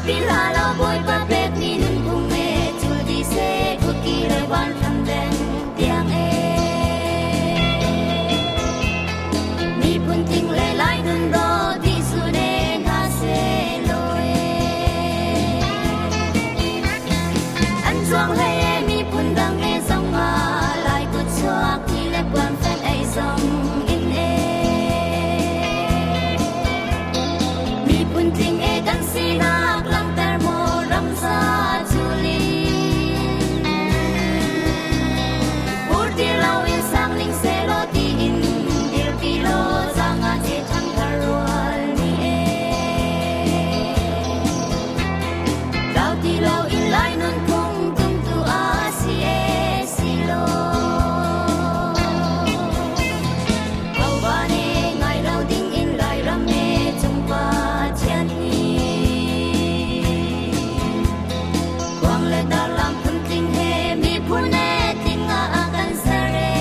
Zapi hla lo Bawipa pekmi nunphung e cul dih seh khuaki le vanhram deng tiang e. Miphun tling le Lai nun daw dih sun e hna seh law e. An zuang hlei e miphun dang e zong ah Lai kut chuak ti le puan fen ei zong in e. Miphun tling e kan sinak langhter maw ramza culi. Pur ti loin sangling selaw tiin dirpi law zanga che ṭhangthar rual ni e. Rau ti loin Lai nunphung tumtu a si e si lo. Hoba ne ngai lo ding in Lairam e cung Pathian ni. Khuang le darlam phuntling he miphun e tling ah a kan ser e.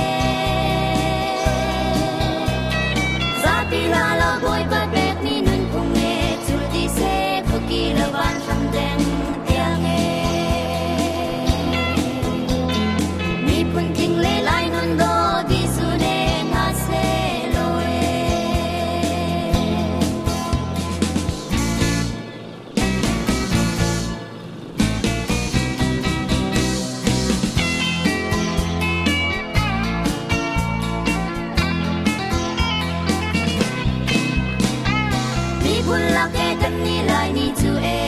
Zapi la lo Bawipa pekmi nunphung e cul dih seh khuaki le vanhram deng tiang e. Miphun tling le Lai nun daw dih sun e hna seh law e. Miphun lak e kan ni Lai ni cu e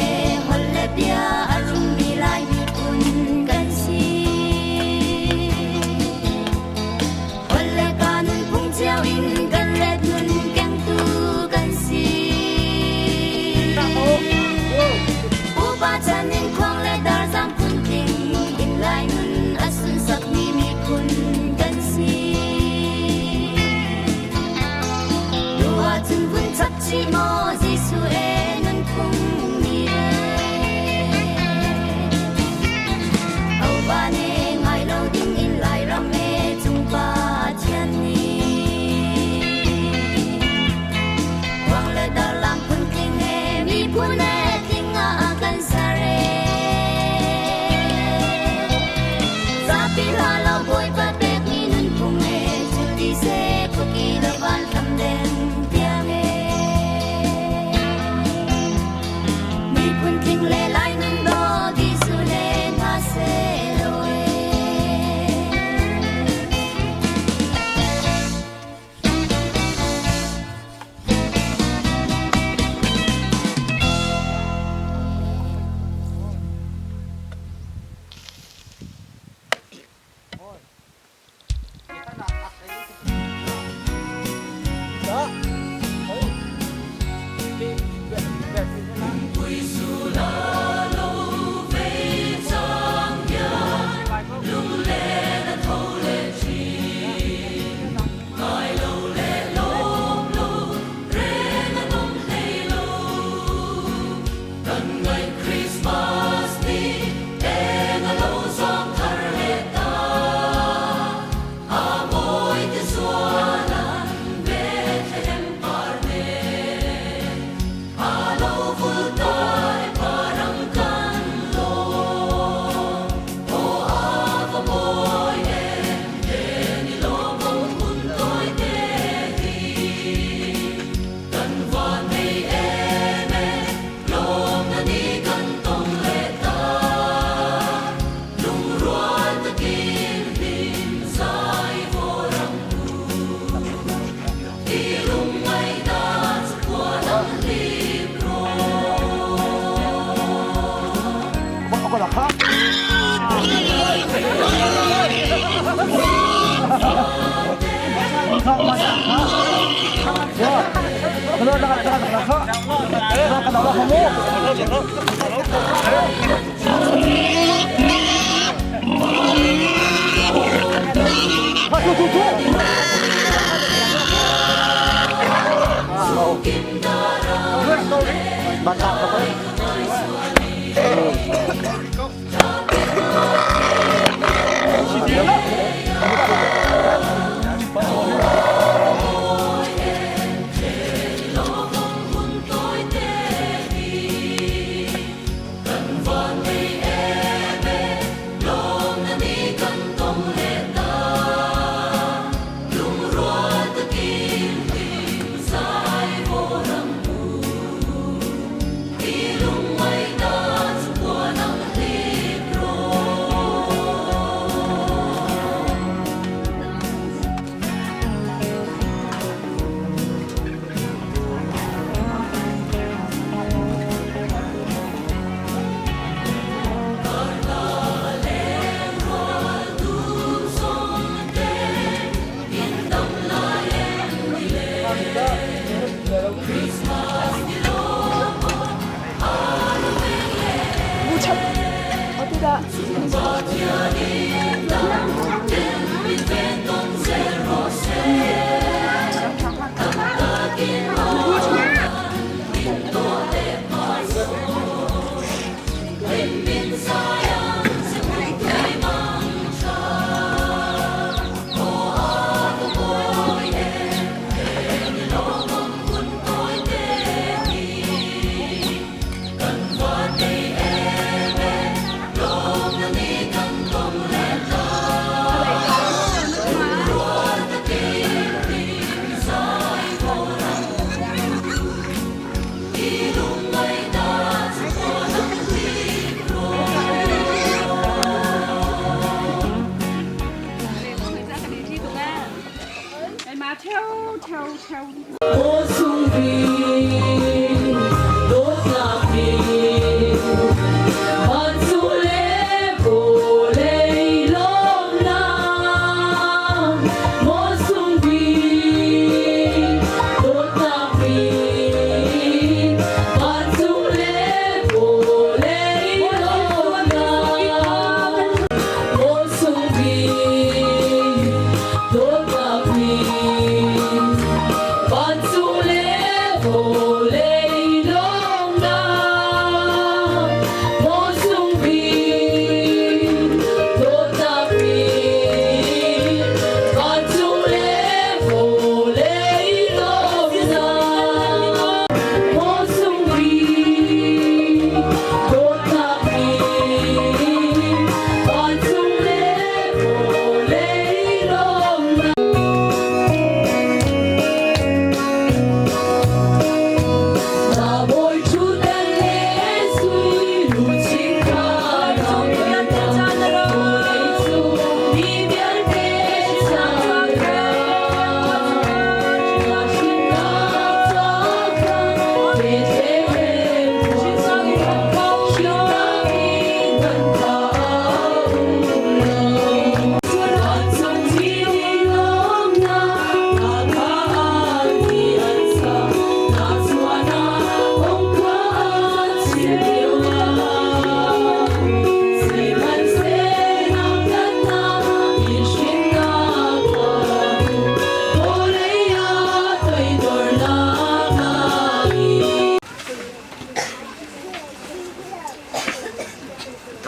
holh le bia a rummi Lai miphun kan si. Holh le ka nunphung cio in kan ret nun kengtu kan si. Pupa chan in khuang le darzang phuntling in Lai nun a sunsakmi miphun kan si. Nu ahcun vun chap chih maw Jesuh e nunphung ni e. Hopa ne ngai lo ding in Lairam e cung Pathian ni. Khuang le darlam phuntling he miphun e tling ah kan ser e. Zapi hla lo Bawipa pekmi nunphung e cul dih seh khuaki le vanhram deng tiang e. Miphun tling le Lai nun daw dih sun e hna seh law e.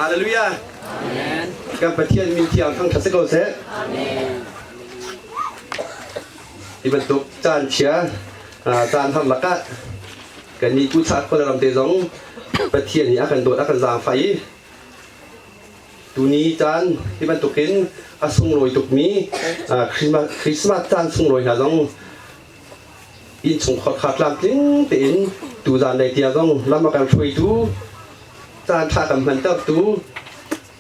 Hallelujah. Amen. Kan Pathian min thiang thangṭhat si ko seh. Amen. Hi bantuk caan chia caan har lakah kan nih kuchak khuaram te zong Pathian nih a kan dawt a kan zaangfah i tuni caan hi bantukin a sunglawi tukmi Christmas caan sunglawi hna zong innchungkhar kha tlamtling tein tuzaan lei tiang zong lam a kan hruaitu caan ṭha kan hmantertu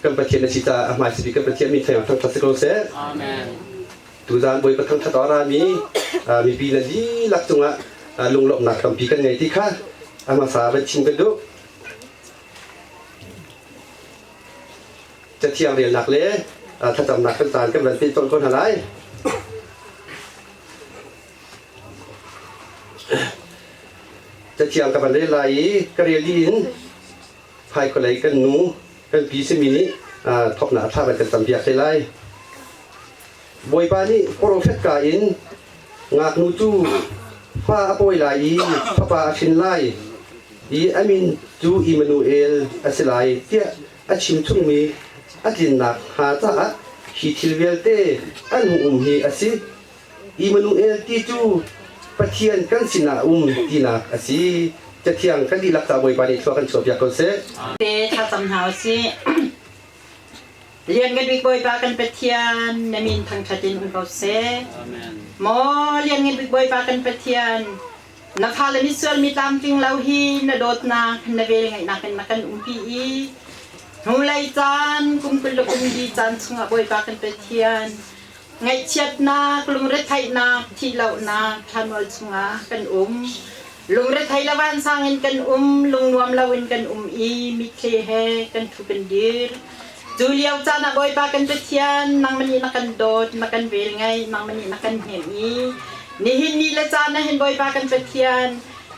kan Pathian a si caah a hmaisabik kan Pathian min theng thangṭhat si ko seh. Amen. Tuzaan Bawipa thangṭhat a rami mipi na dihlak cungah lunglawmhnak tampi kan ngei ti kha a hmasa van chim kan duh. Cathiang relnak le thlacamnak kan caan kan van peh tawn ko hna lai. Cathiang ka van rel lai i ka rel dih in hmaikhualei kan nu kan pi simi nih thawknak thla van kan campiak te lai. Bawipa nih profet ka in ngaknu cu fa a pawi lai i fapa a hrin lai i a min cu Immanuel a si lai tiah a chim chungmi a tlinnak hnga caah hi thil vialte an hung um hi a si. Immanuel ti cu Pathian kan sinah a um tinak a si. Cathiang kan dihlak ca Bawipa nih thlua kan chuahpiak ko seh. Te thlacam hna u sih. Lian kan bik Bawipa kan Pathian na min thangṭhat in um ko seh. Amen. Maw Lian ngan bik Bawipa kan Pathian. Na fale misual mi tlamtling lo hi na dawtnak na velngeihnak in na kan umpi i hnulei caan kum 20 le kum li caan chungah Bawipa kan Pathian ngaihchiatnak lungretheihnak thihlohnak thlanmual chungah kan um. Lungrethei le vansang in kan um, lungnuam loin kan um i mitthli he kan ṭhu kan dir. Cu lio caan ah Bawipa kan Pathian, nangmah nih na kan dawt, na kan velngeih, nangmah nih na kan hnemh i nihin ni le caan ah hin Bawipa kan Pathian,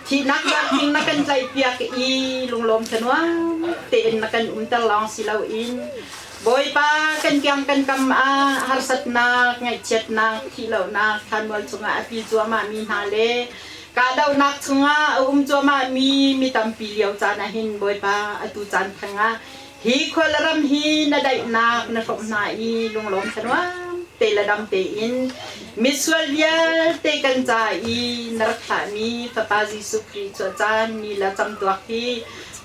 thihnak darthing na kan tlaihpiak i lunglawm thanuam tein na kan umter lawng si loin Bawipa kan kiang kan kam ah harsatnak, ngaihchiatnak, thihlohnak thlanmual chungah a pil cuahmahmi hna le kahdohnak chungah a um cuahmahmi mi tampi lio caan ah hin Bawipa atu caan theng ah hi khua le ram hi na daihnak na hrawmh hna i lunglawm thanuam te le dam tein misual vialte kan ca i na rak thlahmi Fapa Jesuh Khrih chuah caan ni le camtuak hi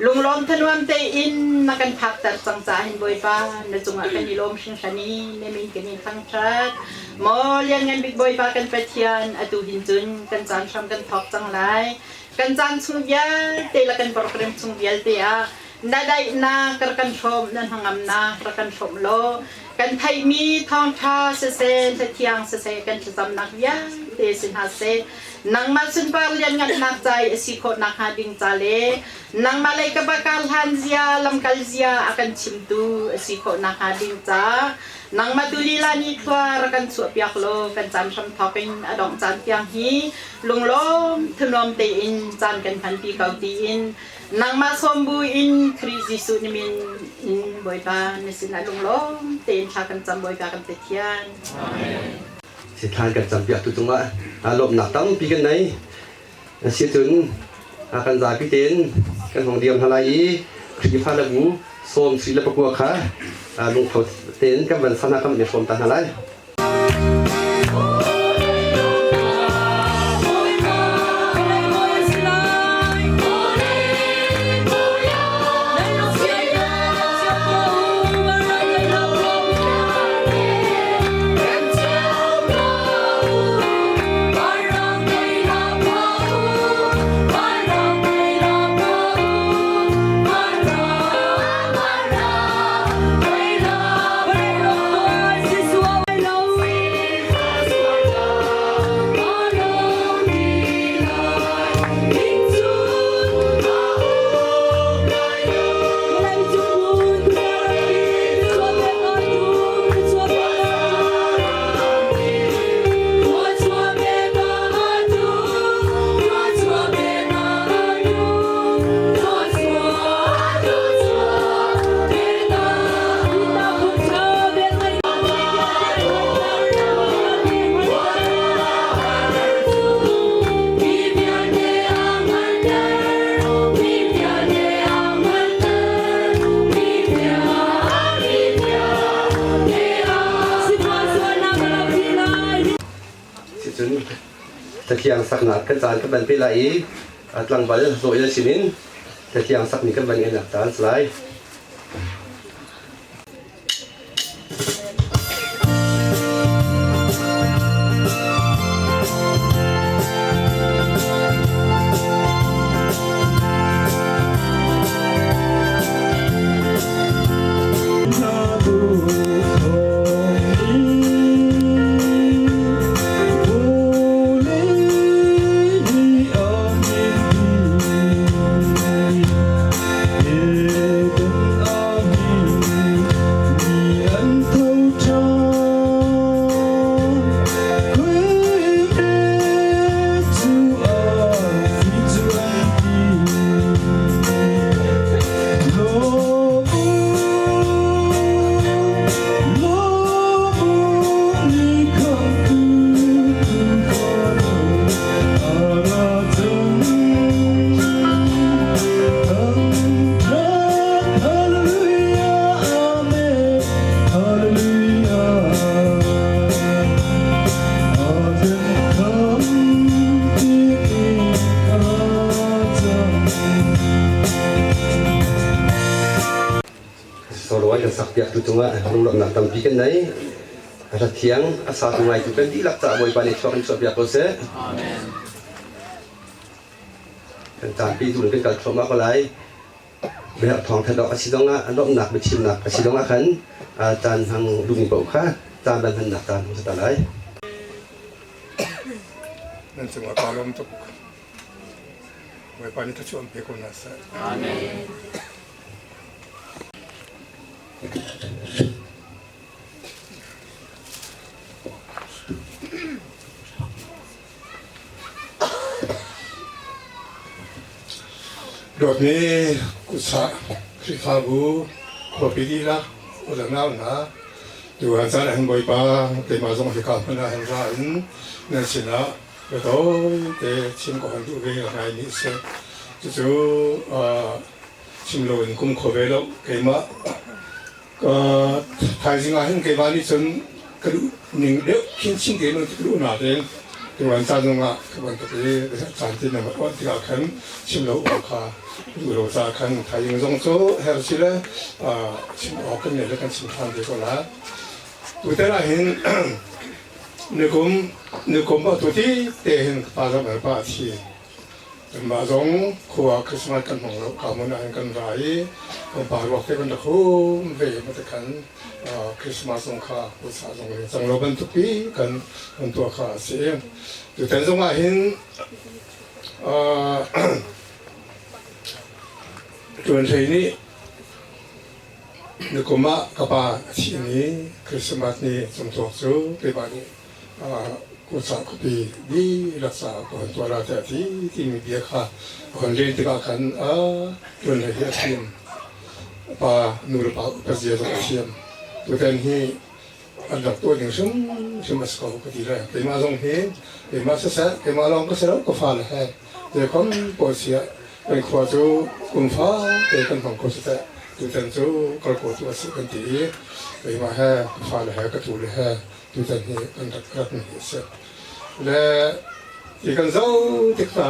lunglawm thanuam tein na kan phakter cang caah hin Bawipa na cungah kan i lawm hringhran i na min kan in thangṭhat. Maw Lianngan Bik Bawipa kan Pathian, atu hin cun kan caan hram kan thawk cang lai. Kan caan chung vialte le kan program chung vialte ah na daihnak rak kan hrawm, na hnangamnak rak kan hrawm law kan theihmi thawngṭha siseh, hlathiang siseh kan thlacamnak vialte si hna seh. Nangmah sunpar lianngannak ca i a si khawh nakhnga ding ca le nangmah lei ka bakar hlan zia lamkal zia a kan chimtu a si khawh nakhnga ding ca nangmah tu lila ni thlua rak kan chuahpiak law kan caan hram thawk in a dongh caan tiang hi lunglawm thunuam tein caan kan hmanpi ko tiin nangmah sawm bu in Khrih Jesuh ni min in Bawipa na sinah lunglawm tein thla kan cam Bawipa kan Pathian. Amen. Sithlan kan campiak tu cungah lawmhnak tampi kan nei. Asicun kan zapi tein kan hong diam hna lai i Khrihfa le bu sawm sui le pakua kha lungtho tein kan van sana kan i hrawm ta hna lai. Sicun Cathiang saknak kan caan kan van pe lai i tlangval zawh il sinin Cathiang sakmi kan van ngeihnak caan si lai. Sawrawi kan sakpiak tu cungah lunglawmhnak tampi kan nei. A thiang a satu ngaitu kan dihlak caah Bawipa nih chuak in chuahpiak ko seh. Amen. Kan caan pi tu kan kal thluahmah ko lai. Biak thawng that awk a si zongah a lawmhnak biachimnak a si zongah khan caan hmang duhmi paoh kha caan van hmannak caan hmang si ta lai. Nan cungah kaa lawm tuk. Bawipa nih thluachuah an pe ko hna seh. Amen. Dawtmi kutsah Khrihfabu khuapi dihlak u le nau hna, tuhan caan ah hin Bawipa keimah zong hika hmun ah hin ra in nan sinah biatawi te chim ka hon duh ve ngai ni a si. Cucu chim loin kum kho ve lo keimah Thaizing ah hin keimah nih cun ka duh ning deuh chinchin tein ka duh nain tuan caan zongah ka bantuk i caan te na uan tikah khan chim lo awk kha duh lo caah khan thaizing zong cu her si le chim awk kan ngei le kan chim ṭhan te ko la. Tutan ah hin nikum nikum ah tuti te hin ka pa zong pa a thi. Kanmah zong khua Christmas kan hmang lo ka hmun ah hin kan ra i kan pa ruak te kan rak hum ve ma te khan Christmas zong kha pulsa zong le cang lo bantuk pi kan kan tuah kha a si. Tutan zong ah hin Tuan Hlei nih nikum ah ka pa a thih ni Christmas ni cungtuak cu keimah nih Kutsa khuapi dihlak caah ka hon tuah la tiah a ti timi bia kha a hon len tikah khan a ṭuan hlei hi a thiam. A pa nu le pa upat zia zong a thiam. Tutan hi an rak tuah ding hrimhrim a si ko ka ti le keimah zong hi keimah siseh keimah lawng ka si lo ka fale he zeikhom pawl siah kan khua cu kum fate kan hmang kho si teh tutan cu kal ko tu a si kan ti i keimah he ka fale he ka tule he tutan hi kan rak ratmi hi a si. Le ti kan zoh tik hna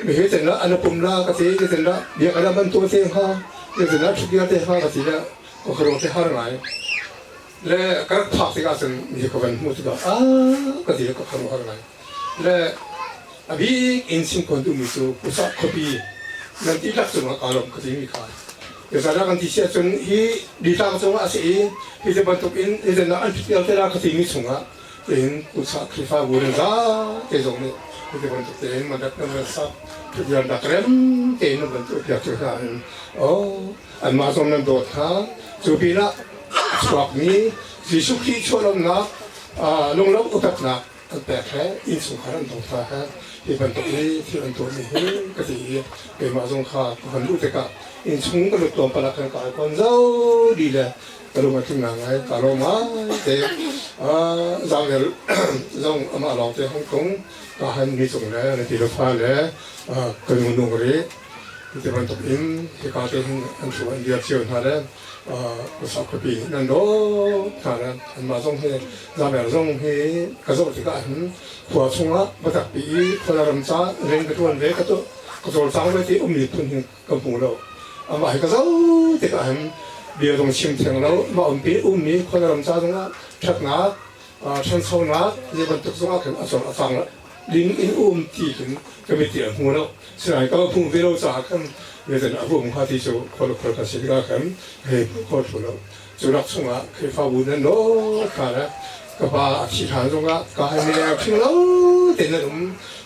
mi hi ten an pum la ka ti ti ten la biak ala man tu te ha ti ten la thut te ha ka ti le ko kharo te har ngai le ka rak phak tikah cun mi ka van hmuh tikah a ka ti ka kharo har ngai le a bik in sim kon tu mi cu usa khuapi nan ti lak cungah kaa lawm ka ti mi kha Zeicahtiah kan ti si ahcun hi ditlang cungah a si i hi ti bantuk in zeitindah an phit te la ka timi chungah tiin Kutsah Khrihfabu nan zate zong nih hi ti bantuk tein mandat nan van sak thutdiannak rem tein nan van tuahpiak cu hna in oh anmah zong nan dawt hna cu pinah a chuakmi Jesuh Khrih chuahlawmnak lunglawmh upatnak an pek he innchungkhar an dawt hna he hi bantuk hi thil an tuahmi hi ka ti i keimah zong kha ka hon luh tikah innchung ka lut tlawmpal ah khan ka ai kon zo dih le ka lung a tling ngai ka lawm ngai te zangel zong amah lawng te hong tlung ka han mi cung le na ti le fa le ka nu nung ri ti bantuk in hika te hin an thu an dir cio hna le Usa khuapi nan dawt hna le anmah zong hi zamer zong hi ka zoh tikah hin khua chungah biatak pi i khualaram ca rian ka ṭuan ve ka ka cawlcang ve ti ummi phun hin ka hmu lo. Amah hi ka zoh tikah hin bia zong chim theng lo mah umpi ummi khualaram ca zongah ṭhatnak ṭhanchonak zei bantuk zongah khin a cawng a cang ding in um ti khin ka mit a hmu lo. Sinain ka hmuh ve lo caah khan zeitin a hmuh hnga ti cu khual khual kan si tikah khan hei hmuh kho thlu lo. Cu rak chungah Khrihfabu nan dawt hna le ka pa a thih hlan zongah ka hai mi le phing lo tein nan um.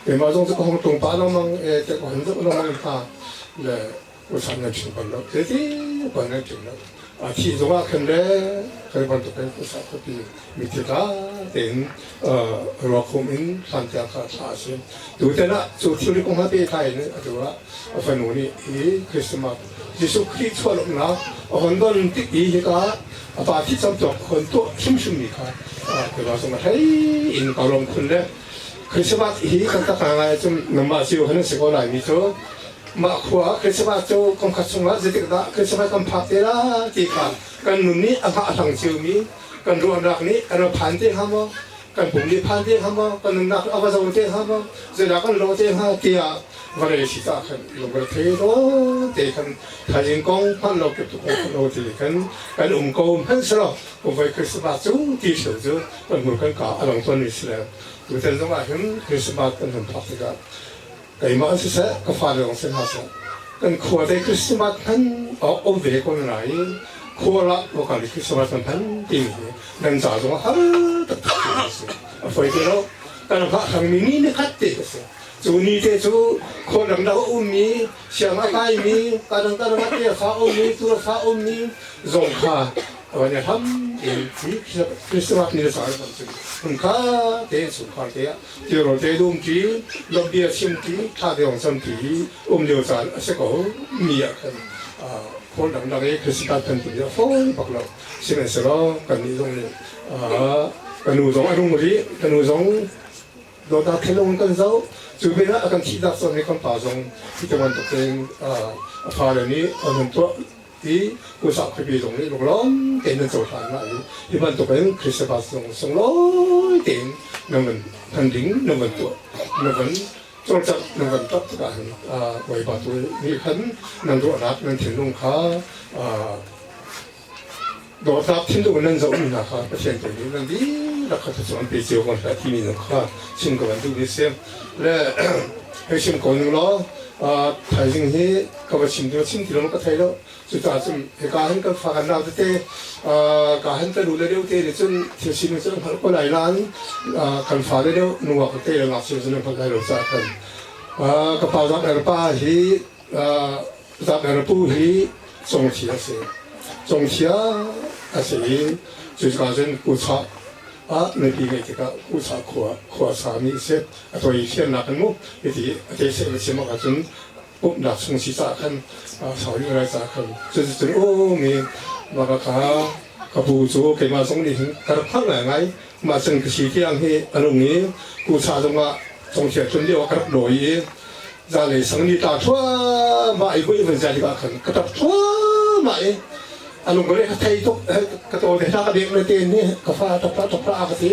Keimah zong cu ka hong tlung pah lengmang e te ka hon zoh lengmang hna le usan nan chim bal lo. Zeiti ban nan chim lo. A thih zongah khan le kan bantuk in usa khuapi mi thil tein ruakhum in hlantiang kha thla a si. Tutan ah cu thil kong ha pehtlai in atu ah a fanu nih hi Christmas Jesuh Khrih chuahlawmhnak a hon don tik i hika a pa thi camtuak a hon tuah hrimhrim mi kha keimah zong a hlei in ka lawm khun le Christmas hi kan tak ngai cun nangmah cio han si ko lai mi cu mah khua Christmas cu kum khat chungah zeitik dah Christmas kan phak te la ti kha kan nun nih a hngah hlang cio mi kan ruahnak nih kan ra phan te hnga maw kan pum nih phan te hnga maw kan nunnak a va zo te hnga maw zeidah kan lo te hnga tiah vawlei si ta khan lungre thei te khan thaizing kong hman lo kip kong hman lo ti khan kan um ko hmanh selaw kum voi Christmas cu ti thil cu kan hmur kan ka a lang ton mi si le tutan zong ah hin Christmas kan hun phak tikah. Keimah siseh, ka fale zong si hna seh, kan khua te Christmas hman awk um ve ko na i khua lah wakal i Christmas kan hman timi hi nan ca zong har taktak ti a si. A foi te lo. Kan hngah hrangmi ni ni khat te a si. Cu ni te cu khua dangdang a ummi, siang a kaimi, kadang kadang ah te a fa ummi, tu a fa ummi zong kha van i hlam in Christmas ni le caan kan cu hmun kha te chungkhar te ah tirawl te dum ṭi, lawmhbia chim ṭi, thla te hong cam ṭi um lio caan a si ko mi ah khan khawl dangdang i Christmas kan ti a fawi bak lo. Sihmanhsehlaw kannih zong nih ka nu zong a nung rih, ka nu zong dawtnak thinlung kan zoh. Cu pinah a kan thihnak caan hi kan pa zong hi ti bantuk tein a fale nih an hun tuah i usa khuapi zong nih lunglawm tein nan cohlan hna i hi bantuk in Christmas zong sunglawi tein nan van hman ding nan van tuah nan van cawlcangh nan van tap tikah hin Bawipa tu nih khan nan ruahnak nan thinlung kha dawtnak thinlung nan zohmi hna kha Pathian tu nih nan dihlak kha thluachuah an pe cio ko hna timi zong kha chim ka van duhmi a si. Le hei chim ko ning law thaizing hi ka va chim ding chim ti lo ka thei lo. Cucaah cun hika hin kan fa kan nau tete ka hin ka nu le deuh te nih cun thil sining cu an hngalh ko lai nain kan fa le deuh nungak te le ngakchia cu nan hngalh lai lo caah khan ka pa Zak Er pa hi Zak Er pu hi Congthia a si. Congthia a si i cuka cun Kuchah ah nupi ngeih tikah Kuchah khua khua sami a si. A toi fiannak in mu hiti a te seh na chim awk ahcun pumhnak chung si caah khan sau rih lai caah khan cuticun um i mah kha ka pu cu keimah zong nih hin ka rak hngalh ngaingai. Mah cun ka si tiang hi a nung i Kuchah zongah Congthia tlun lio ah ka rak dawi i zanlei sang ni tla thluahmah i vui van zai tikah khan ka ṭap thluahmah i a lungre ka thei tuk ka taw te hla ka bek le te nih ka fa ṭap hlah ṭap hlah a ka ti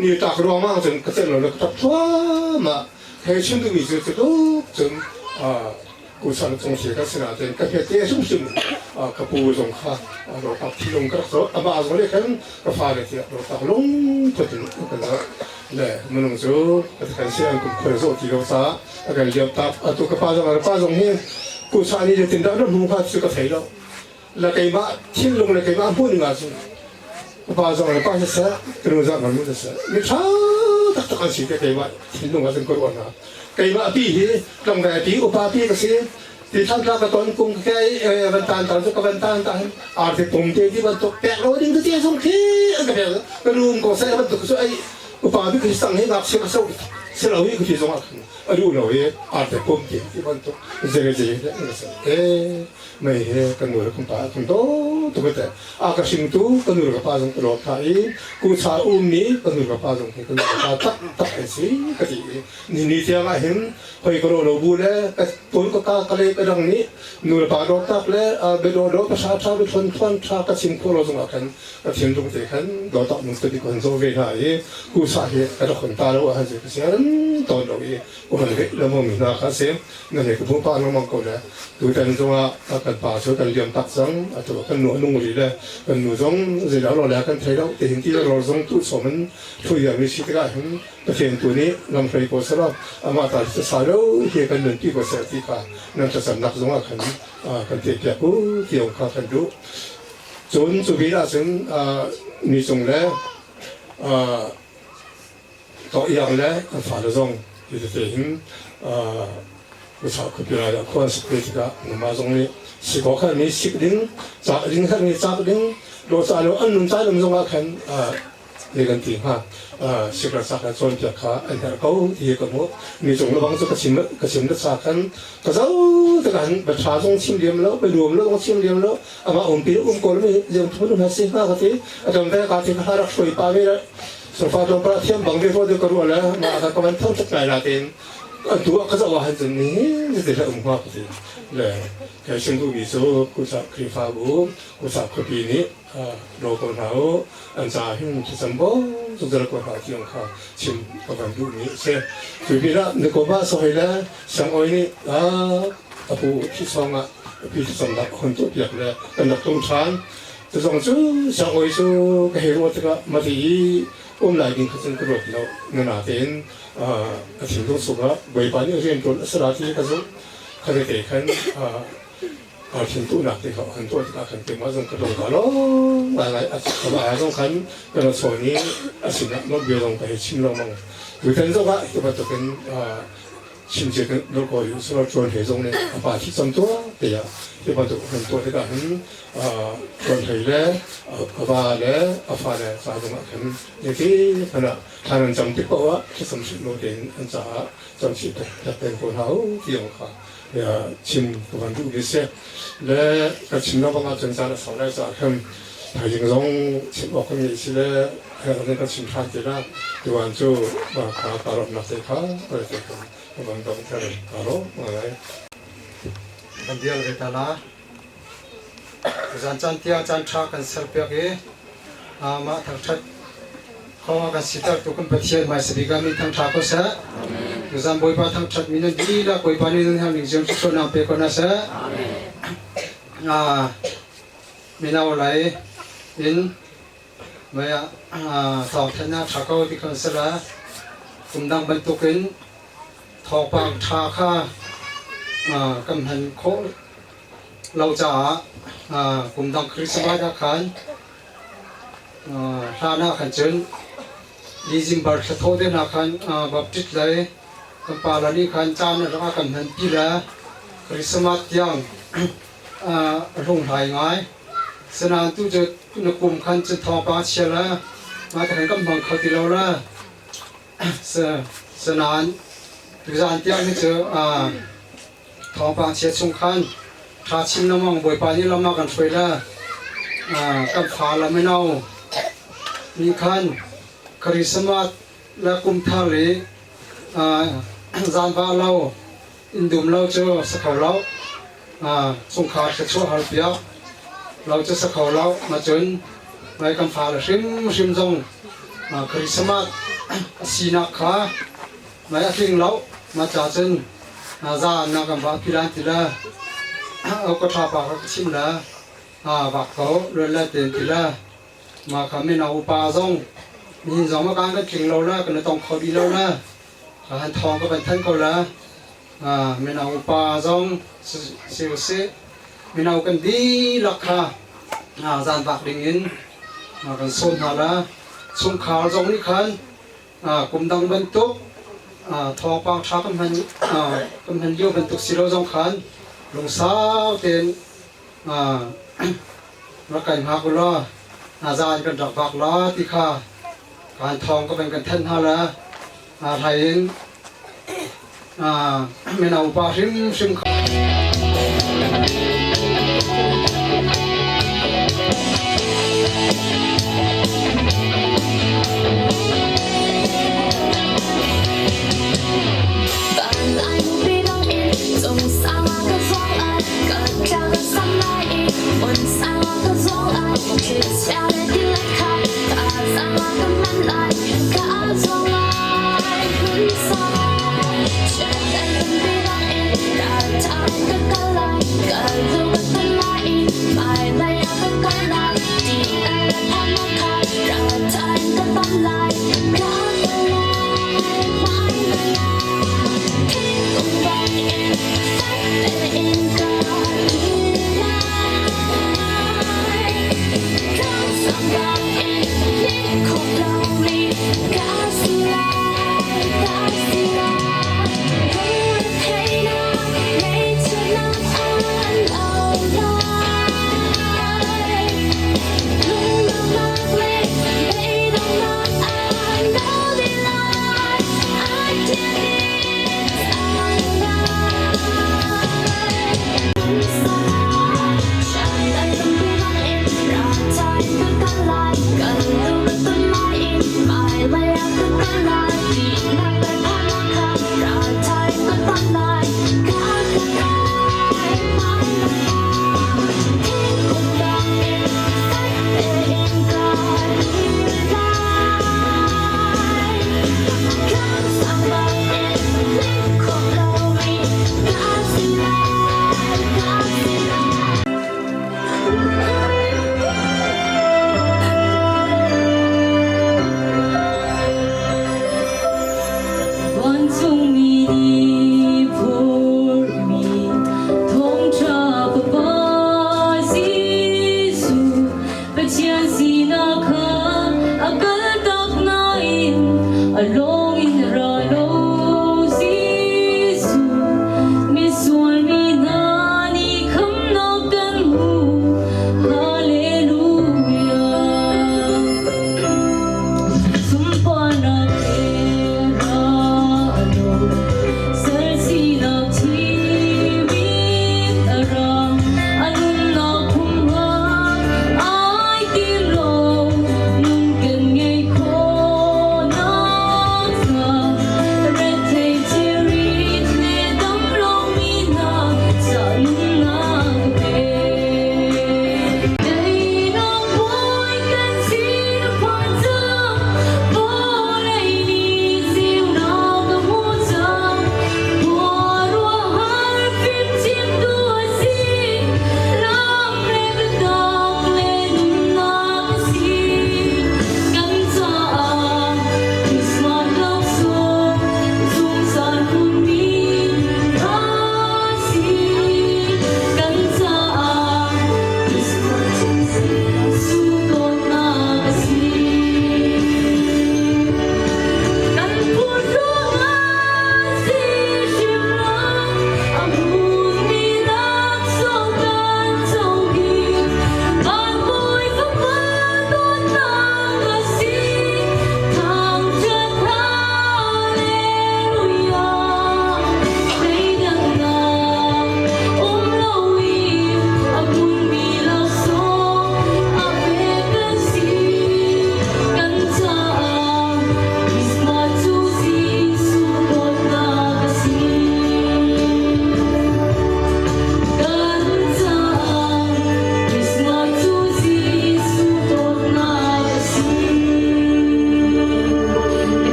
ni tlak ruangmang cun ka celh lo le ka ṭap thluahmah hei chim duhmi cu cu tuk cun kusan cung si ka sinah cun ka hmet te hrimhrim ka pu zong kha rotak thilung ka rak zoh amah zong nih khan ka fale tiah rotak lungput in kan zoh le minung cu kan si an kum khual zawh ti lo caah a kan liam tak atu ka pa zong pa zong hi kusa ni le tin dah hmu kha cu ka thei lo la keimah thinlung le keimah hmuh ning ah cun ka pa zong le pa siseh ka nu zong nu siseh mi ṭha taktak an si te keimah thinlung ah cun ka ruah hna keimah pi hi tlangrai pi upa pi ka si ti thantla ka ton kum ke van tan tan cu ka van tan tan arti pum te ti bantuk pek lo ding te zong khi an ka pek ka rum ko sai bantuk cu ai upa bi khi sang hi ngakchia ka so si lo hi khi zong ah a duh lo i arte pum te ti bantuk zere zere e mei he kan nu le kan pa kan do tuk te a ka hringtu ka nu le ka pa zong ka dawt hna i kucha ummi ka nu le ka pa zong hi ka nu le pa tak tak an si ka ti i ni ni tiang ah hin hoi ka ro lo bu le ka tun ka ka ka le ka dang nih nu le pa dawt tak le be do do ka sha tha be thon thon tha ka chim kho lo zong ah khan ka thinlung te khan do tak mun ka ti kon zo ve hna i kusa hi ka rak hon ta lo ah han si ka sian ton lo i ku han ve lo mi hna kha sim na le ka bu pa lengmang ko le tutan zongah kan pa cu kan liam tak cang atu kan nu a nung rih le kan nu zong zeidah lo le kan thei lo ti hin ti ror zong tu chom in thuia mi si tikah hin Pathian tu nih lamhrei ko selaw amah ta sa lo hi kan nun pi ko seh ti kha nan thlacamnak zongah khan kan te piak u ti kha kan duh cun cu bil ahcun mi cung le Tawh-iang le an fale zong hi tete hin Usa khuapi rai ah khua an sak ve tikah nangmah zong nih sikawk herhmi sik ding, cak ding herhmi cak ding, dawhcah lo an nun caan um zongah khan zei kan ti hnga sikra cak le cawnpiak kha an herh ko ti hi ka hmuh. Mi cung lebang cu ka chim ka chim le sa khan ka zo tikah hin biaṭha zong chim liam lo, bianuam lo zong chim liam lo, amah umpi um ko mi zeung thu hna si hnga ka ti. A dam ve ka ti ka rak hruai pa ve Sofa tlawmpal a thiam bang ve rua deuh ka ruah le mah ah ka van thang tuk lai la tein atu ah ka zoh ah han cun ni ti le um hnga ka ti le kai chim duhmi cu kusa Khrihfabu kusa khuapi nih ro ko hna u an ca hin thlacam bo zungzal ko hna ti kha chim ka van duhmi a si cu pinah Nikoma sahoi le Sang Oi nih a pu thi song ah a pi thlacamnak a hun tuahpiak le kan rak tum ṭhan. Cu zong cu Sang Oi cu ka hei ruah tikah mati i um lai ding kha cun ka ruat lo. Natein a thinlung chungah Bawipa nih rian ṭuan a si la ti ka zumh. Kha tete khan aa thintuhnak te kha an tuah tikah khan keimah zong ka lung kaa lawm ngaingai. Amah zong khan kan ra chawn i a sinah nawlbia zong ka hei chim lengmang. Tutan zong ah hi bantukin chimcia kan nawl ko i usulaw ṭuan hlei zong nih a pa thi cam tuah tiah hi bantuk kan tuah tikah hin ṭuan hlei le a va le a fale ca zongah khan zeiti hmanh ah thla nan cam tik paoh ah thlacam hrim lo tein an caah cam chih tak peng ko hna u ti zong kha chim ka van duh mi si. Le ka chim lo bang ahcun caan a sau lai caah khan thaizing zong chim awk kan ngeih si le ka chim ṭhan te la tuan cu kha ka lawmhnak te kha te kha ka van dong ter ka lawm ngai. Kan dial ve ta la. Zan caan tiang caan ṭha kan serpiak i mah thangṭhat kong kan siter tu kan Pathian hmaisabik ah mi thangṭha ko seh. Tuzan Bawipa thangṭhat mi nan dihlak Bawipa nih nan herh ning cio thluachuahnak pe ko hna seh. Mino lei in mei ah thawngthanhnak ṭha ko ti kan si la. Kum dang bantukin thawngpang ṭha kha kan hman khawh lo caah kum dang Christmas ah khan hlan ah khan cun December thla thawh te hna khan Baptist lei kan pa la nih khan caan a rak kan hman pi le Christmas tiang a hlunghlai ngai. Sinain tu cu na kum khan cun thawngpang chia le mah te khan kan hmang kho ti lo le Sinain tuzaan tiang hi cu thawngpang chia chung khan ṭha chin lengmang Bawipa nih lam a kan hruai le kan fa le mino nih khan Christmas le kum thar i zaanvah lo inn dum lo cu si kho lo. Chungkhar thluachuah har piak lo cu si kho lo. Macun ngai kan fale hrimhrim zong Christmas a sinak kha ngai a tling lo. Ma ca cun zaan na kan va pi lan ti le au ka ṭha pa ka chim le vak ko luan le ten ti le ma kha mino upa zong nihin zong ma kan kan tling lo le kan i tong kho dih lo le han thawng ka van thanh ko la. Mino upa zong si usih mino kan dihlak kha zaanvak ding in kan sawm hna la. Chungkhar zong nih khan kum dang bantuk thawngpang ṭha kan hman kan hman lio bantuk si lo zong khan lungsau tein rak kai hngak u law zaan kan rak vak la ti kha kan thawng ka van kan thanh hna la. Hlai in mino upa hrimhrim kha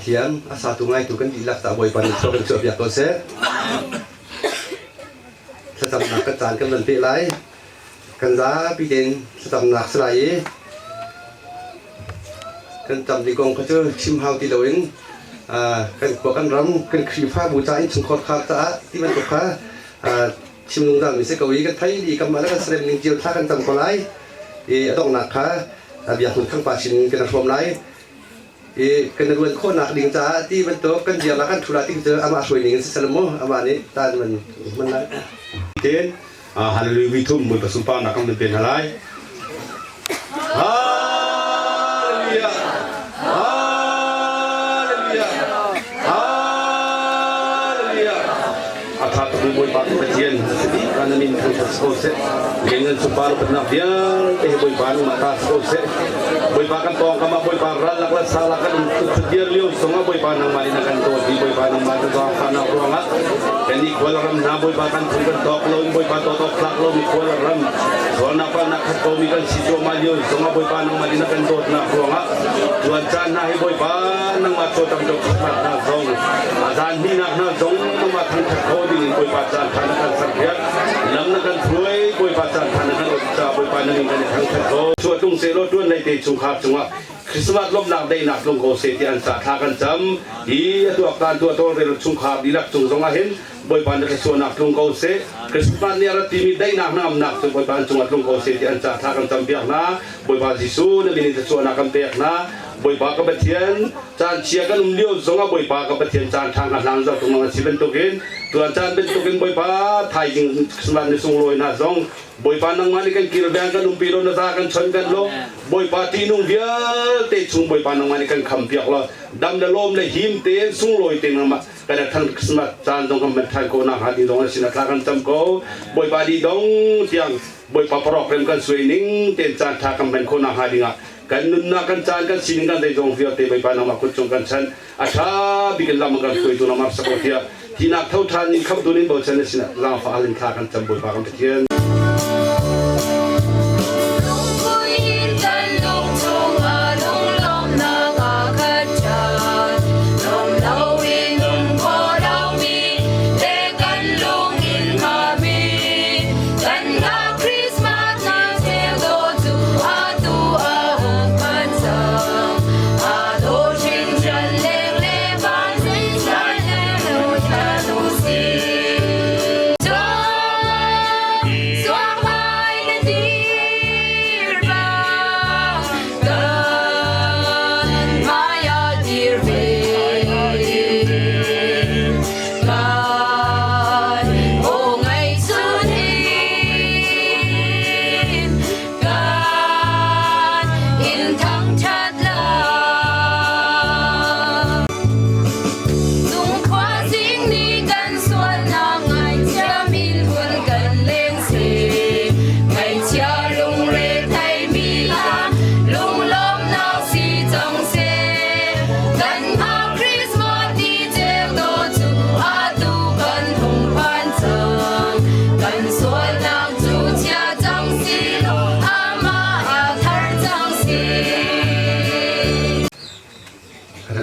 Thiang a satu ngaitu kan dihlak ta Bawipa nih thluak in chuah piak ko seh. Thlacamnak kan caan kan van peh lai. Kan zapi tein thlacamnak si lai i kan cam ding kong kha cu chim hau ti loin kan khua kan ram kan Khrihfabu ca innchungkhar khar caah ti bantuk kha chim lungdang mi si ko i kan thei li kan mah le kan serem ning cio thla kan cam ko lai i a donghnak kha biak hmun thangpa sin kan hrawm lai i kan ruan khawhnak ding caah ti bantuk kan dir la kan thu la ting cu amah hruai ning in si sel mu amah nih tan man man lai ten hallelujah vi thum mun pasumpa nak kan pen halai hallelujah hallelujah hallelujah atha tuk Bawipa Pathian sidi kan min thangthat ko seh Gengan supar pennak vialte hi Bawipa nu mata ko seh Bawipa kan tong kama Bawipa ral lak la sala kan dir lio songa Bawipa nangmah in kan to di Bawipa nangmah kan zong fa na ruangah kan i khual ram hna Bawipa kan thung kan tok lo in Bawipa to tok tlak lo mi khual ram sualnak pa nak khat ko mi kan si cho ma lio songa Bawipa nangmah in kan dawt nak ruangah tuan caan hna hi Bawipa nangmah cho tam tok khat hna zong azan ni nak hna zong nangmah thangthat kho ding in Bawipa caan tha na kan serpiak lam na kan hruai Bawipa caan tha na kan ot ca Bawipa na min kan i thangthat ko chuah tung se law tuan lei te chungkhar cungah Christmas lawmhnak daihnak tlung ko se ti an ca thla kan cam hi atu aktan tu atol rel chungkhar dihlak cung zong ah hin Bawipa na thluachuahnak tlung ko seh Christmas ni a rat timi daihnak na ngamnak cu Bawipa an cungah tlung ko seh ti an ca thla kan cam piak hna Bawipa Jesuh na min in thluachuahnak kan pek hna Bawipa ka Pathian caan chia kan um lio zongah Bawipa ka Pathian caan ṭha ka hlang zau tung a si bantukin tuan caan bantukin Bawipa thaizing Christmas ni sunglawi hna zong Bawipa nangmah nih kan kilveng kan umpi lo na za kan chon kan lo Bawipa ṭihnung vialte chung Bawipa nangmah nih kan kham piak lo dam le lawm le him tein sunglawi te nangmah kan thang Christmas caan zong kan man ṭhan ko nak hnga ding zong sin a thla kan cam ko Bawipa di dong tiang Bawipa parok rem kan suai ning tein caan ṭha kan man khawh nak hnga dingah kan nunnak kan caan kan sining kan zeizong vialte Bawipa nangmah kut cung kan chan a ṭha bik in lam kan hruaitu nangmah sak ko tiah tinak tho ṭhan in khamtu nin bochan na sinah zaangfah hal in thla kan cam Bawipa kan Pathian.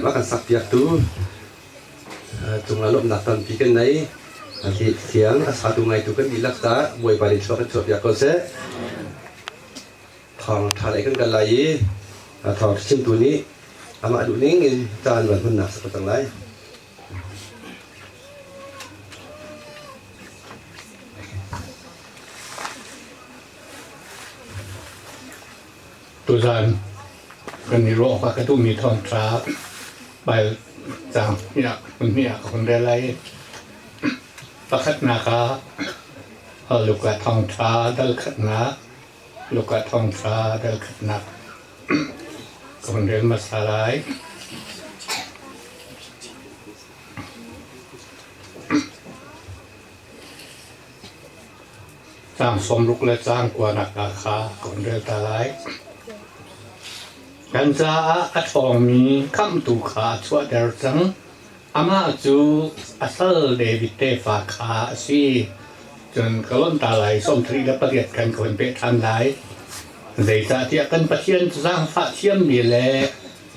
A kan sakpiaktu cungah lawmhnak tampi kan nei. Hi thiang a satu ngaitu kan dihlak ta Bawipa nih chuak kan chuahpiak ko seh. Thawng ṭha lei kan kal lai i thawng chimtu nih amah duh ning in caan van hunnak sak cang lai. Tuzan kan i ruah awk ah ka duhmi thawngṭha Baibal caang hnih hmun hnih ah ka hun rel lai. Pakhatnak ah Luka thawngṭha dal khatnak, Luka thawngṭha dal khatnak ka hun rel hmasa lai. Caang sawmruk le caang kuanak ah kha ka hun rel ta lai. Kan caah a ṭhawngmi khamhtu kha a chuahter cang. Amah cu a sal David tefa kha a si. Cun ka lonh ta lai, 38 khan ka hun peh ṭhan lai. Zeicahtiah kan Pathian cu zaangfah thiammi le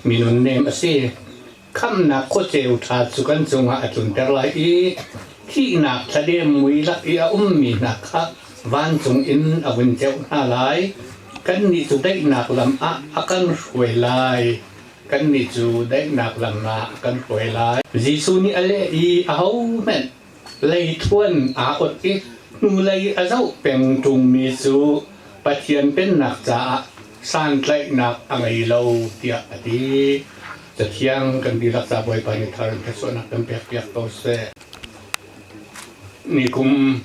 mi nunnem a si. Khamhnak khuaceu ṭha cu kan cungah a tlunter lai i thihnak thladem mui lak i a ummi hna kha vancung in a vun ceuh hna lai. Kannih cu daihnak lam ah a kan hruai lai. Kannih cu daihnak lam ah a kan hruai lai. Jesuh nih a leh i ahohmanh leithuan aa ot i hnulei a zoh peng ṭungmi cu Pathian Pennak caah santlaihnak a ngei lo tiah a ti. Cathiang kan dihlak ca Bawipa nih thar in thluachuahnak kan pekpiak ko seh. Nikum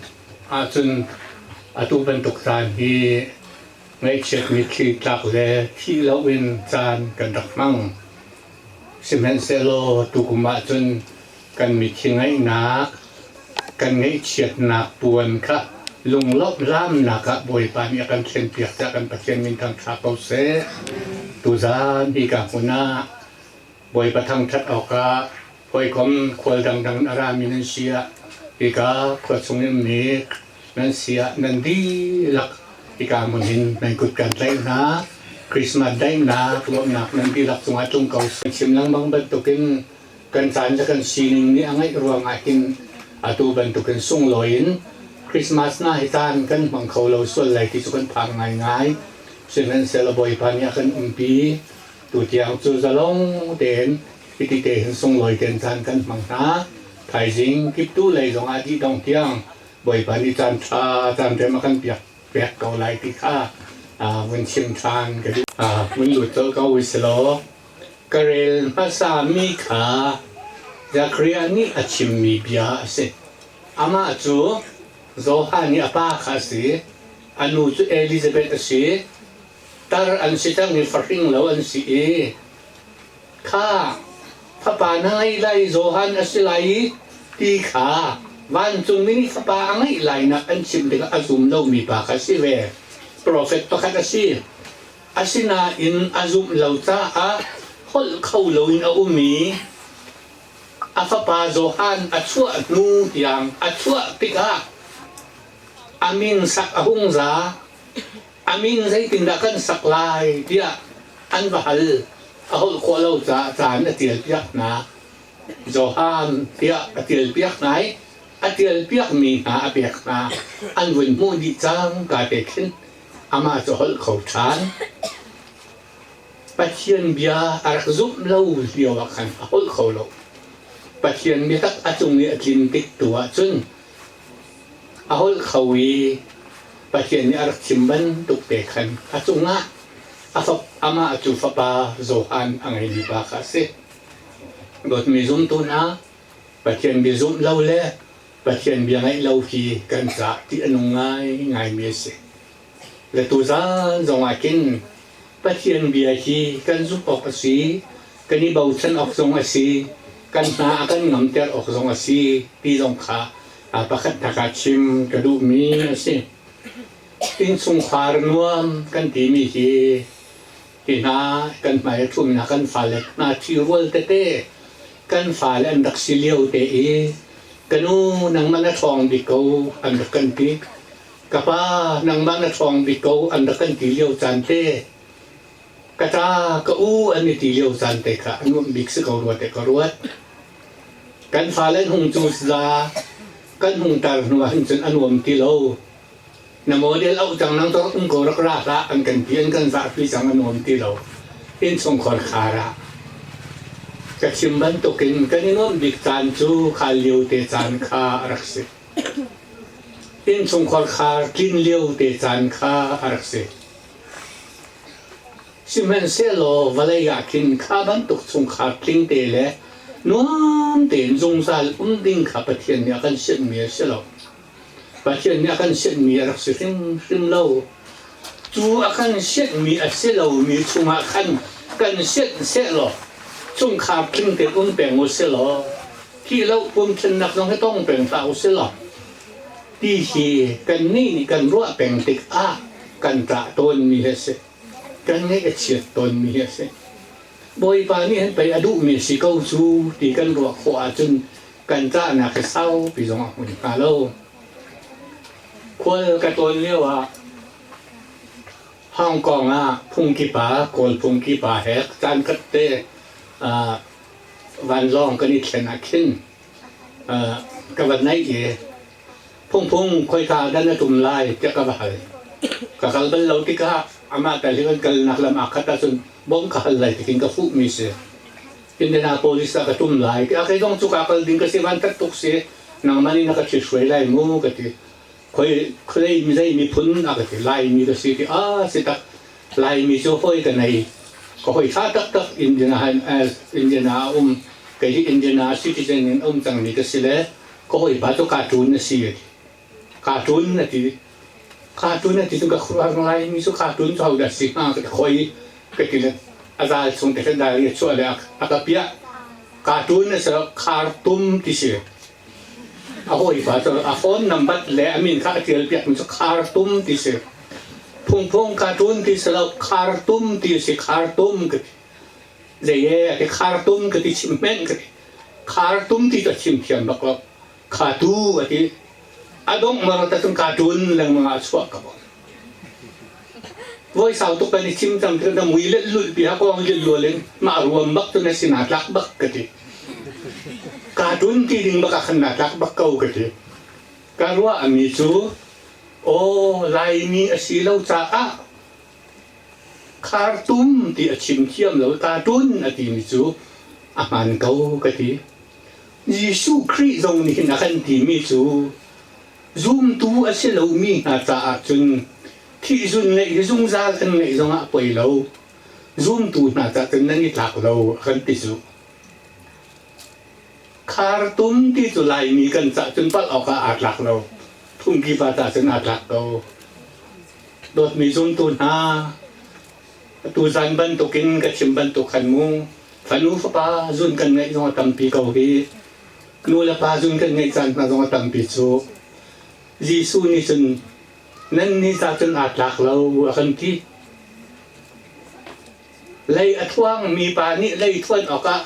ahcun atu bantuk caan hi ngaihchiat mitthli tlak le thih loin caan kan rak hmang. Sihmanhsehlaw tukum ahcun kan mithi ngaihnak, kan ngaihchiatnak puan kha lunglawmh laamnak ah Bawipa nih a kan thlenpiak caah kan Pathian min thangṭha ko seh. Tuzaan hika hmun ah Bawipa thangṭhat awkah hawikom khual dangdang a rami nan si ah hika khua chung i ummi nan si ah nan dihlak hika hmun hin nan kut kan tlaih hna. Christmas daihnak lawmhnak nan dihlak cungah tlung ko seh. Chim lengmang bantukin kan caan le kan sining nih a ngeih ruangah hin atu bantukin sunglawi in Christmas na hi caan kan hmang kho lo sual lai ti cu kan phang ngaingai. Sihmanhsehlaw Bawipa nih a kan umpi. Tutiang cu zalong tein hiti te hin sunglawi tein caan kan hmang hna. Thaizing kiptu lei zongah dih dong tiang Bawipa nih caan ṭha caan rem a kan piak pek ko lai ti kha vun chim ṭhan ka duh. Vun lut colh ko usilaw Ka rel hmasami kha Zakariah nih a chimmi bia a si. Amah cu Johan i a pa kha a si. A nu cu Elizabeth a si. Tar an si cang i fahring lo an si i kha fapa na ngei lai Johan a si lai i ti kha vancungmi nih fapa a ngeih lainak an chimh tikah a zum lomi pa kha a si ve. Profet pakhat a si. Asinain a zumh lo caah holh kho loin a um i a fapa Johan a chuah hnu tiang a chuah tikah a min sak a hung za. A min zeitindah kan sak lai tiah an va hal. A holh khawh lo caah caan a ṭialpiak hna. Johan tiah a ṭialpiak hna i a ṭialpiakmi hna a pek hna. An vun hmuh dih cangka te khin amah cu holh kho ṭhan. Pathian bia a rak zumh lo lio ah khan a holh kho lo. Pathian biatak a cung i a tlin tik tu ahcun a holh kho i Pathian nih a rak chim bantuk te khan a cungah a fap amah cu fapa Johan a ngeimi pa kha a si. Dawtmi zumtu hna, Pathian bia zumh lo le Pathian bia ngaih lo hi kan caah ṭih a nung ngaingaimi a si. Le tuzaan zongah khin Pathian bia hi kan zumh awk a si, kan i bochan awk zong a si, kan hna a kan ngamter awk zong a si ti zong kha pakhat hna ah chim ka duhmi a si. Innchungkhar nuam kan timi hi hi hna kan hmai a ṭhumi hna kan fale hna ṭhirual tete kan fale an rak si lio te i ka nu nangmah na ṭhawng bik ko an rak kan ti ka pa nangmah na ṭhawng bik ko an rak kan ti lio caan te ka ṭa ka u an i ti lio caan te kha a nuamh bik si ko rua te ka ruat kan fale an hung cu za kan hung tar hnu ah hin cun a nuam ti lo na model auh cang nang rak um ko rak ra hlah an kan ti an kan zahpi cang a nuam ti lo innchungkhar khar ah ka chim bantukin kan i nuamh bik caan cu kha lio te caan kha a rak si innchungkhar khar tlin lio te caan kha a rak si sihmanhsehlaw vawlei ah khin kha bantuk chungkhar tling te le nuam tein zungzal um ding kha Pathian nih a kan sianhmi a si lo Pathian nih a kan sianhmi a rak si hrimhrim lo. Cu a kan sianhmi a si lomi chungah khan kan sianh sehlaw chungkhar tling tein um peng u silaw thih lo pumthennak zong hi tong peng hlah u silaw ti hi kannih nih kan ruah peng tikah kan ṭah tawnmi hi a si. Kan ngaih a chiat tawnmi hi a si. Bawipa nih hin pei a duhmi si ko cu ti kan ruah khawh ahcun kan cahnak hi saupi zong a hmun hnga lo. Khual ka tlawn lio ah Hong Kong ah phungki pa, Kawl phungki pa he caan khat te Vanlawng kan i thlen ah khin ka va naih i phungphung khoika dah na tum lai tiah ka va hal. Ka kal bal lo tikah amah tal hi kan kalnak lam aa khat ahcun bawmh ka hal lai tikin ka fuhmi si. Indianapolis ah ka tum lai tiah kei zong cuka kal ding ka si van tat tuk si nangmah nih na ka ṭhithruai lai mu ka ti. Khoi khualei mi zei miphun a ka ti Laimi ka si ti a si tak Laimi cu hawi ka nei ka hawi ṭha taktak Indiana Indiana a um kei hi Indiana citizen in um cangmi ka si le ka hawipa cu cartoon a si a ti cartoon a ti cartoon a ti cu ka khuaruahar Laimi cu cartoon cu hodah si hnga ka ti khoi ka ti le a zal chung te khan diary a chuah le a ka piah cartoon a si khartum ti si A hawipa cu a phone number le a min kha a ṭialpiakmi cu Khartum ti si. Phungphung cartoon ti si lo, Khartum ti si, Khartum ka ti. Zei e a ti Khartum ka ti chim hmenh ka ti. Khartum ti cu a chim thiam bak lo. Khatu a ti. A dongh marat ahcun cartoon lengmang ah a chuah ka bawm. Voi sau tuk kan i chim cang ti na mui let lulh pi ha kong lil lual in mah ruam bak tu na si naa tlak bak ka ti. Cartoon ti ding bak ah khan naa tlak bak ko ka ti. Ka ruah mi cu aw Laimi a si lo caah khartum ti a chim thiam lo cartoon a timi cu a hmaan ko ka ti. Jesuh Khrih zong nih hin a kan timi cu Zumtu a si lomi hna caah cun thihzun ngeih hi zungzal an ngeih zongah poi lo. Zumtu hna cah cun nan i tlak lo a kan ti cu. Khartum ti cu Laimi kan cah cun palh awkah aa tlak lo. Phungki pa cah cun aa tlak ko. Dawtmi zumtu hna, tuzan bantukin ka chim bantuk khan mu, fanu fapa zun kan ngeih zong a tampi ko hi. Nu le pa zun kan ngeih caan hna zong a tampi cu Jesuh nih cun nan nih ca cun aa tlak lo a kan ti. Lei a thuangmi pa nih lei thuan awkah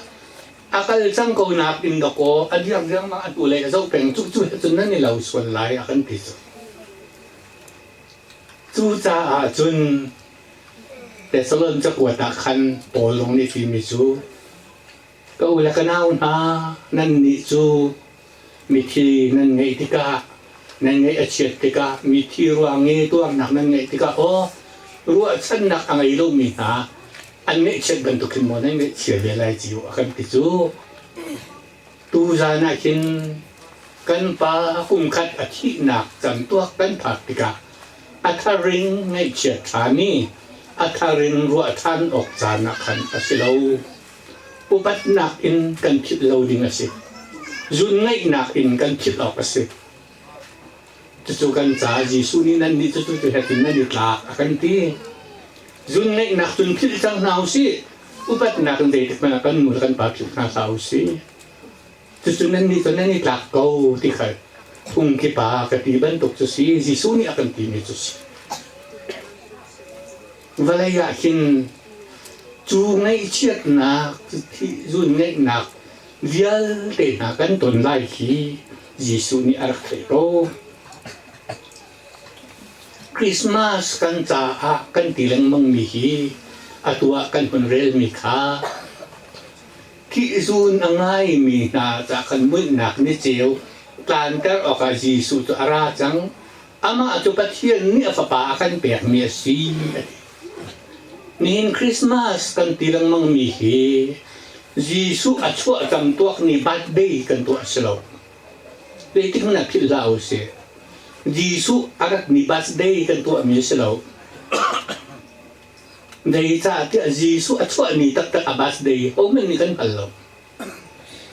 a kal cang ko nak in dawkaw a dir riangmang a hnulei a zoh peng cu cu he cun nan i lo sual lai a kan ti cu. Cucaah cun Thessalon cakuat ah khan Paul zong nih timi cu Ka u le ka nau hna, nannih cu mithi nan ngeih tikah, nan ngaih a chiat tikah, mithi ruang i tuarnak nan ngeih tikah, aw, ruahchannak a ngei lomi hna an ngaihchiat bantuk hin maw nan ngaihchia ve lai ci a kan ti cu. Tuzan ah khin kan pa kum khat a thihnak camtuak kan phak tikah a tharing ngaihchiat ṭhan i a tharin ruah ṭhan awk caan ah khan a si lo. Upatnak in kan philh lo ding a si. Zunngaihnak in kan philh awk a si. Cucu kan ca Jesuh nih nan nih cucu cu hetin nan i tlak a kan ti. Zunngaihnak cun philh cang hna usih. Upatnak in zeitik hmanh ah kan nu le kan pa philh hna hlah usih. Cucu nan nih cun nan i tlak ko ti kha phung ki pa ka ti bantuk cu si Jesuh nih a kan timi cu si. Vawlei ah hin cu ngaihchiatnak zun ngaihnak vialte hna kan ton lai khi Jesuh nih a rak theih ko. Christmas kan caah kan ti lengmang mi hi atu ah kan hun relmi kha thihzun a ngaimi hna ca kan muihnak ni ceu tlanter awkah Jesuh cu a ra cang. Amah cu Pathian nih a Fapa a kan pekmi a si a ti. Nihin Christmas kan ti lengmangmi hi Jesuh a chuah camtuak ni birthday kan tuah a si lo. Zeitik hmanh ah philh hlah u sih. Jesuh a rat ni birthday kan tuahmi a si lo. Zeicahtiah Jesuh a chuah ni taktak a birthday hohmanh nih kan hngal lo.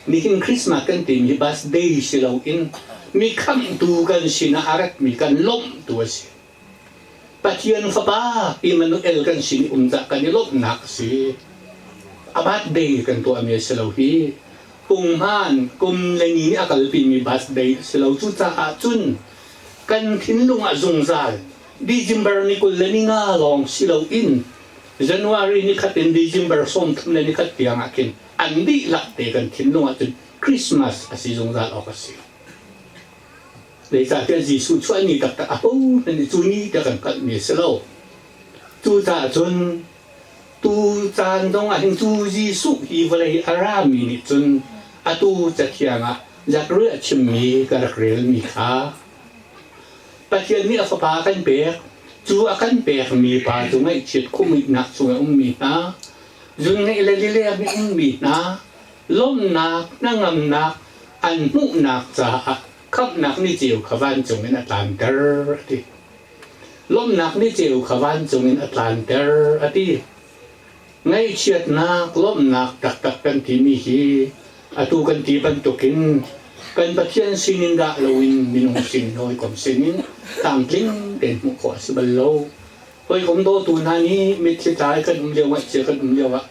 Nihin Christmas kan timi hi birthday si loin mi khamhtu kan sinah a ratmi kan lawmhtu a si. Pathian Fapa Emmanuel kan sin i um cah kan i lawmhnak a si. A birthday kan tuahmi a si lo hi. Punghman kum le ni nih a kalpimi birthday a si lo. Cucaah cun kan thinlung ah zungzal December ni 25 lawng si loin January ni khat in December 31 tiang ah khin an dihlak te kan thinlung ah cun Christmas a si zungzal awk a si. Zeicahtiah Jesuh chuah ni taktak a ho hmanh nih cu ni te kan hngalhmi a si lo. Cucaah cun Tu caan zong ah hin cu Jesuh hi vawlei a rami nih cun atu Cathiang ah Zakariah chimmi ka rak relmi kha Pathian nih a fapa a kan pek. Cu a kan pekmi pa cu ngaihchiat khumihnak chung i a ummi hna, zunngaih le lileng i ummi hna, lawmhnak, hnangamnak an hmuhnak caah khamhnak ni ceu kha vancung in a tlanter a ti. Lawmhnak ni ceu kha vancung in a tlanter a ti. Ngaihchiatnak, lawmhnak taktak kan timi hi atu kan ti bantukin kan Pathian sinin dah loin minung sin hawikom sinin tlamtling tein hmuh khawh a si bal lo. Hawikom dawtu hna nih mitthli tlai kan um lio ngaihchia kan um lio ah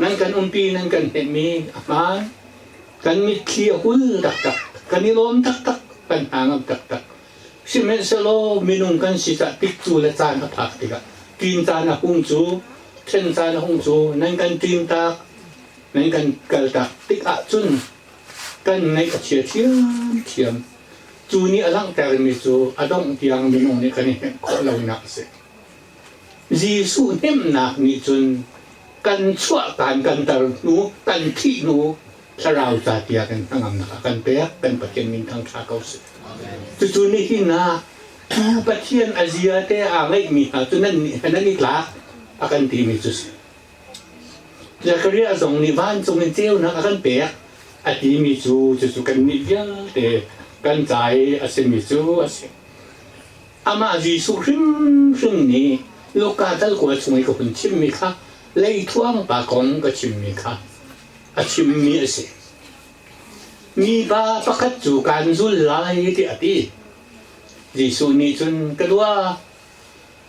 nan kan umpi nan kan hnemhmi a hmaan. Kan mitthli a hul taktak, kan i lawm taktak, kan hna ngam taktak. Sihmanhsehlaw minung kan si cah tikcu le caan a phak tikah ṭin caan a hung cu ṭhen caan a hung cu nan kan ṭin tak nan kan kaltak tik ahcun kan ngaih a chia ṭhiamṭhiam. Cu nih a langhtermi cu a dongh tiang minung nih kan i hnemh khawh lonak a si. Jesuh hnemhnak nih cun kan chuahkan kan tar hnu kan thih hnu thlarau ca tiah kan hnangamnak a kan pek kan Pathian min thangṭha ko seh. Cucu nihin ah cu Pathian a zia te aa ngeihmi hna cu nan nih nan i tlak a kan timi cu si. Zakariah zong nih vancung in ceunak a kan pek a timi cu cucu kannih vialte kan ca i a simi cu a si. Amah Jesuh hrimhrim nih Luka dal kua chung i ka hun chimmi kha leithuang pa kong ka chimmi kha a chimmi a si. Mipa pakhat cu kaan zul lai tiah a ti. Jesuh nih cun ka dua,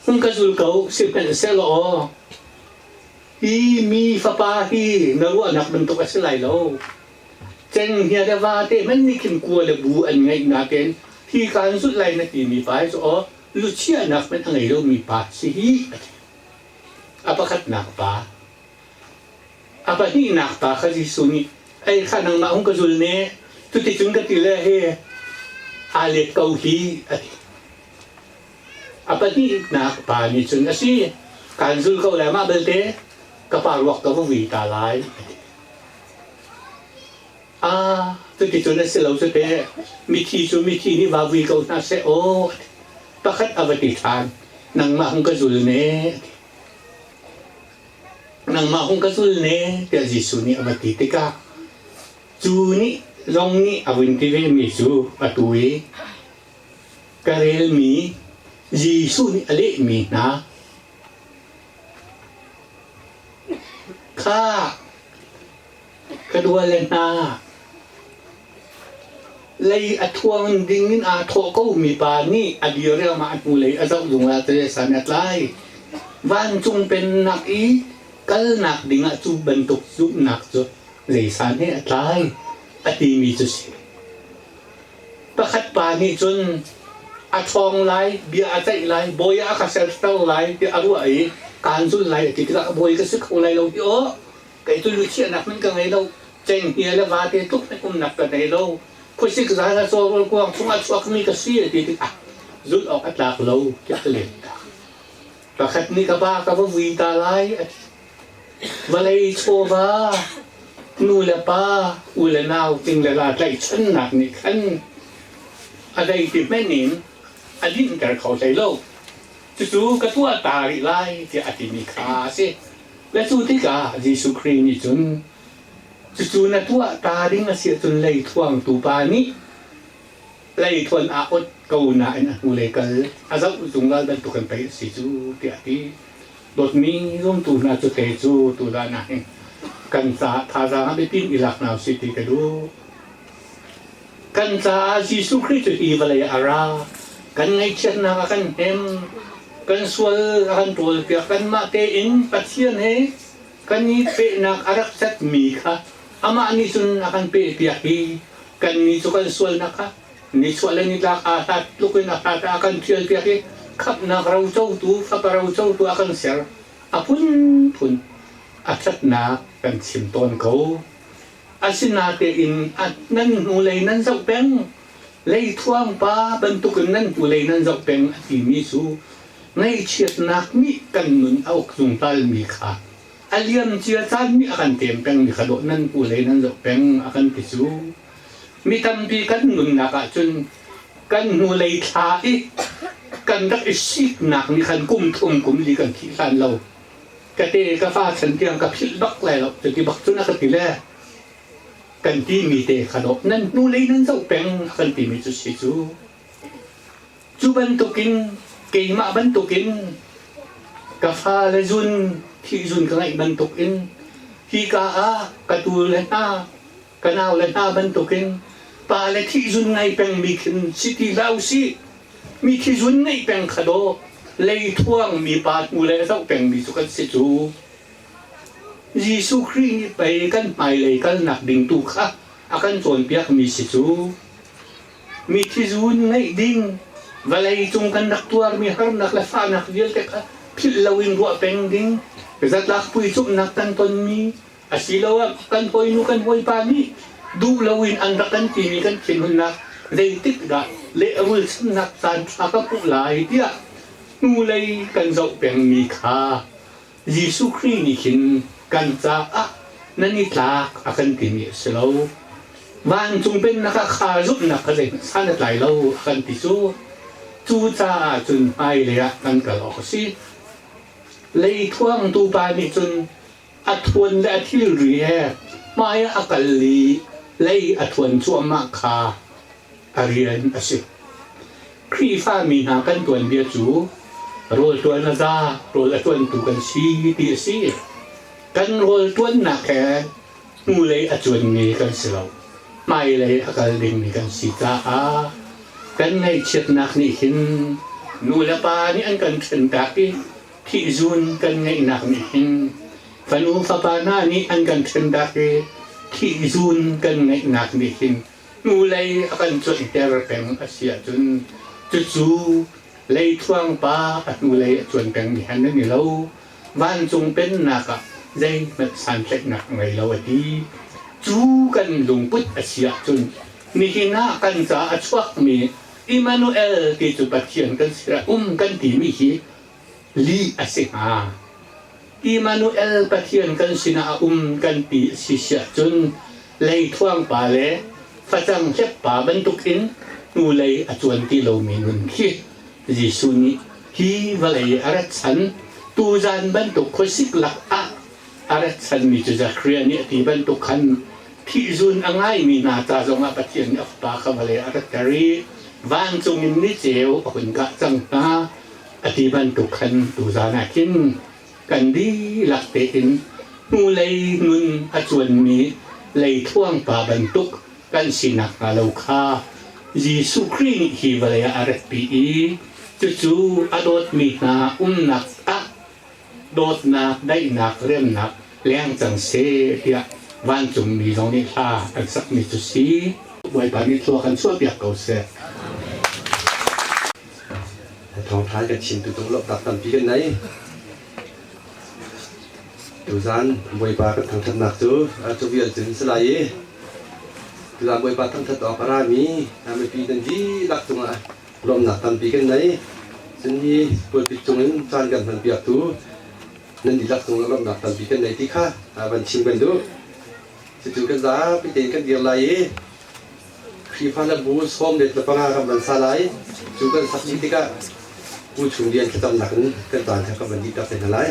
hung ka zul ko, sihmanhsehlaw hi mi fapa hi na ruahnak bantuk a si lai lo. Cenghngia le vate hmanh nih khin kua le bu an ngeih nain hi kaan zulh lai na timi pa hi cu aw luchiahnak hmanh a ngei lomi pa si hi a ti. A pakhatnak pa. A pahnihnak pa kha Jesuh nih, Ei kha nangmah hung ka zul ne, cuticun ka ti le he aa let ko hi, a ti. A pahnihnak pa nih cun, A si, kaan zul ko lai, mah belte ka pa ruak ka va vui ta lai, a ti. Ah, cuticun a si lo cu teh, mithi cu mithi nih va vui ko hna seh aw, a ti. Pakhat a va ti ṭhan, nangmah hung ka zul ne, a ti. Nangmah hung ka zul ne tiah Jesuh nih a va ti tikah cu nih zong nih a vun ti vemi cu atu i ka relmi Jesuh nih a lehmi hna kha ka duale hna lei a thuang ding in aa thawh ko mi pa nih a dir riangmah a hnulei a zoh zungzal te san a tlai. Vancung pennak i kalnak dingah cu bantuk zumhnak cu zei san he a tlai a timi cu si. Pakhat pa nih cun a ṭhawng lai, bia a ceih lai, bawi ah a ka serter lai tiah a ruah i kaan zul lai a ti tikah bawi ka si kho lai lo hi aw kei cu luchiahnak hmanh ka ngei lo cenghngia le vate tluk hmanh umnak ka nei lo khuasik zan ah cawrawl kuang chungah chuakmi ka si a ti tikah zulh awk a tlak lo tiah a let ta pakhat nih ka pa ka va vui ta lai a ti vawlei chawva nu le pa u le nau ting le la tlaihchannak nih khan a dei ti hmenh in a dinhter kho hlei lo cucu ka tuah ta rih lai tiah a timi kha a si Le cu tikah Jesuh Khrih nih cun, cucu na tuah ta ding a si ahcun leithuangtu pa nih leithuan aa ot ko nain a hnulei kal a zoh zungzal bantukin pei a si cu tiah a ti. Dawtmi zumtu hna cu te cu tutan ah hin kan caah thazaang a biapin i lak hna usih ti ka duh. Kan caah Jesuh Khrih cu hi vawlei ah a ra. Kan ngaihchiatnak a kan hnem. Kan sual a kan ṭawlpiak. Kanmah tein Pathian he kan i pehnak a rak catmi kha amah nih cun a kan pehpiak i kannih cu kan sualnak kha nichuah le nitlak aa hlat tluk in a hlat ah a kan ṭhialpiak i khamhnak rocotu, fapa rocotu a kan ser. A phunphun a ṭhatnak kan chim tawn ko. Asinain nan hnulei nan zoh peng, leithuang pa bantukin nan hnulei nan zoh peng a timi cu ngaihchiatnak nih kan nun a uk zungzalmi kha A liam cia caan nih a kan tem peng mi kha dawh nan pu lei nan zoh peng a kan ti cu. Mi tampi kan nunnak ahcun kan hnulei thla i kan rak i siknak nih khan kum thum kum li kan thih hlan lo ka te ka fa chan tiang ka philh bak lai lo cuti bak cun a ka ti le kan timi te kha dawh nan hnulei nan zoh peng a kan timi cu si cu. Cu bantukin keimah bantukin ka fale zun thih zun ka ngeih bantukin hika ah ka tu le hna ka nau le hna bantukin pa le thih zun ngei pengmi khin si ti hlah usih. Mi thi zun ngeih peng kha daw leithuang mi pa hnu le zoh pengmi cu kan si cu. Jesuh Khrih nih pei kan hmailei kalnak ding tu kha a kan cawnpiakmi si cu. Mithi zun ngeih ding, vawlei cung kan rak tuarmi harnak le fahnak vialte kha philh loin ruah peng ding, zatlak puicumhnak kan tonmi, asiloah kan hawinu kan hawipa nih duh loin an rak kan timi kan thinhunnak zeitik dah lehrul chamnak caan ṭha ka hmuh lai tiah hnulei kan zoh pengmi kha Jesuh Khrih nih khin kan caah nan i tlak a kan timi a si lo. Vancung pennak ah kha zumhnak kha zeihmanh san a tlai lo a kan ti cu. Cucaah cun hmailei ah kan kal awk a si. Leithuangtu pa nih cun a thuan le a thilri he hmai ah a kal i lei a thuan cuahmah kha a rian a si. Khrihfami hna kan tuanbia cu rawl ṭuan a za, rawl a ṭuantu kan si ti a si. Kan rawl ṭuannak he hnulei a cuanmi kan si lo. Hmailei a kal dingmi kan si caah kan ngaihchiatnak nih hin nu le pa nih an kan ṭhentak i thihzun kan ngeihnak nih hin fanu fapa hna nih an kan ṭhentak i thihzun kan ngeihnak nih hin hnulei a kan cuanhter peng a si ahcun cucu leithuang pa a hnulei a cuan pengmi han an i lo. Vancung pennak ah zeihmanh santlaihnak a ngei lo a ti. Cu kan lungput a si ahcun nihin ah kan ca a chuakmi Immanuel ti cu Pathian kan sirah um kan timi hi lih a si hnga. Immanuel Pathian kan sinah a um kan ti a si siahcun leithuang pa le facang hlep pa bantukin hnulei a cuan ti lomi nun khi Jesuh nih hi vawlei a rat chan tuzan bantuk khuasik lak ah a rat chanmi cu Zachariah nih a ti bantuk khan thihzun a ngaimi hna ca zongah Pathian nih a fapa kha vawlei a ratter i vancung in niceu a hun kah cang hna. A ti bantuk khan tuzan ah khin kan dihlak tein hnulei nun a cuanmi leithuang pa bantuk kan si nakhnga lo kha Jesuh Khrih nih hi vawlei ah a ratpi i cucu a dawtmi hna umnak ah dawtnak, daihnak, remnak leng cang seh tiah vancungmi zong nih hla an sakmi cu si. Bawipa nih thlua kan chuahpiak ko seh. Thawngṭha kan chimtu cung lawmhnak tampi kan nei. Tuzan Bawipa kan thangṭhatnak cu cu vial cun si lai i tuzan Bawipa thangṭhat awk a rami mipi nan dihlak cungah lawmhnak tampi kan nei. Cun hi pulpit cungin caan kan hmanpiaktu nan dihlak cungah lawmhnak tampi kan nei ti kha van chim kan duh. Cucu kan zapi tein kan dir lai i Khrihfa le bu 15 kan van sa lai. Cu kan sak dih tikah Pu Chung Lian thlacamnak in kan caan kha kan van dih tak te hna lai.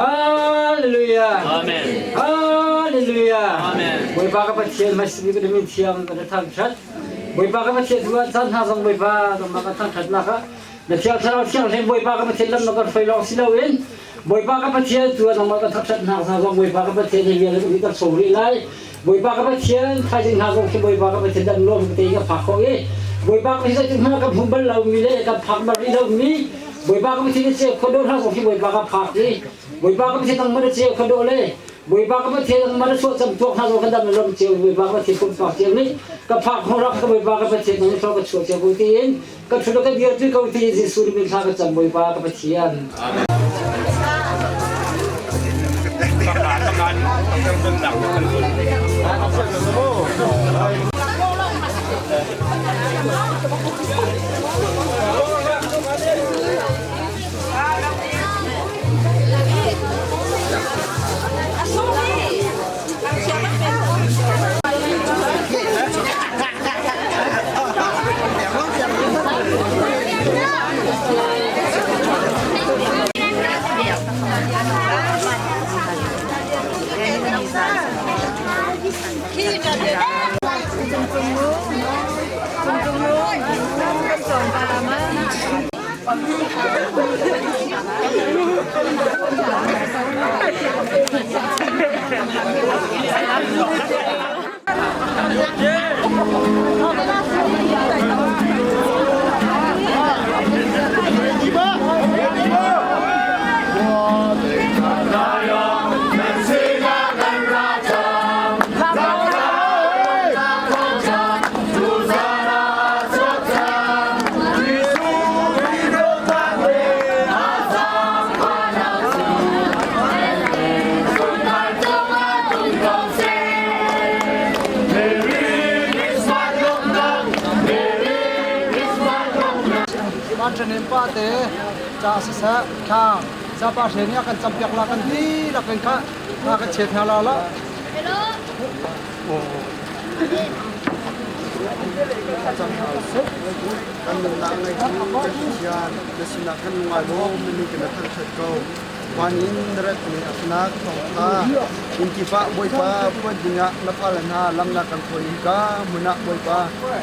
Hallelujah. Amen. Hallelujah. Amen. Bawipa ka Pathian masimi ka min thiang ka thangthat. Bawipa ka Pathian tu ah caan hna zong Bawipa nangmah kan thangṭhatnak ah na Thiang Thlarau Thianghlim Bawipa ka Pathian lam na kan hruai lawng si loin Bawipa ka Pathian tu ah nangmah kan thangṭhat hna zong Bawipa ka Pathian hi vial in kan sawm rih lai. Bawipa ka Pathian thaizing hna zong khi Bawipa ka Pathian dan lawm te ka phak khawh i Bawipa ka Pathian hna kan hmu bal lomi le kan phak bal rih lomi Bawipa ka Pathian che khuadawh hna zong khi Bawipa ka phak i Bawipa ka Pathian nangmah na ceu khuadawh le Bawipa ka Pathian nangmah na chuah cam tuak hna zong kan dam na lawm cio Bawipa ka Pathian pumpak cio nih ka phak hnu rak ka Bawipa ka Pathian nang thlo ka chuah cio ko tiin ka thu ka dir tu ko ti Jesuh nih min thla ka cam Bawipa ka Pathian. Ṭhanem pa te ca siseh thla zapa hre nih a kan campiak la kan dihlak in kha hna kan chet hna la la. Kan nunnak ngei tu kan Pathian na sinah kan ngai lawm mi kan thangṭhat ko. Van in na rat mi afnak thawngtha in kipah Bawipa puan dingah na fale hna lam na kan thawi in ka hmun ah Bawipa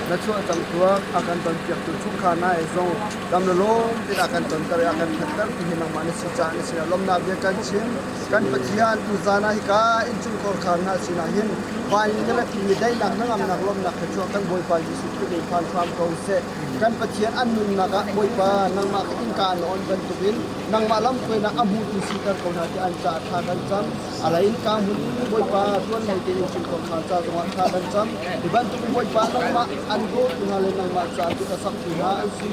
na chuah cang tuak a kan tonpiaktu chungkhar na e zong dam le lawm tin a kan tonter i a kan thatter ti hi nangmah na si caah na sinah lawmnak bia kan chim. Kan Pathian tuzaan ah hika innchungkhar khar hna sinah hin van in na rat mi daihnak hnangamnak lawmnak kha chuah kan Bawipa Jesuh Khrih min phan hram ko seh. Kan Pathian an nunnak ah Bawipa nangmah kha innka an on bantukin nangmah lamhruainak a hmutu siter ko hna ti an caah thla kan cam. A lei in ka hmun Bawipa tuan lo tein innchungkhar khar ca zongah thla kan cam. Hi bantukin Bawipa nangmah an dawtu hna le nangmah caah kut a saktu hna an si.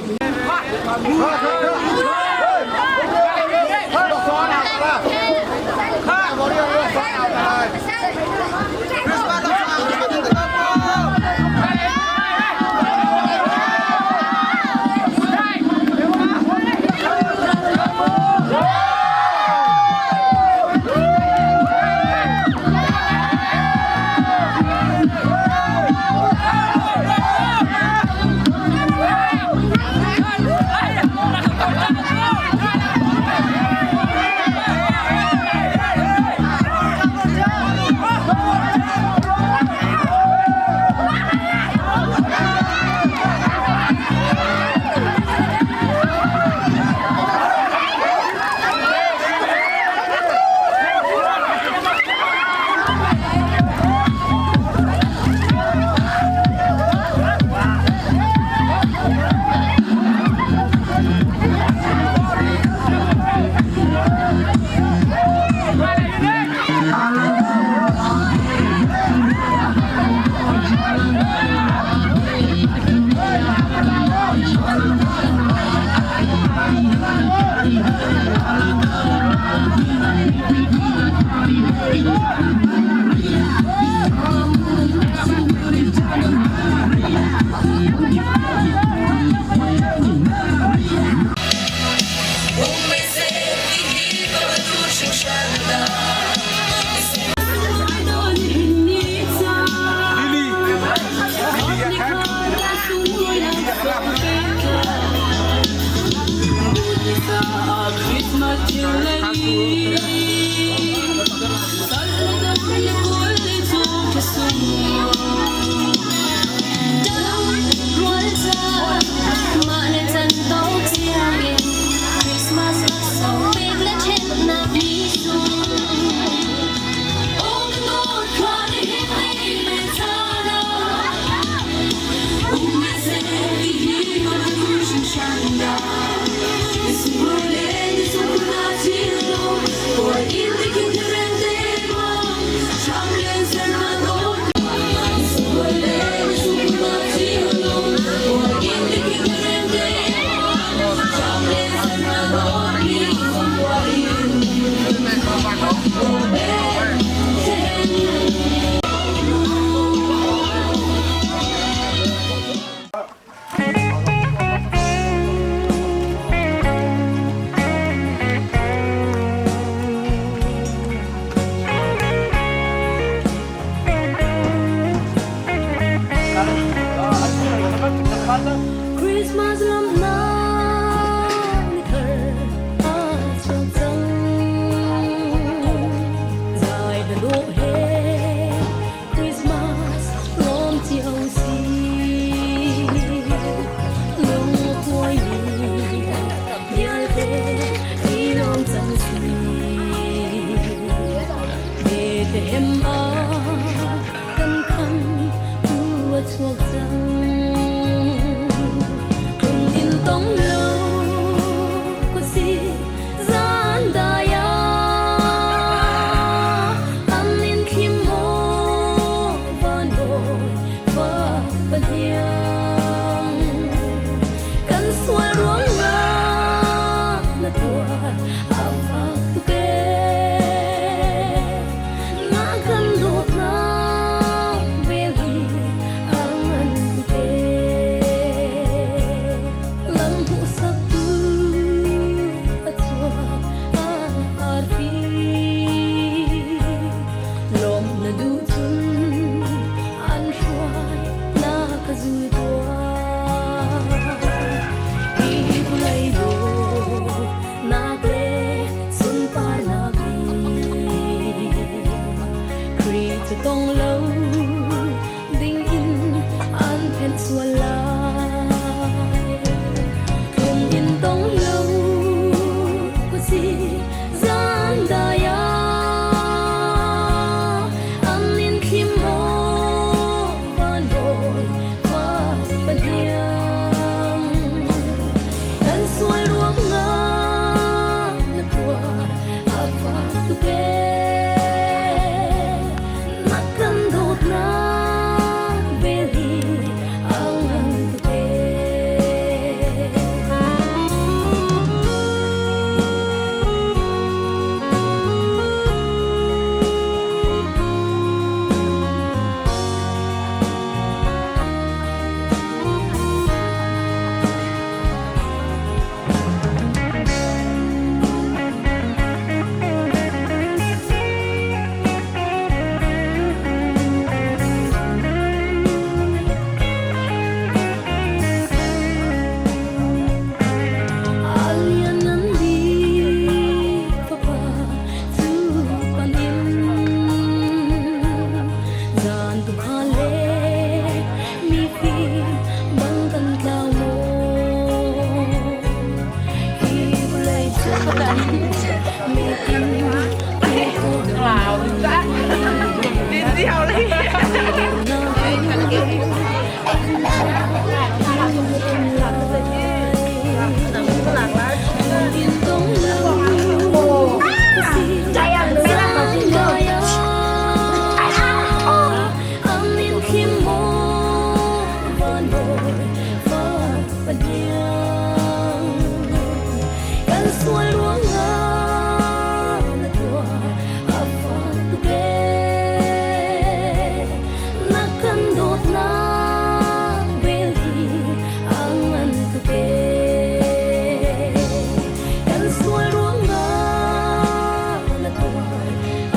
Na duh cun an hruai na ka zul tuah. Hi vawlei dawtnak le sunparnak hi Khrih cu tong lo ding in an phenh sual lai. Tlung in tong lo khuasi zan dai ah an in thlim maw van bawi fa pahniang. Kan sual ruangah na tuar a fak tuk ee. Na kan dawtnak vel hi a ngan tuk ee. A lianngan bik Fapa cu kan in zan tukha le mifim bang kan tlau maw? Hi vawlei cung mitin Kan sual ruangah na tuar a fak tuk ee. Na kan dawtnak vel hi a ngan tuk ee. Kan sual ruangah na tuar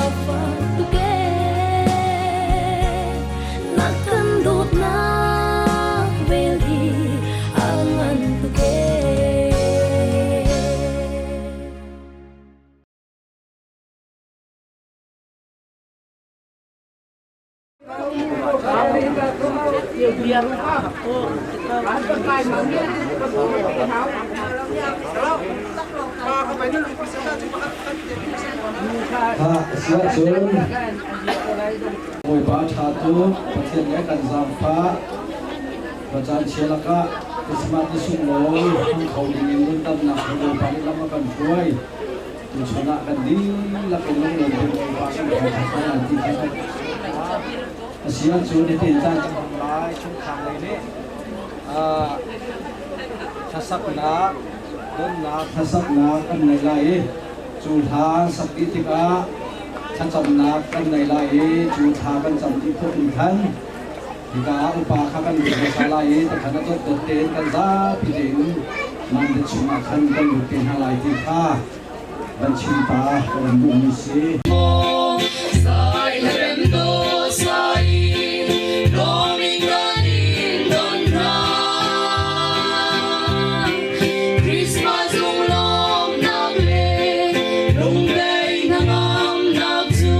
a fak tuk ee. Na kan dawtnak vel hi a ngan tuk ee. Ha siahcun Bawipa ṭha tu Pathian le kan zaangfah Pacaan chia lakah Christmas ni sunglawi hmang kho dingin nundamnak he Bawipa nih lam a kan hruai. Tuchun ah kan dihlak in lunglawm tein Bawipa kan thangṭhat lai ti kha kan a si ahcun hitin caan kan hmang lai chungkhar lei nih hlasaknak donnak hlasaknak kan ngei lai i cu hla sak dih tikah thlacamnak kan ngei lai i cu thla kan cam dih khawh in khan hika ah upa kha kan lut hmasa lai i takhan a dotdot tein kan zapi tein mande chungah khan kan lut te hna lai ti kha van chim ta ka van duhmi si. Christmas lunglawmnak le lunglei hnangamnak cu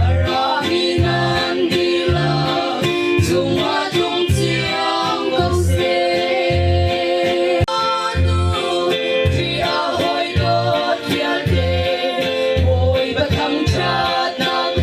a rami nan dihlak cungah tlung cio ko seh. Khrih a hawi dawt vialte Bawipa thangṭhatnak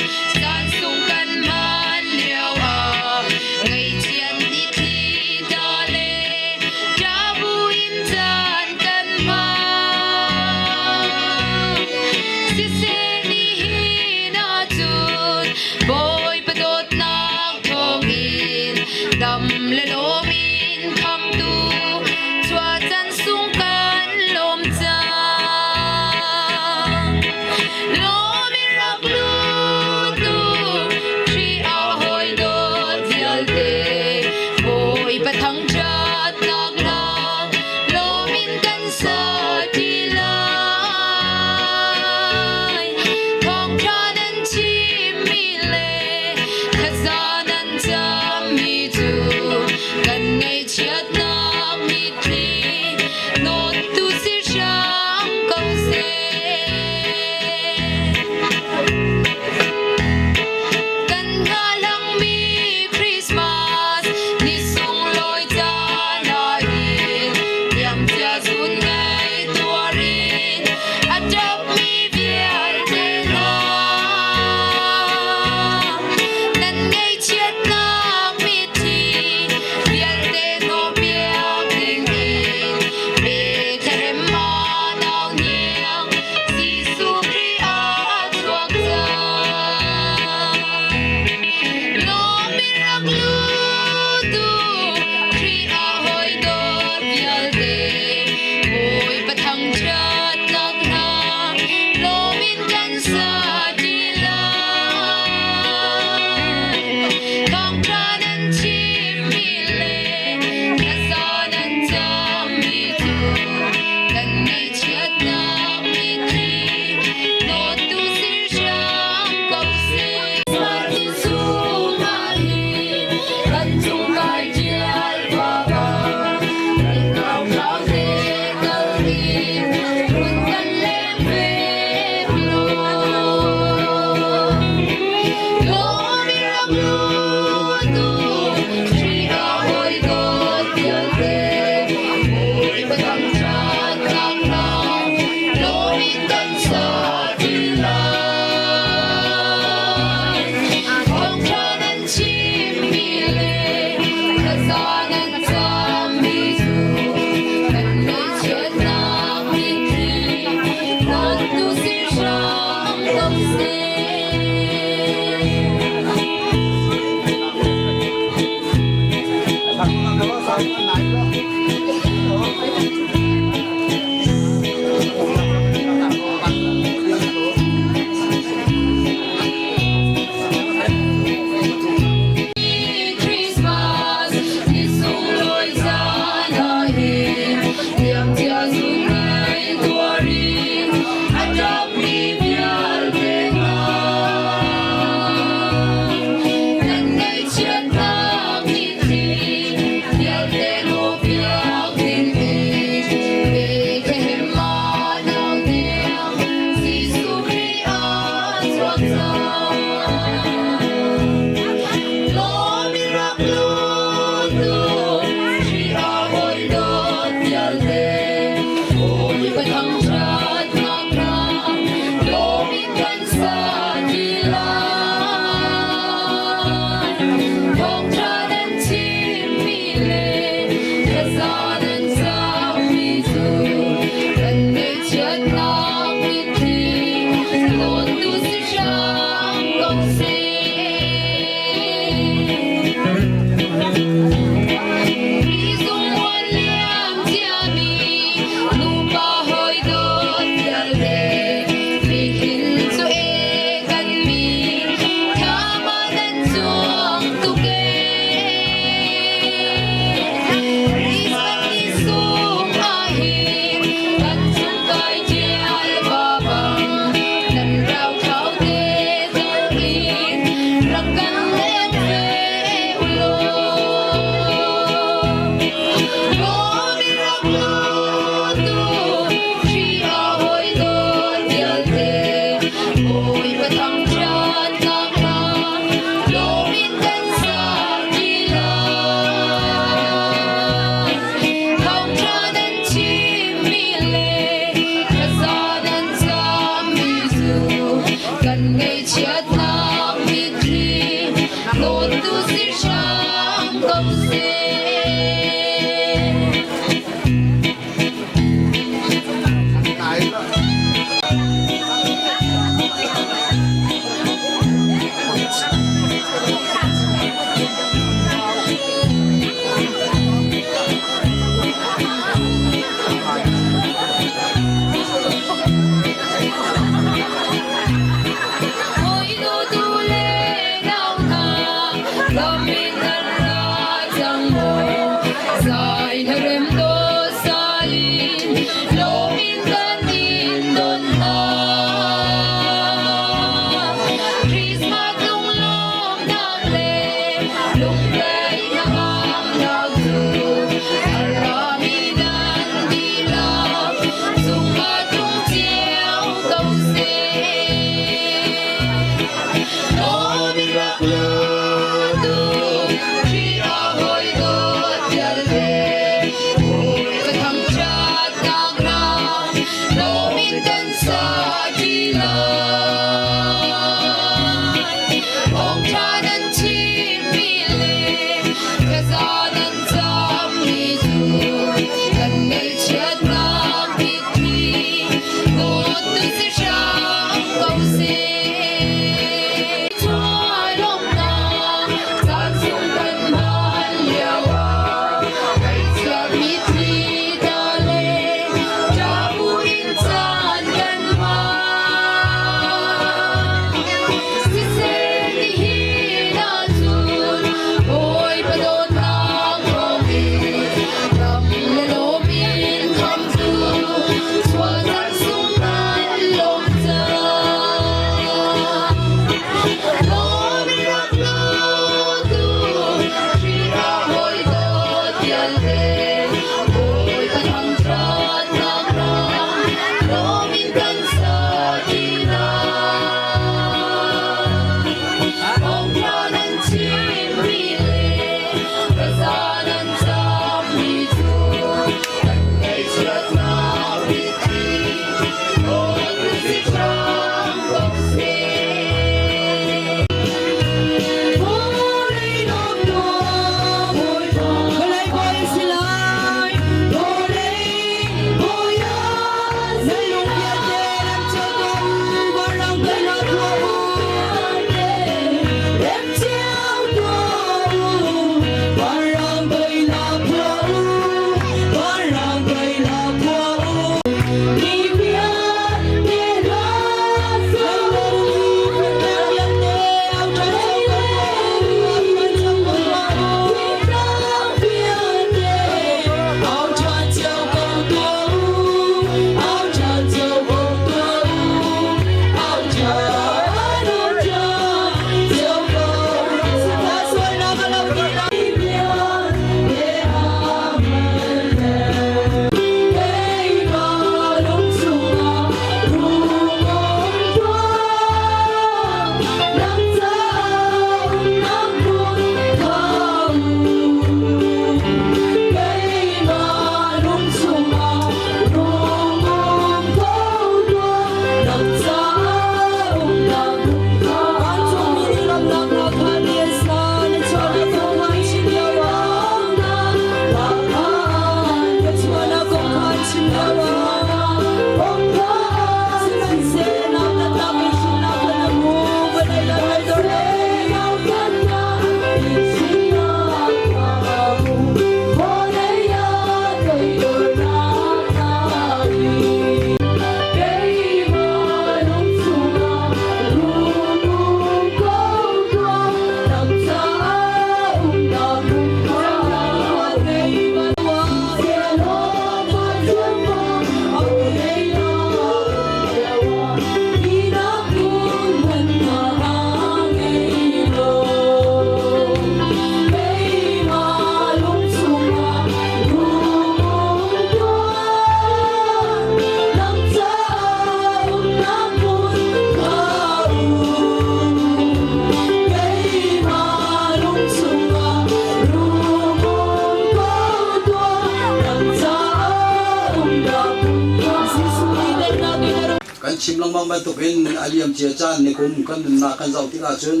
chim lengmang bantukin a liam cia caan nikum kan nunnak kan zoh tik ahcun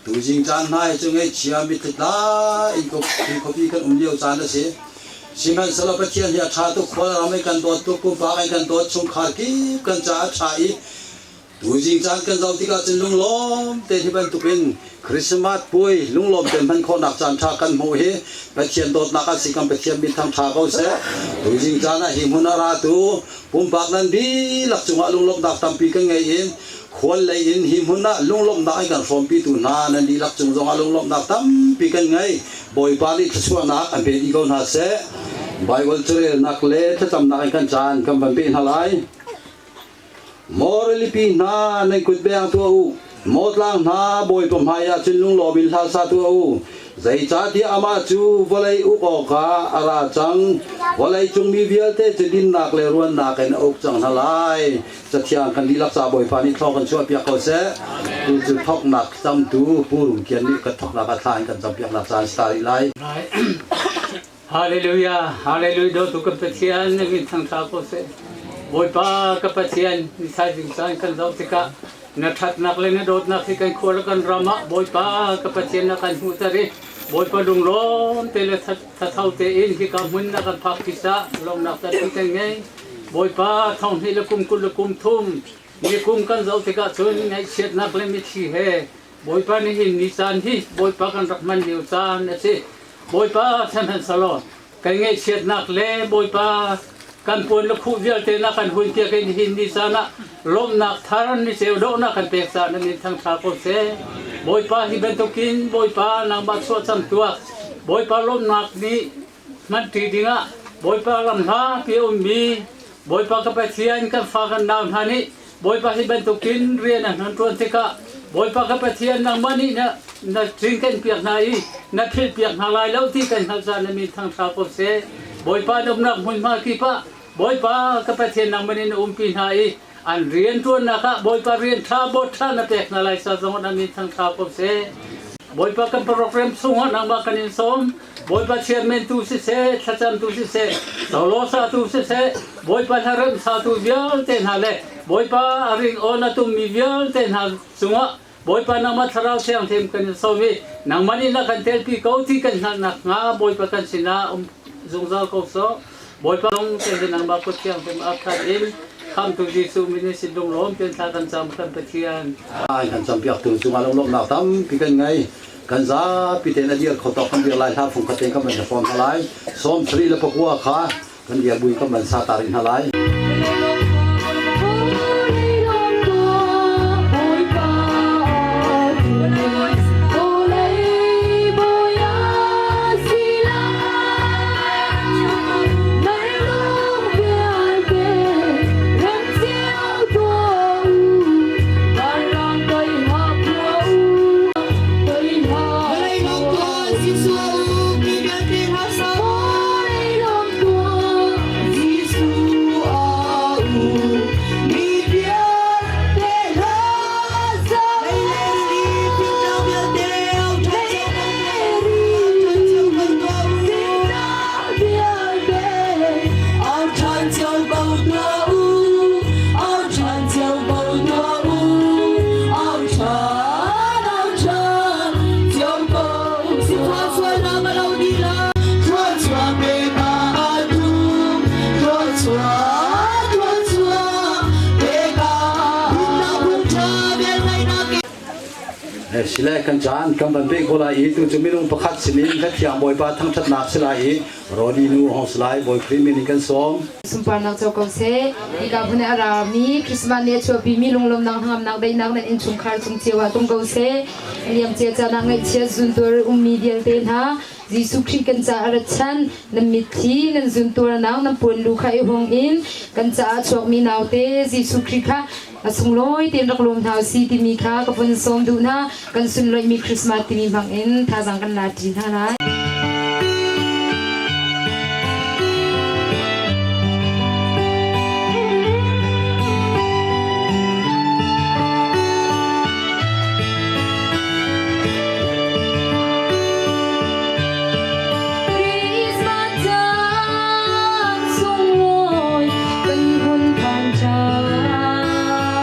tuzing caan hna hi cu ngaihchia mitthli tla in khuapi kan um lio caan a si. Sihmanhsehlaw Pathian hi a ṭha tuk, khualram in kan dawt tuk, pumpak in kan dawt, chungkhar kip kan caah a ṭha i tuzing caan kan zoh tikah cun lunglawm tein hi bantukin Christmas puai lunglawm tein hman khawhnak caan ṭha kan hmuh hi Pathian dawtnak a si. Kan Pathian min thangṭha ko seh. Tuzing caan ah hi hmun a ratu pumpak nan dihlak cungah lunglawmhnak tampi kan ngei i khual lei in hi hmun ah lunglawmhnak an kan hrawmpitu hna nan dihlak cung zongah lunglawmhnak tampi kan ngei. Bawipa nih thluachuahnak an pe dih ko hna seh. Baibal carelnak le thlacamnak in kan caan kan van peh hna lai. Maw rilipi hna, nan kut beng tuah u. Maw tlang hna, Bawipa hmaiah cun lunglawm in hla sa tuah u. Zeicahtiah amah cu vawlei uk awkah a ra cang. Vawlei cung mi vialte cu dinnak le ruannak in a uk cang hna lai. Cathiang kan dihlak ca Bawipa nih thlaw kan chuahpiak ko seh. Tu cu thawknak camtu Pu Rung Kian nih kan thawknak ah thla in kan campiaknak caan si ta rih lai. Hallelujah, Hallelujah, dawtu kan Pathian na min thangṭha ko seh. Bawipa ka Pathian, ni thaizing caan kan zoh tikah na ṭhatnak le na dawtnak hi kan khua le kan ram ah Bawipa ka Pathian na kan hmuhter i Bawipa lunglawm te le thatho tein hika hmun na kan phak ti caah lawmhnak tampi kan ngei. Bawipa thonghnih le kum 20 le kum thum ni kum kan zoh tikah cun ngaihchiatnak le mitthli he Bawipa nihin ni caan hi Bawipa kan rak hman lio caan a si. Bawipa sihmanhsehlaw kan ngaihchiatnak le Bawipa kan puan le khuh vialte na kan hun piak i nihin ni caan ah lawmhnak thar ni ceu dawhnak kan pek caan na min thangṭha ko seh. Bawipa hi bantukin Bawipa nangmah chuah cang tuah. Bawipa lawmhnak nih hmanṭi dingah Bawipa ram hla pi a ummi Bawipa ka Pathian kan fa kan nau hna nih Bawipa hi bantukin rian an hman ṭuan tikah Bawipa ka Pathian nangmah nih na na cinken piak hna i na philh piak hna lai lo ti kan hngalh caah na min thangṭha ko seh. Bawipa na umnak hmunhma kip ah Bawipa ka Pathian nangmah nih na umpi hna i an rian ṭuannak ah Bawipa rian ṭha bawt ṭha na pek hna lai ca zongah na min thangṭha ko seh. Bawipa kan program chungah nangmah kan in sawm. Bawipa chairman tu siseh, thlacam tu siseh, solo sa tu siseh, Bawipa hlaremh sa tu vialte hna le Bawipa a ring awn a tummi vialte hna cungah Bawipa nangmah Thlarau Thianghlim kan in sawm i nangmah nih na kan telpi ko ti kan hngalhnak hnga Bawipa kan sinah um zungzal ko sawh. Bawipa zong te nangmah kut thianghlim apthat in Khamtu Jesuh min in sin lunglawm tein thla kan cam kan Pathian. Kan campiaktu cungah lunglawmhnak tampi kan ngei. Kan zapi tein a dir kho tawk kan dir lai hla fung khat tein kan van hrawm hna lai. 34 kha kan dir buin kan van sa ta rih hna lai. Sile kan caan kan van pe ko lai i tu cu minung pakhat sinin kan thiang Bawipa thangṭhatnak si lai i Rodi nu hong si lai Bawi Khrih min in kan sawm. Sunparnak co ko seh. Hika hmun ah a rami Christmas ni a chuahpimi lunglawmnak hnangamnak daihnak nan innchungkhar cung cio ah tum ko seh. Liamcia caan ah ngaihchia zuntuar ummi vialte hna Jesuh Khrih kan caah a rat chan nan mitthli nan zuntuarnak nan puanlu kha i hung in kan caah chuakmi naute Jesuh Khrih kha a sunglawi tein rak lawm hna usih timi kha ka vun sawm duh hna. Kan sunlawihmi Christmas timi hmang in thazaang kan la ṭi hna lai. Christmas caan sunglawi kan hun phan ṭhan.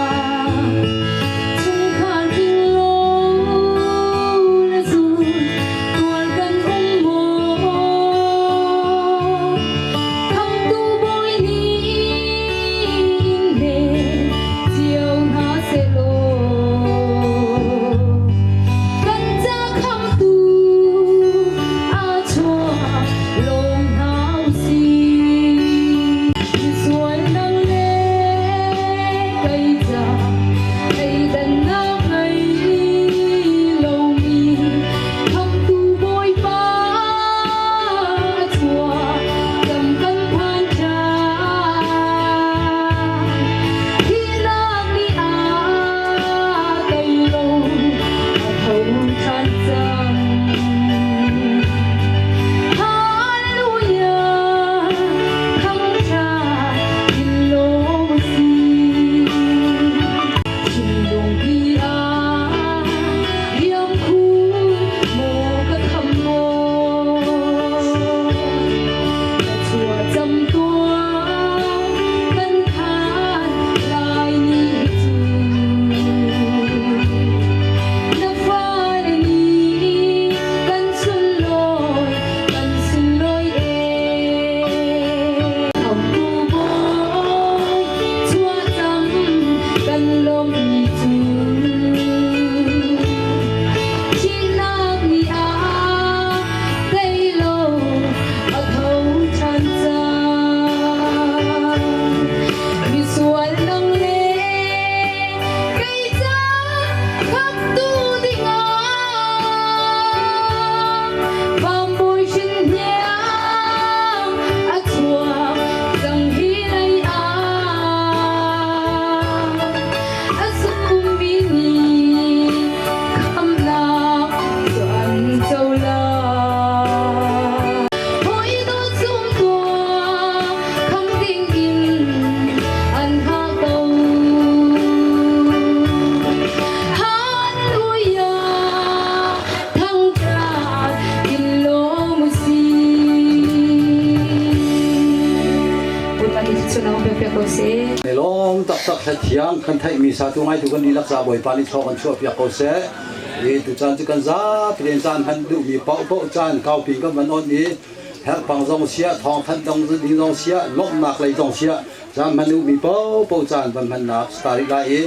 chuah piak ko seh. Lawm taktak hlathiang kan theihmi satu ngaitu kan dihlak ca Bawipa nih thlawh kan chuah piak ko seh. I tucaan cu kan zapi tein caan hman duhmi paohpaoh caan kaupi kan van on i herhpang zong siah thawngthanh dong ding zong siah lawmhnak lei zong siah caan hman duhmi paohpaoh caan van hmannak si ta rih lai i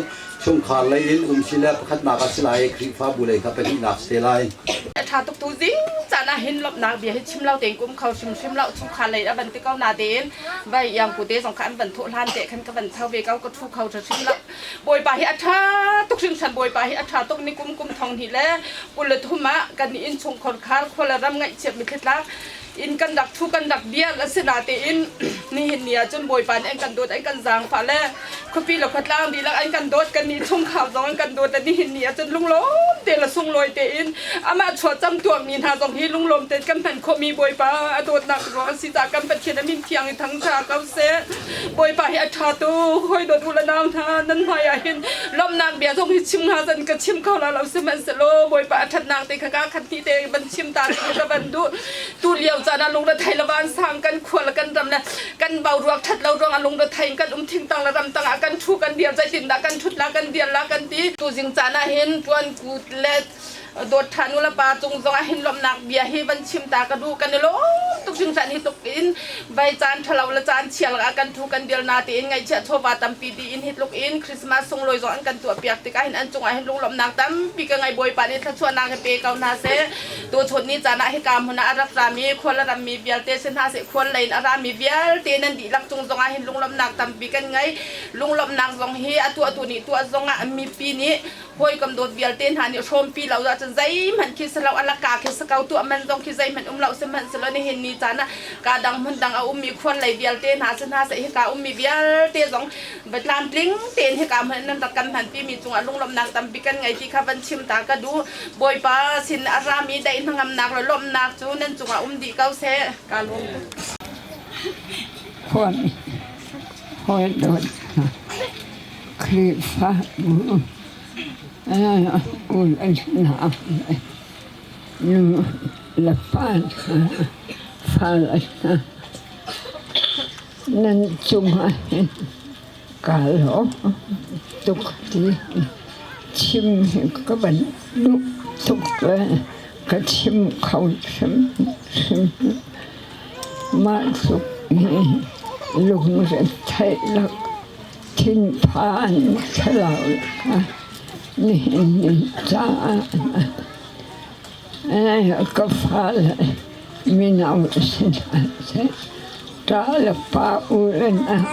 chungkhar lei in um si le pakhatnak ah si lai i Khrihfabu lei kha pahnihnak si te lai. A ṭha tuk tu zing caan ah hin lawmhnak bia hi chim lo tein kum kho hrimhrim lo chungkhar lei a van ti ko na tein vai iang pu te zong kha an van thawh hlan te khan ka van tho ve ko ka thu kho ṭha hrim lo Bawipa hi a ṭha tuk hringhran Bawipa hi a ṭha tuk ni kum kum thong hnih le 23 ah kan innchungkhar khar khual ram ngaihchiat mitthli in kan rak thu kan rak bial a si natein nihin ni ah cun Bawipa nih an kan dawt an kan zaangfah le khuapi le khuatlang dihlak an kan dawt kan nih chungkhar zong an kan dawt le nihin ni ah cun lunglawm te le sunglawi tein amah chuahcam tuahmi hna zong hi lunglawm tein kan hman khawhmi Bawipa a dawtnak ruang a si caah kan Pathian a min thiang i thangṭha ko seh. Bawipa hi a ṭha tuk hawi dawt u le nau hna nan hmai ah hin lawmhnak bia zong hi chim hnga zan ka chim kho la lo sihmanhsehlaw Bawipa a ṭhatnak te kha ka khat hnih te van chim ta ding ka van duh. Tu lio caan ah lungre thei le vansang kan khua le kan ram le kan boruak ṭhat lo ruang ah lungre thei in kan um thingtang le ramtang ah kan ṭhu kan dir zeitindah kan ṭhut la kan dir la kan ti. Tu zing caan ah hin ṭuan kut le dawt ṭha nu le pa cung zong ah hin lawmhnak bia hi van chim ta ka duh. Kan i lawm tuk hringhran hi tuk in vai caan ṭhalo le caan chia lakah kan thu kan dir na tiin ngaihchiah chawva tampi tiin hi tluk in Christmas sunglawi zong an kan tuahpiak tikah hin an cungah hin lunglawmhnak tampi ka ngei. Bawipa nih thluachuahnak hi pe ko hna seh. Tuchun ni caan ah hika hmun ah a rak rami khual a rammi vialte si hna seh, khual lei in a rami vialte nan dihlak cung zongah hin lunglawmhnak tampi kan ngei. Lunglawmhnak zong hi a tuahtu nih tuah zongah mipi nih hawikom dawt vialte hna nih hrawmpi lo ahcun zeihmanh khi si lo, a laka khi si ko, tuah man zong khi zeihmanh um lo. Sihmanhsehlaw nihin ni caan ah ka dang hmun dang a ummi khual lei vialte hna si hna seh, hika ummi vialte zong va tlamtling tein hika hmun nan rak kan hmanpi mi cungah lunglawmhnak tampi kan ngei ti kha van chim ta ka duh. Bawipa sin a rami daih hnangamnak le lawmhnak cu nan cungah um dih ko seh. Kaa lawm tuk. Khuami hawi dawt hna, Khrihfabu ul an hna nu le pa hna, fale hna, nan cungah hin kaa lawm tuk ti chim hi ka van duh tuk le ka chim kho hrimhrim. Mah tluk hi lungretheihnak thinphan thlarau kha nihin ni caah ka fale mino sinah seh ṭa le pa u le nau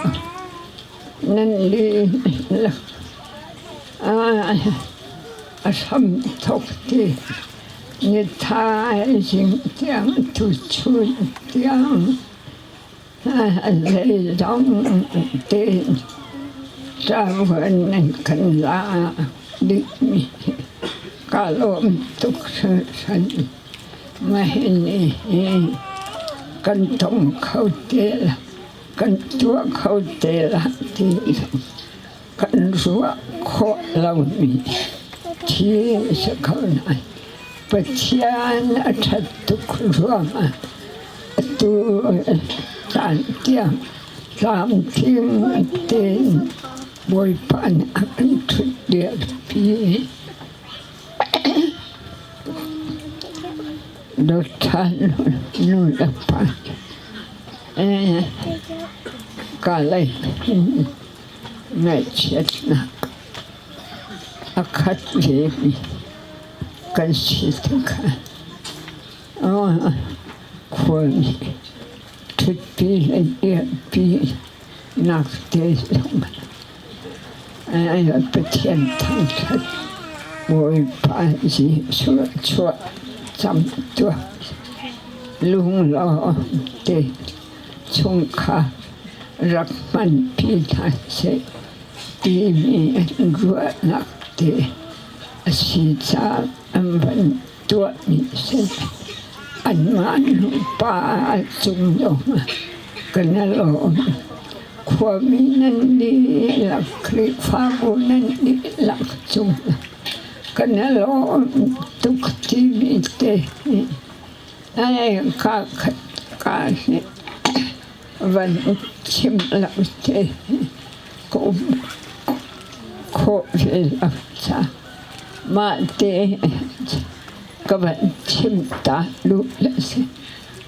nan dihlak a hramthawk ti ni thaizing tiang tuchun tiang zeizong tein cavuan nan kan la dihmi kaa lawm tuk hringhran. Mah ni hi kan tong kho te lo, kan tuah kho te la ti kan ruah khawh lomi thil a si kho nain Pathian a ṭhat tuk ruangah atu caan tiang tlamtling tein Bawipa nih a kan ṭhut dirpi. Dawt ṭhan nu le pa ka lei ngaihchiatnak a khat vemi kan si tikah khuami ṭhutpi le dirpi nak te zong Pathian thangṭhat Bawipa Jesuh chuah cam tuah lunglawm te chungkhar rak hmanpi hna seh timi an ruahnak te a si caah an van tuahmi si. Anmah nupa cung zongah kan i lawm. Khuami nan dihlak, Khrihfabu nan dihlak cungah kan i lawm tuk timi te hi ka khat ka hnih. van chim lo te ka um khawh ve lo ca mah te ka van chim ta duh le si.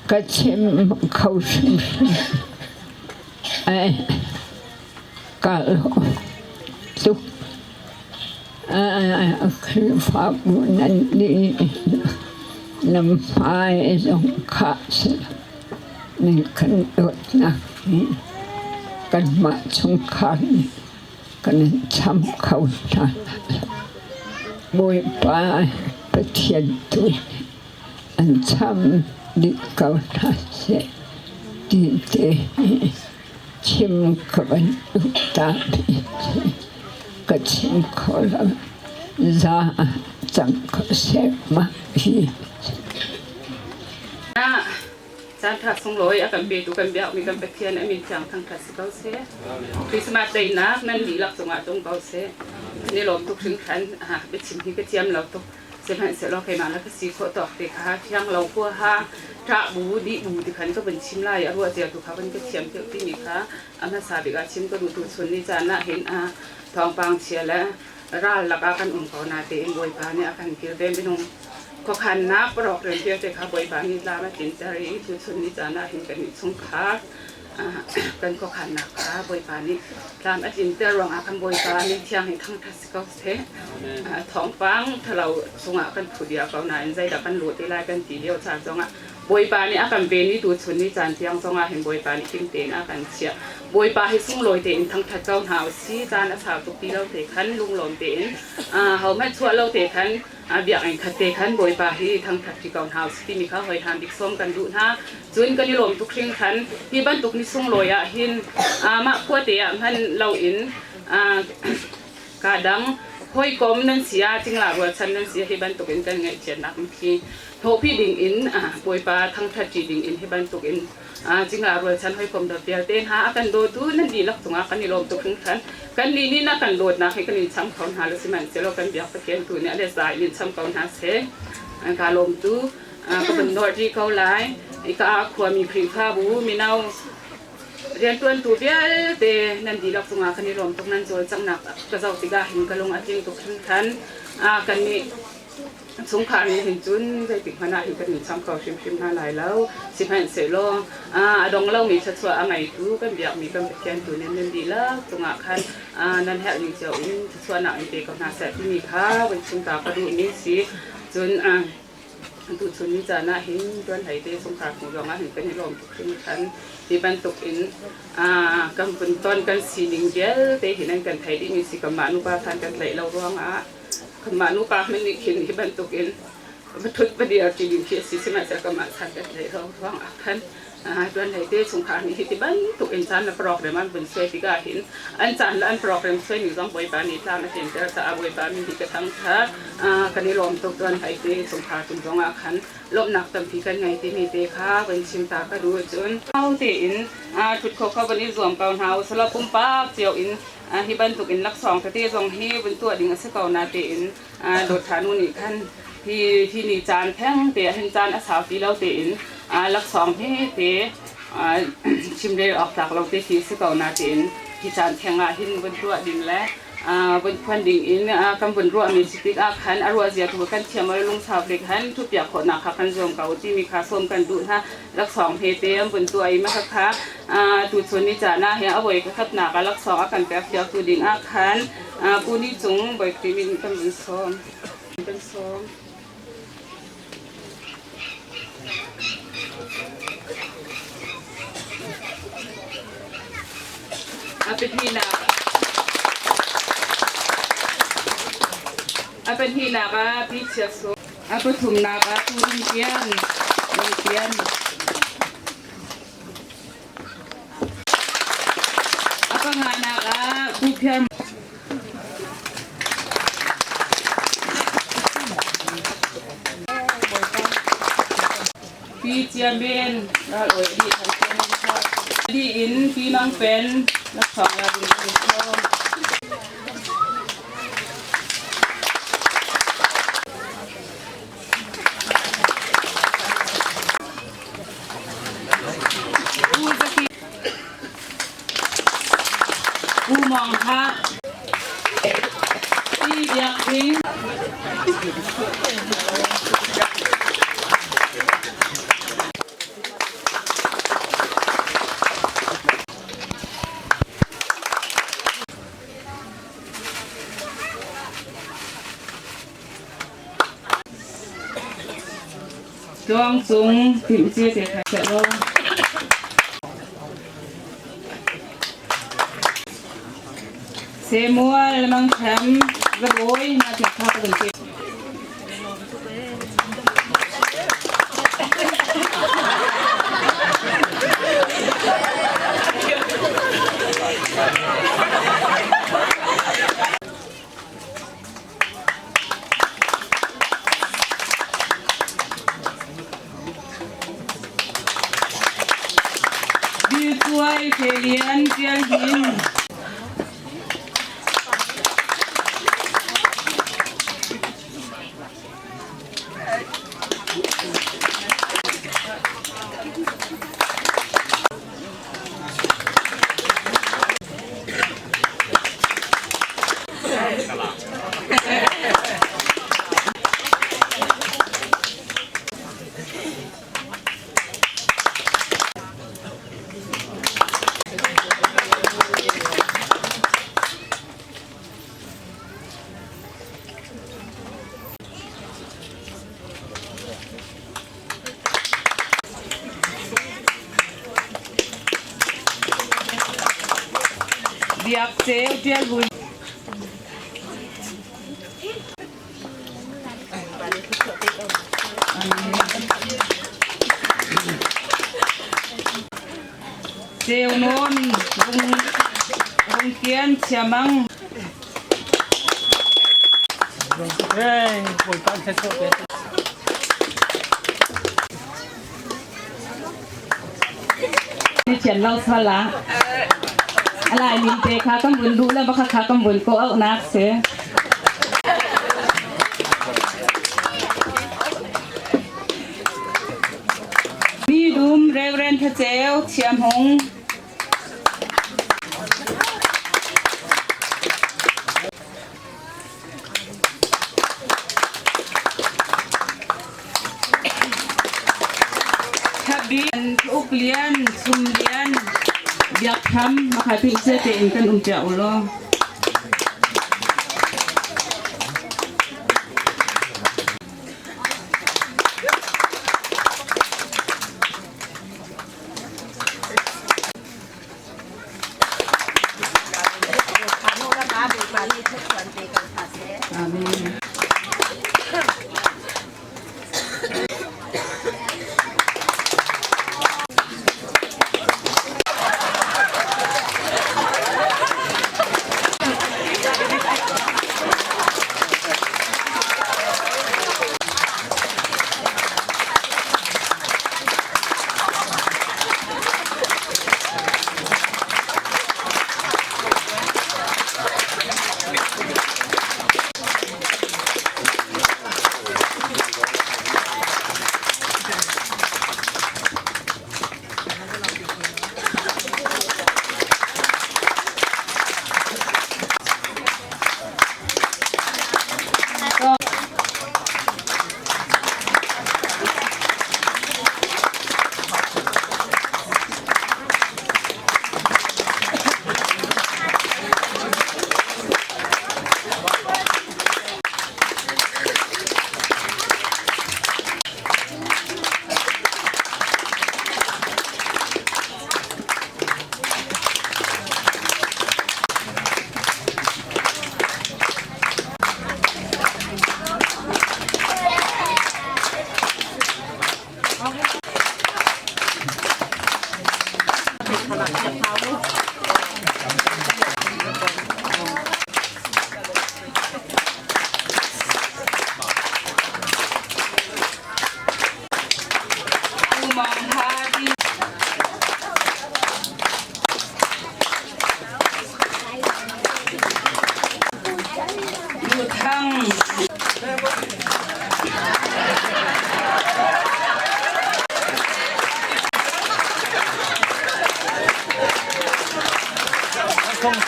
Ka chim kho hrimhrim. Ai ka lawm tuk. Khrihfabu nan nih nan hmai zong khah seh nan kan dawtnak hi kanmah chungkhar nih kan in cham kho hna lo. Bawipa Pathian tu nih an cham dih ko hna seh ti te hi chim ka van duh ta mi si. Ka chim kho lo. Za cang ko seh mah hi. Caan ṭha sunglawi a kan petu kan biakmi kan Pathian a min thiang thangṭhat si ko seh. Christmas daihnak nan dihlak cungah tlung ko seh. Ni lawm tuk hringhran biachim hi ka thiam lo tuk. Sihmanhsehlaw keimah le ka si khawh tawk te kha thiang lo huaha ṭah bu dih bu ti khan ka vun chim lai i a ruah cia tu kha van ka thiam deuh timi kha a hmasa bik ah chim ka duh. Tuchun ni caan ah hin thawngpang chia le ral lakah kan um ko natein Bawipa nih a kan kilven. Minung khuakhannak rawk rian vialte kha Bawipa nih tlam a tlinter i tuchun ni caan ah hin kan innchungkhar kan khuakhannak kha Bawipa nih tlam a tlinter ruangah kan Bawipa min thiang hi thangṭhat si ko seh. Thawngpang ṭhalo chungah kan phu dia ko nain zeidah kan luh te lai kan ti lio caan zongah Bawipa nih a kan ven i tuchun ni caan tiang zongah hin Bawipa nih him tein a kan chiah. Bawipa hi sunglawi tein thangṭhat ko hna u si. Caan a sau tuk ti lo te khan lunglawm tein hohmanh chuah lo te khan biakinn khat te khan Bawipa hi thangṭhat ṭi ko hna u si timi kha hawi hlan bik sawm kan duh hna. Cun kan i lawm tuk hringhran. Hi bantuk ni sunglawi ah hin mah khua te ah hman loin kaa dang hawikom nan si ah cingla rualchan nan si ah hi bantuk in kan ngaihchiatnak khi hnawhpi ding in Bawipa thangṭhat ṭi ding in hi bantuk in cingla rualchan hawikom dawt vialte hna a kan dawtu nan dihlak cungah kan i lawm tuk hringhran. Kannih nih na kan dawtnak hi kan in cham kho hna lo sihmanhsehlaw kan biak Pathian tu nih a le za in in cham ko hna seh. Kaa lawm tu ka vun nawlh rih ko lai. Ka khuami Khrihfabu mino rianṭuantu vialte nan dihlak cungah kan i lawm tuk. Nan cawlcanghnak ka zoh tikah hin ka lung a tling tuk hringhran. Kannih chungkhar nih hin cun zeitik hmanh ah hin kan in cham kho hrimhrim hna lai lo. Sihmanhsehlaw a dong lomi thluachuah a ngeitu kan biakmi kan Pathian tu nih nan dihlak cungah khan nan herh ning cio in thluachuahnak in pe ko hna seh timi kha van chim ta ka duhmi si. Cun tuchun ni caan ah hin tuan hlei te chungkhar hmu zong ah hin kan i lawm tuk hringhran. Hi bantuk in kan vun ton kan sining vialte hi nan kan thei dihmi si. Kanmah nupa khan kan tlaih lo ruangah kanmah nupa hmanh nih khin hi bantuk in va thut va dir ti ding khi a si. Sihmanhsehlaw kanmah chan kan tlaih lo ruangah khan tuan hlei te chungkhar nih hi ti bantuk in caan le program an vun suai tikah hin an caan le an program suai ning zong Bawipa nih tlam a tlinter caah Bawipa min hi ka thangṭhat. Kan i lawm tuk. Tuan hlei te chungkhar cung zongah khan lawmhnak tampi kan ngei timi te kha van chim ta ka duh. Cun tein ṭhut khawh kha van i zuam ko hna u selaw pumpak cio in hi bantuk in laksawng tete zong hi vun tuah ding a si ko na tein dawt ṭha nu nih khan hi hi ni caan theng te ah hin caan a sau ti lo tein laksawng hi te chimrel awk tlak lo te khi si ko na tein hi caan theng ah hin vun tuah ding le vun phuan ding in kan vun ruahmi si tik ah khan a ruah zia tu kan thiam lo lungsau te khan thupiak khawhnak kha kan zuam ko timi kha sawm kan duh hna. Laksawng he te an vun tuah i mah kha tuchun ni caan ah hin a voi khatnak ah laksawng a kan pek piaktu ding ah khan Pu Ni Cung Bawi Khrih min kan vun sawm. Kan sawm. A pahnihnak ah Pi Chia Sung. A pathumnak ah Pu Rung Pian. Rung Pian. A panganak ah Pu Phiar Pi Chia Men ral oi di than di in Pi Mang Pen laksawng la ding in sawm. Tha. Pi Biak Ding. Tluang Cung timhcia te kha seh law. Samuel Mang Them Zabawi na te kha ka te. Bil Cuai Fe Lian Tial Him. Biak Ceu Tial Hui. Ceu Nawn Rung Rung Kian Chiamang. Hey, Bawipa an thlet pe. Ni thian lo sala. Alai min te kha kan vun duh le bakha kha kan vun ko au nak se. Mi dum Reverend Thaceu Thiam Hung. Thabin, Uk Lian, Chum Lian, Biak Tham, makhai pi se te in kan um cia u law. Amen.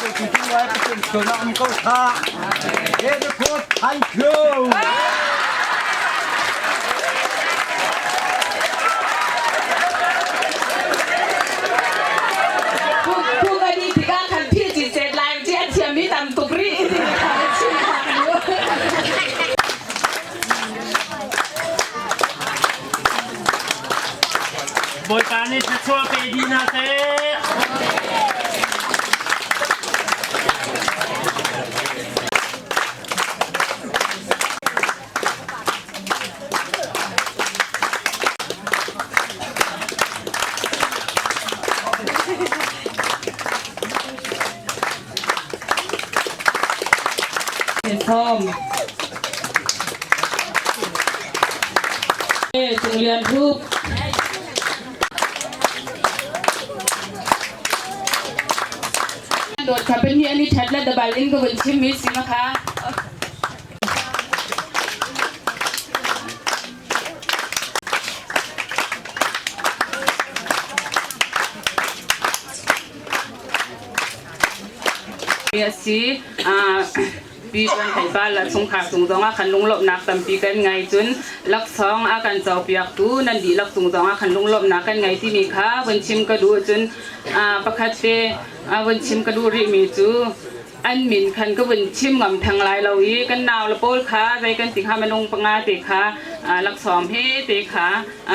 Thank you. Pu ka ni tikah khan phil cin set lai ci a thiam mi tam tuk ri ti kha ka chim hak mu. Bawipa nih thluachuah pe dih hna seh. Thom. Cung Lian Hup. Dawt kha pen hi ani that la dabal in ka vun chim mi si ma kha. Si pi kan thei pa la chungkhar cung zong ah khan lunglawmhnak tampi kan ngei cun laksawng a kan copiak tu nan dihlak cung zong ah khan lunglawmhnak kan ngei timi kha vun chim ka duh cun pakhat te vun chim ka duh rihmi cu an min khan ka vun chim ngam theng lai lo i kan nau le pawl kha zei kan ti kha minung panga te kha laksawng he te kha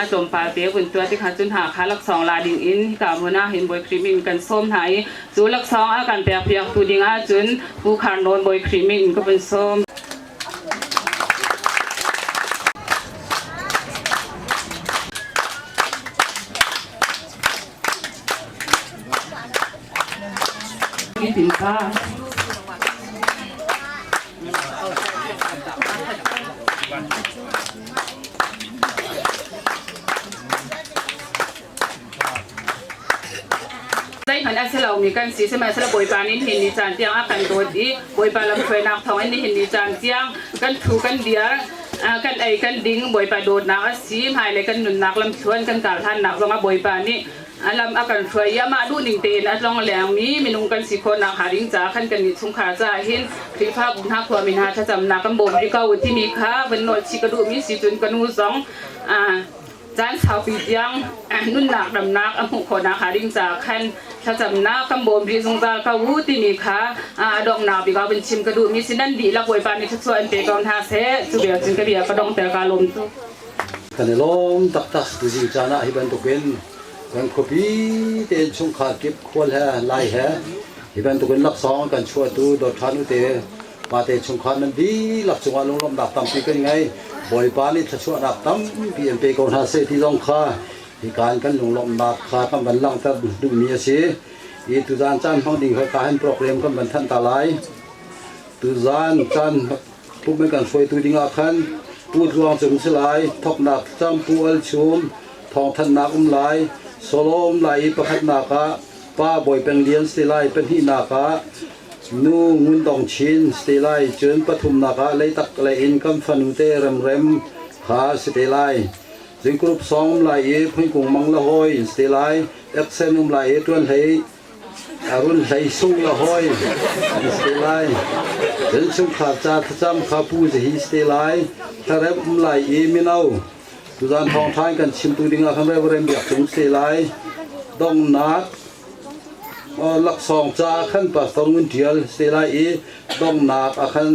tlawmpal te vun tuah ti kha cun ha kha laksawng la ding in hika hmun ah hin Bawi Khrih min kan sawm hna i cu laksawng a kan pek piak tu ding ahcun Pu Khar Nawn Bawi Khrih min in ka vun sawm. Pa. Zeihmanh a si lomi kan si sihmanhsehlaw Bawipa nih hin ni caan tiang a kan dawt i Bawipa lamhruainak thawngin nihin ni caan tiang kan thu kan dir kan ei kan ding Bawipa dawtnak a si hmailei kan nunnak lamthluan kan kar hlannak zongah Bawipa nih a lam a kan hruai i amah duhning tein a tlong lengmi minung kan si khawhnak hnga ding caah khan kannih chungkhar caah hin Khrihfabu hna khuami hna thlacamnak kan bawm rih ko timi kha van nawl chih ka duhmi si cun ka nu zong caan saupi tiang nunnak ramnak a hmuh khawhnak hnga ding caah khan thlacamnak kan bawm rih zungzal ko u timi kha a donghnak bik ah vun chim ka duhmi si nan dihlak Bawipa nih thluachuah in pe ko hna seh cu bia cun ka bia ka donghter ka lawm tuk. Kan i lawm taktak tuzing caan ah hi bantukin kan khuapi tein chungkhar kip khual he lai he hi bantukin laksawng kan chuahtu dawt ṭhan ute pate chungkhar nan dihlak cungah lunglawmhnak tampi kan ngei. Bawipa nih thluachuahnak tampi in pe ko hna seh ti zong kha hika in kan lunglawmhnak kha kan van langhter duhmi a si. I tuzaan caan hmang ding kha ka hin program kan van thanh ta lai. Tuzaan caan pum in kan hruaitu dingah khan Pu Tluang Cung si lai, thoknak cam Pu Al Chum, thawngthanhnak um lai, solo um lai i pakhatnak ah Pa Bawi Peng Lian si lai, pahnihnak ah Nu Ngun Dong Chin si lai, cun pathumnak ah Leitak lei in kan fanu te Remrem kha si te lai. Cun group song um lai i Phunkung Mang le Hawi in si te lai, accent um lai i Tuan Hlei Arun hlei sung la hoi an si lai. Cun chungkhar ca thlacam kha pu zahi si lai. Thlarem um lai i mino. Tuzan thawngṭha in kan chimtu ding ah khan Reverend Biak Cung si lai. Donghnak laksawng ca khan Pastor Ngun Ṭial si lai i donghnak ah khan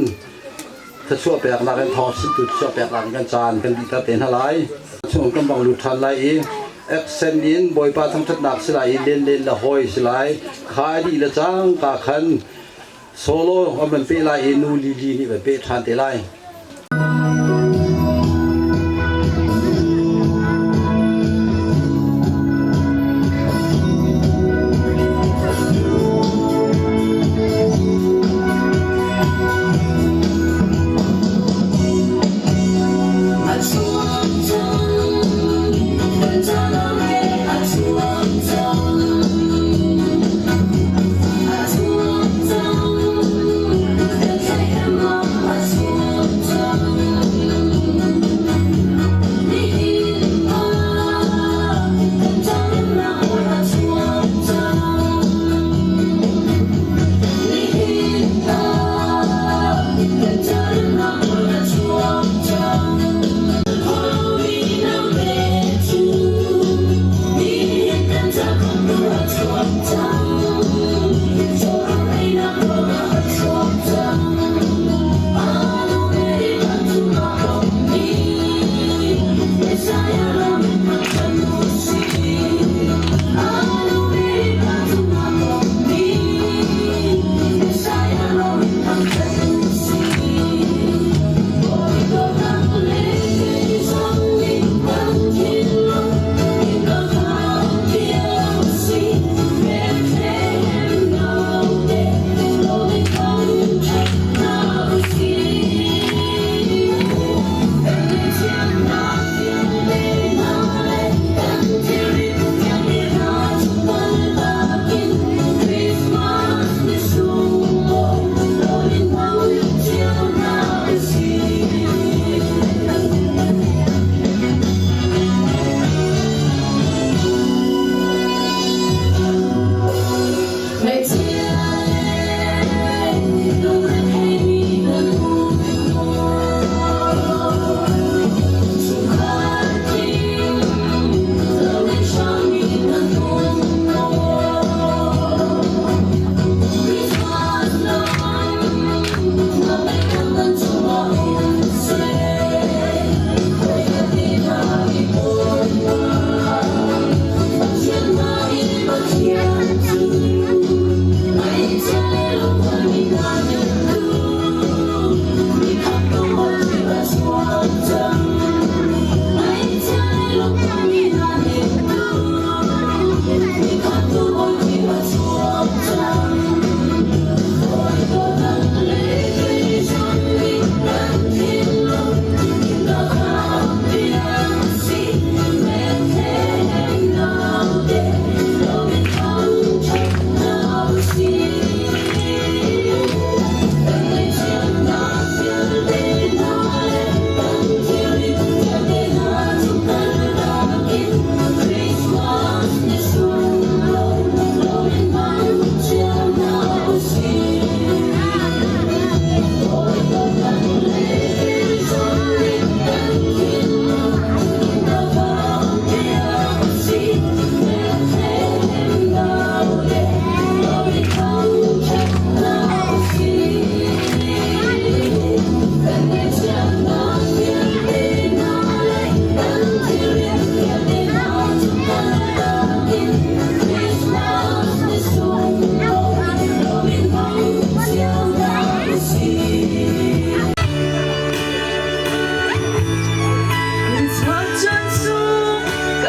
thluachuah peknak in thawng chimtu thluachuah peknak in kan caan kan dihter te hna lai. Chung kan bang lut ṭhan lai i accent in Bawipa thangṭhatnak si lai i len len le hawi si lai. Kha a dih le cangka khan solo an van peh lai i nu Lily nih van peh ṭhan te lai.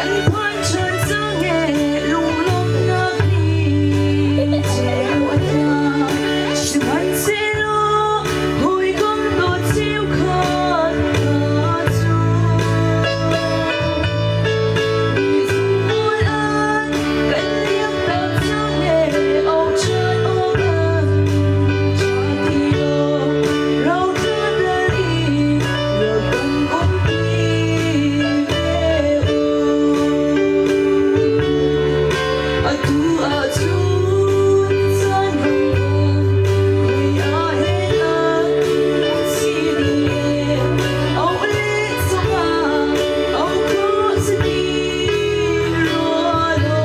Kan phan ṭhan cang ee lunglawmhnak ni ceu a tla. Sihmanhsehlaw hawikom dawt cheukhat hna cu mi zungzal an kan liamtak cang ee au ṭhan awk an ṭha ti lo. Rauthla dal i rak kan umpi ve u. Atu ahcun caan rang hoi ah hen an si dih ee. Auh le zongah auh khawh si ti rua lo.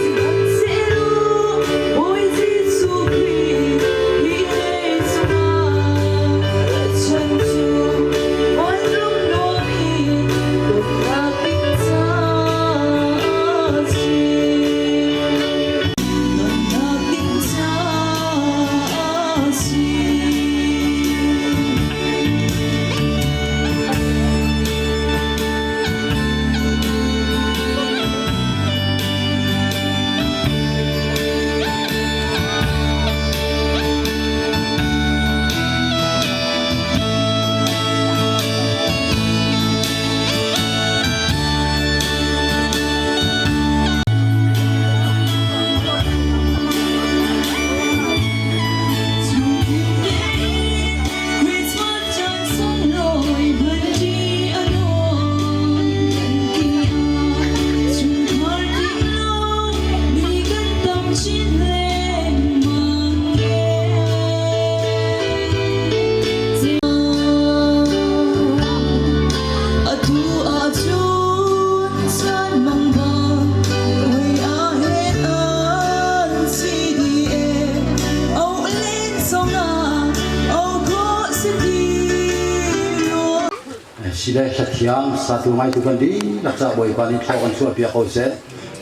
Sihmanhsehlaw Bawi Jesuh Khrih hi lei cungah chan cu vanram nuam i dawtnak ding caah si. Dawtnak ding caah si. Christmas caan sunglawi hmanṭi a nuam kan ti ah chungkhar tling lo mi kan tam chin lengmang Atu ahcun caan mang bang hoi ah hen an si dih ee. Auh len zongah auh khawh si ti rua. Sile hlathiang satu ngai tu kan dihlak ca Bawipa nih thlaw kan chuah piak ko seh.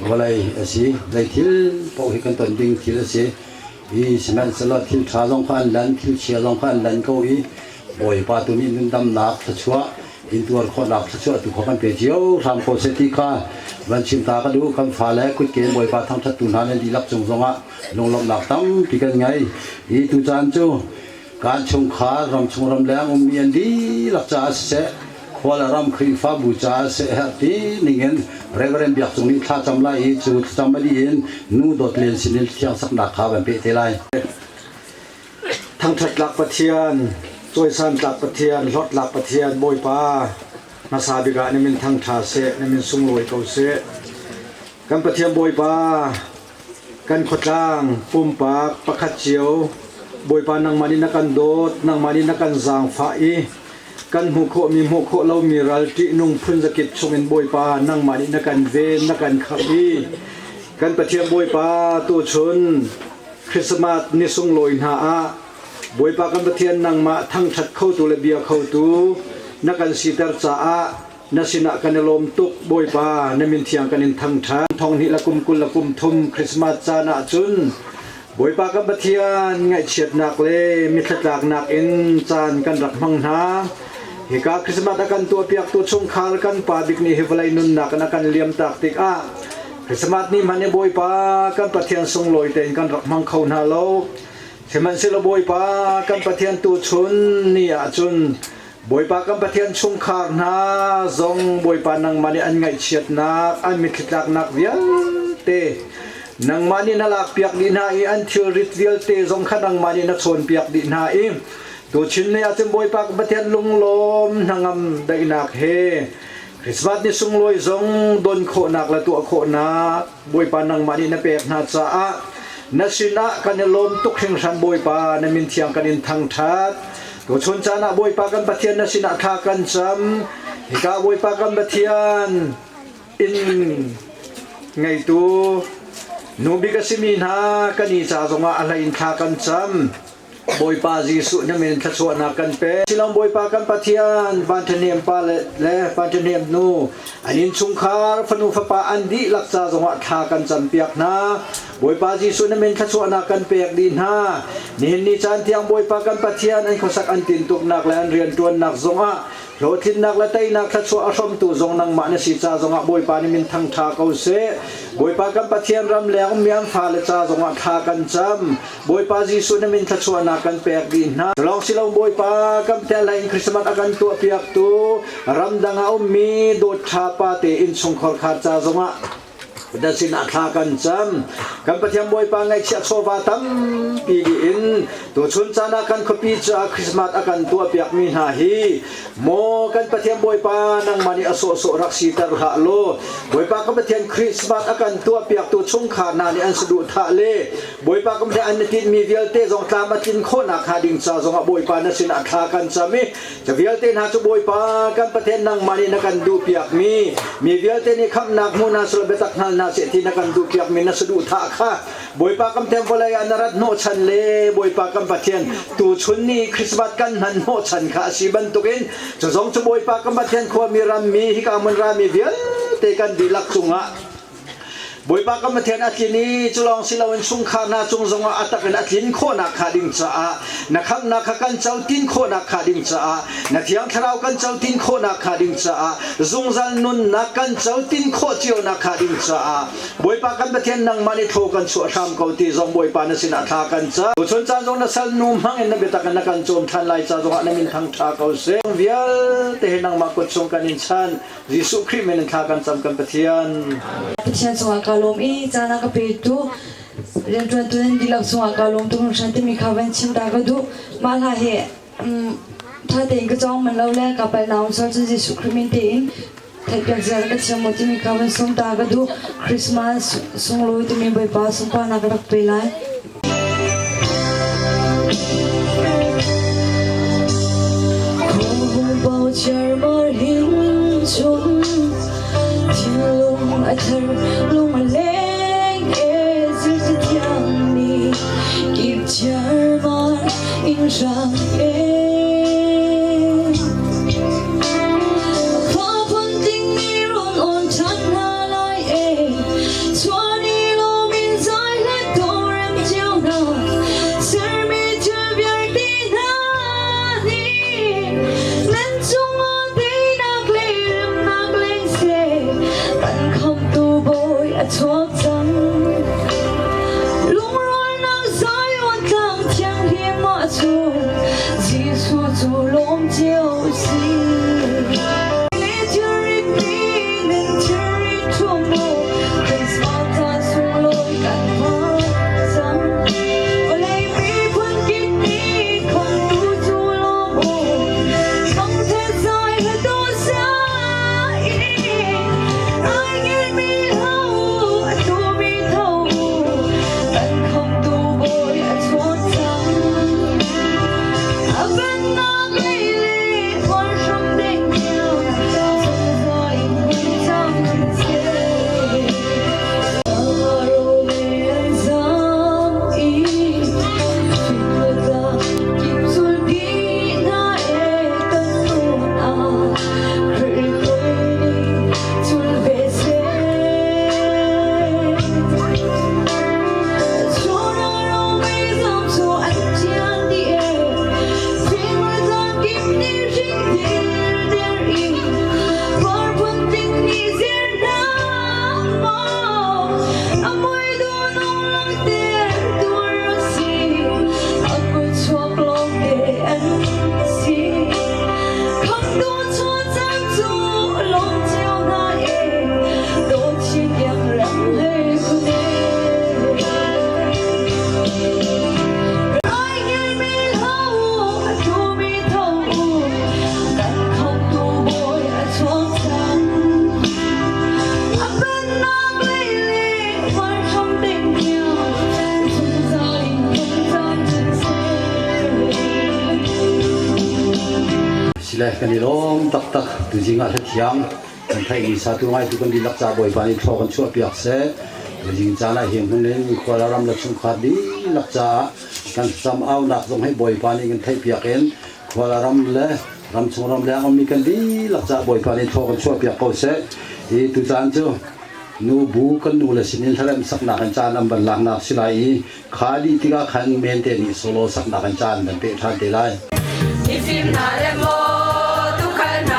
Vawlei a si, zei thil paoh hi kan ton ding thil a si. I sihmanhsehlaw thil ṭha zong kha an lan, thil chia zong kha an lan ko i Bawipa tu nih nundamnak thluachuah intuar khawhnak thluachuah tu kha kan pe cio hram ko seh ti kha van chim ta ka duh. Kan fale kutke Bawipa thangṭhattu hna nan dihlak cung zongah lunglawmhnak tampi kan ngei. Hi tucaan cu kan chungkhar ramchung ramleng ummi an dihlak caah siseh, khual ram Khrihfabu caah siseh herh ti ningin Reverend Biak Cung nih thlacam lai i cu thlacam a dih in nu dawt len sinin thiang saknak kha van peh te lai. Thangṭhat tlak Pathian, cawisan tlak Pathian, hlawt tlak Pathian, Bawipa, hmasa bik ah na min thangṭha seh, na min sunglawi ko seh. Kan Pathian Bawipa, kan khuatlang, pumpak, pakhat cio, Bawipa nangmah nih na kan dawt, nangmah nih na kan zaangfah i kan hmuh khawhmi hmuh khawh lomi ral ṭihnung phunzakip chungin Bawipa nangmah nih na kan ven, na kan khamh i kan Pathian Bawipa tuchun Christmas ni sunglawi hna ah Bawipa kan Pathian nangmah thangṭhat khotu le bia khotu na kan siter caah na sinah kan i lawm tuk. Bawipa, na min thiang kan in thangṭhat. Thong hnih le kum 20 le kum thum Christmas caan ah cun Bawipa kan Pathian ngaihchiatnak le mithlatlaknak in caan kan rak hmang hna. Hika Christmas a kan tuahpiaktu chungkhar kan pa bik nih hi vawlei nunnak in a kan liamtak tikah Christmas ni hmanh i Bawipa kan Pathian sunglawi tein kan rak hmang kho hna lo. Sihmanhsehlaw Bawipa kan Pathian tuchun ni ah cun Bawipa kan Pathian chungkhar hna zong Bawipa nangmah nih an ngaihchiatnak, an mitthli tlaknak vialte nangmah nih na lakpiak dih hna i an thilrit vialte zong kha nangmah nih na chawnpiak dih hna i tuchin ni ah cun Bawipa kan Pathian lunglawm hnangam daihnak he Christmas ni sunglawi zong don khawhnak le tuah khawhnak Bawipa nangmah nih na pek hna caah na sinah kan i lawm tuk hringhran. Bawipa, na min thiang kan in thangṭhat. Tuchun caan ah Bawipa kan Pathian, na sinah thla kan cam. Hika Bawipa kan Pathian, inn ngeitu nu bik a simi hna kan i ca zongah a hlei in thla kan cam. Bawipa Jesuh na min thluachuahnak kan pe. Silong Bawipa kan Pathian, van ṭhahnem pa le van ṭhahnem nu, an innchungkhar fanu fapa an dihlak ca zongah thla kan campiak hna. Bawipa Jesuh na min thluachuahnak kan pek dih hna. Nihin ni caan tiang Bawipa kan Pathian, an khuasak an tintuknak le an rianṭuannak zongah Hlawhtlinnak le teinak thluachuah a hrawmtu zong nangmah na si ca zongah Bawipa nih min thangṭha ko seh. Bawipa kan Pathian ram leng ummi an fale ca zongah thla kan cam. Bawipa Jesuh na min thluachuahnak kan pek dih hna. Lawng si lo Bawipa kan tel in Christmas a kan tuahpiaktu ramdang ah ummi dawt ṭha pa te innchungkhar khar ca zongah na sinah thla kan cam. Kan Pathian Bawipa ngaihchiah chawva tampi dih in tuchun caan ah kan khuapi caah Christmas a kan tuahpiakmi hna hi maw kan Pathian Bawipa nangmah nih a sawhsawh rak siter hlah law Bawipa kan Pathian Christmas a kan tuahpiaktu chungkhar hna nih an saduhthah le Bawipa kan Pathian an i tinhmi vialte zong tlam a tlin khawhnak hnga ding ca zongah Bawipa na sinah thla kan cam i Ca vialte hna cu Bawipa kan Pathian nangmah nih na kan duhpiakmi mi vialte nih khamhnak hmu hna selaw biatak hngal hna seh ti na kan duhpiakmi na saduhthah kha Bawipa kan Pathian vawlei ah na rat hnawhchan le Bawipa kan Pathian tuchun ni Christmas kan hman hnawhchan kha a si bantukin cu zong cu Bawipa kan Pathian khuami rammi hika hmun rami vialte kan dihlak cungah Bawipa kan Pathian a tlin i cu lawng si loin chungkhar hna cung zongah a tak in a tlin khawhnak hnga ding caah na khamhnak kha kan co tin khawhnak hnga ding caah na Thiang Thlarau kan co tin khawhnak hnga ding caah zungzal nunnak kan co tin khawh cionak hnga ding caah Bawipa kan Pathian nangmah nih thaw kan chuah hram ko ti zong Bawipa na sinah thla kan ca. Tuchun caan zong na salnu hmang in na biatak in na kan cawm ṭhan lai ca zongah na min thangṭha ko seh. Vialte hi nangmah kut chung kan in chan. Jesuh Khrih min in thla kan cam kan Pathian. Pathian cungah ka lawm i caan a ka petu rianṭuantu nan dihlak cungah ka lawm tuk hringhran timi kha van chim ta ka duh. Mah hla hi ṭha tein ka cawng man lo le ka pal naung sual cun Jesuh Khrih min tein theihpiak ziar ka thiam maw timi kha van sawm ta ka duh. Christmas sunglawi timi Bawipa sunparnak ka rak pe lai. Chuak cang lungrualnak Zion tlang thianghlim ah cun Jesuh cu lawm cio si. Sile kan i lawm taktak tuzing ah hlathiang kan theih mi sa tu ngai tu kan dihlak ca Bawipa nih thlaw kan chuah piak seh. Tuzing caan ah hi hmun in khua ram le chungkhar dihlak caah kan sam aunak zong hi Bawipa nih kan theih piak in khua ram le ramchung ramleng ummi kan dihlak caah Bawipa nih thlaw kan chuah piak ko seh. Hi tucaan cu nu bu kan nu le sinin hlarem saknak in caan an van laknak si lai i kha dih tikah khan mente nih solo saknak in caan van peh ṭhan te lai. Mifim hna le maw tuukhal hna.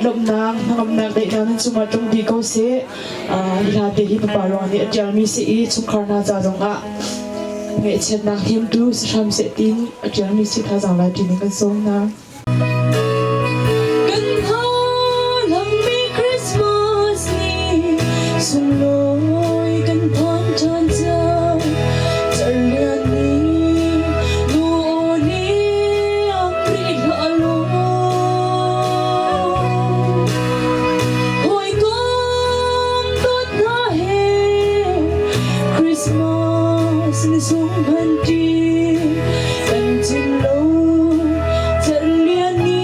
Lawmhnak, hnangamnak, daihnak nan cungah tlung dih ko seh. Hi hla te hi papa ruang nih a ṭialmi si i chungkhar hna ca zongah ngaihchiatnak hnemtu si hram seh tiin a ṭialmi si thazaang la ṭin in kan sawm hna. Kan hngahhlang Christmas ni sunglawi kan phan ṭhan cang. Cerlian ni nu aw nih am rih hlah law. Hawikom dawt hna he Christmas ni sung hman ṭi kan cim lo. Cerlian ni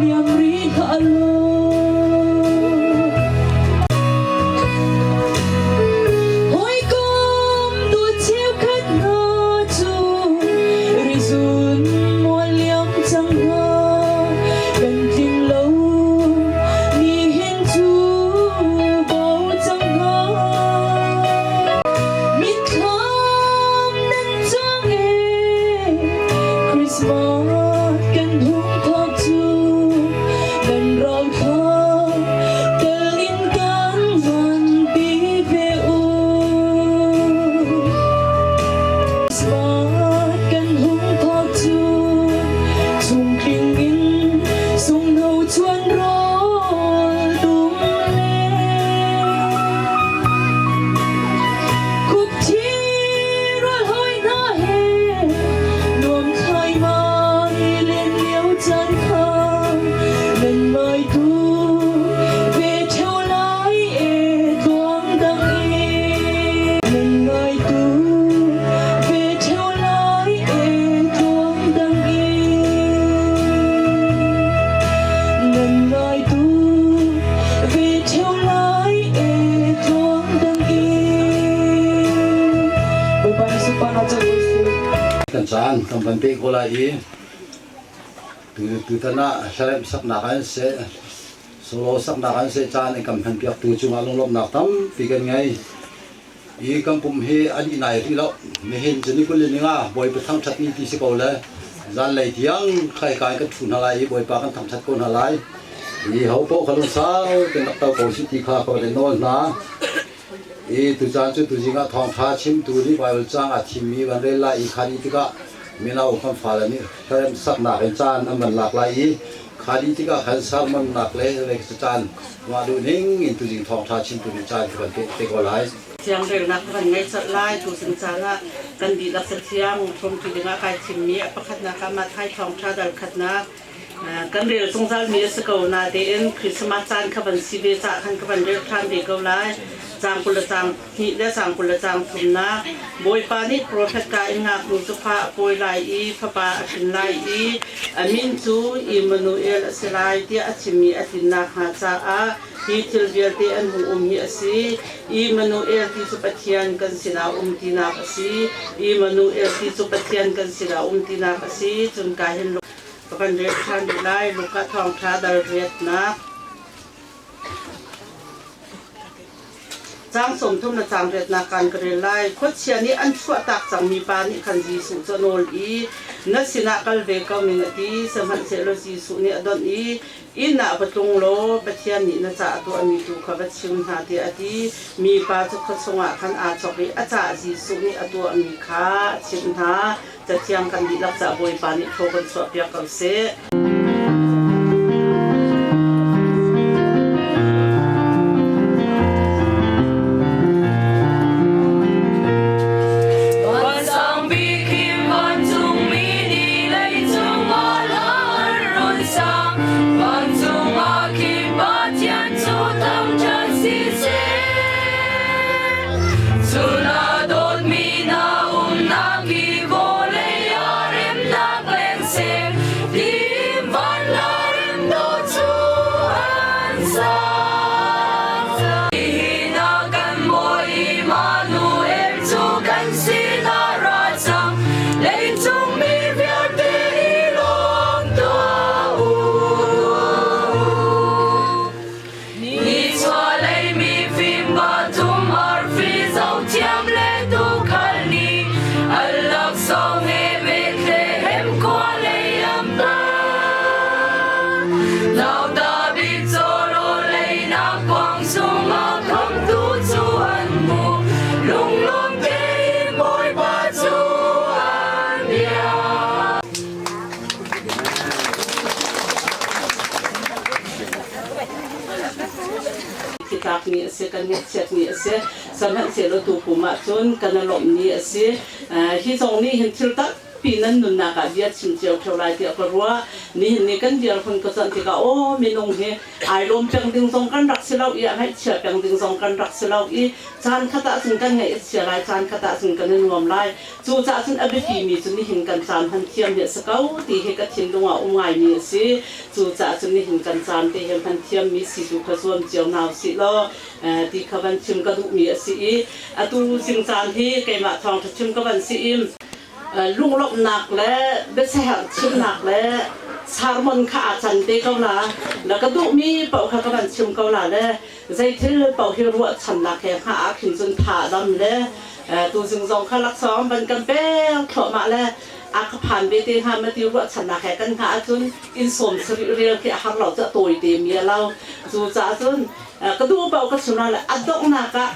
liam rih hlah law. Hawikom dawt cheukhat hna cu rizun mual liam cang hna. Kan tling lo nihin cu bau cang hna. Mitthlam nan cuang ee Christmas kan hung thawk cu nan rauthla tel in kan hman pi ve u. Christmas kan hung thawk cu chungtling in sunghno chuan rawl dum le khupthi rual hoi hna he nuam thlai mai len lio caan kha nan mai tu ve theo lai e tluang dang i nan ngai tu ve theo lai e tluang dang i nan ngai tu ve theo lai e tluang dang i Bawipa nih sunparnak co ko seh. Kan caan kan van peh ko lai i tutan ah hlaremh saknak an seh solo saknak an seh caan an kan hmanpiaktu cungah lunglawmhnak tampi kan ngei. I kan pum hi an i nai rih lo. Nihin cu ni 20 ni nga Bawipa thangṭhat ni ti si ko le zanlei tiang khaika in kan ṭhu hna lai i Bawipa kan thangṭhat ko hna lai. I ho paoh kha lungsau tein rak to ko sih ti kha ka van in nawl hna. I tucaan cu tuzing ah thawngṭha chimtu nih Baibal caang aa thimmi van rel lai i kha dih tikah mino kan fale nih hlaremh saknak in caan an van lak lai i kha dih tikah khan sermonnak le caan mah duh ning in tuzing thawngṭha chimtu nih caan ka van pek te ko lai. Thiang relnak ka van ngei colh lai. Tuzing caan ah kan dihlak cathiang hrawmṭi dingah kai thimmi a pakhatnak ah Matthai thawngṭha dal khatnak kan rel zungzalmi a si ko natein Christmas caan kha van si ve caah khan ka van rel ṭhan ve ko lai. Caang 20 le caang hnih le caang 20 le caang thumnak Bawipa nih profet ka in ngaknu cu fa a pawi lai i fapa a hrin lai i a min cu Immanuel a si lai tiah a chimmi a tlin nakhnga caah hi thil vialte an hung um hi a si. Immanuel ti cu Pathian kan sinah um tinak a si. Immanuel ti cu Pathian kan sinah um tinak a si. Cun ka hin ka van rel ṭhan rih lai. Luka thawngṭha dal riatnak. Caang 30 le caang riatnak kan ka rel lai. Khuachia nih an chuahtak cangmi pa nih khan Jesuh cu a nawl i, Na sinah kal ve ko ning a ti. Sihmanhsehlaw Jesuh nih a donh i, Inn ah va tlung law Pathian nih na ca a tuahmi tu kha va chim hna tiah a ti. Mipa cu khua chungah khan aa chawk i a cah Jesuh nih a tuahmi kha a chimh hna. Cathiang kan dihlak caah Bawipa nih thaw kan chuahpiak ko seh. Remnak leng seh, tlak ni a si, kan ngaihchiat ni a si. Sihmanhsehlaw tu kum ahcun kan i lawmh ni a si. Hi zong nih hin thil tampi nan nunnak ah bia chim cio ṭheo lai tiah ka ruah. Nihin ni kan dirhmun ka cuanh tikah aw minung hi ai lawm peng ding zong kan rak si lo i a ngaihchia peng ding zong kan rak si lo i caan khat ah cun kan ngaih a chia lai, caan khat ah cun kan i nuam lai. Cucaah cun a biapimi cu nihin kan caan hman thiam hi a si ko ti hi ka thinlung ah um ngaimi a si. Cucaah cun nihin kan caan te hi hman thiammi si tu kha zuam cio hna usih law ti kha van chim ka duhmi a si i atu zing caan hi keimah thawngṭha chim ka van si i lunglawmhnak le biaseherh chimnak le sermon kha aa can te ko la na ka duhmi paoh kha ka van chim ko la le zeithil paoh hi ruahchannak he hngah ah khin cun tha dam le tuzing zong kha laksawng van kan pek thluahmah le a ka phan ve te hnga ma ti ruahchannak he kan hngah ahcun inn sawm sarih rel khi a har lo cu a tawi te mi a lo. Cu caah cun ka duh paoh ka chim le a donghnak ah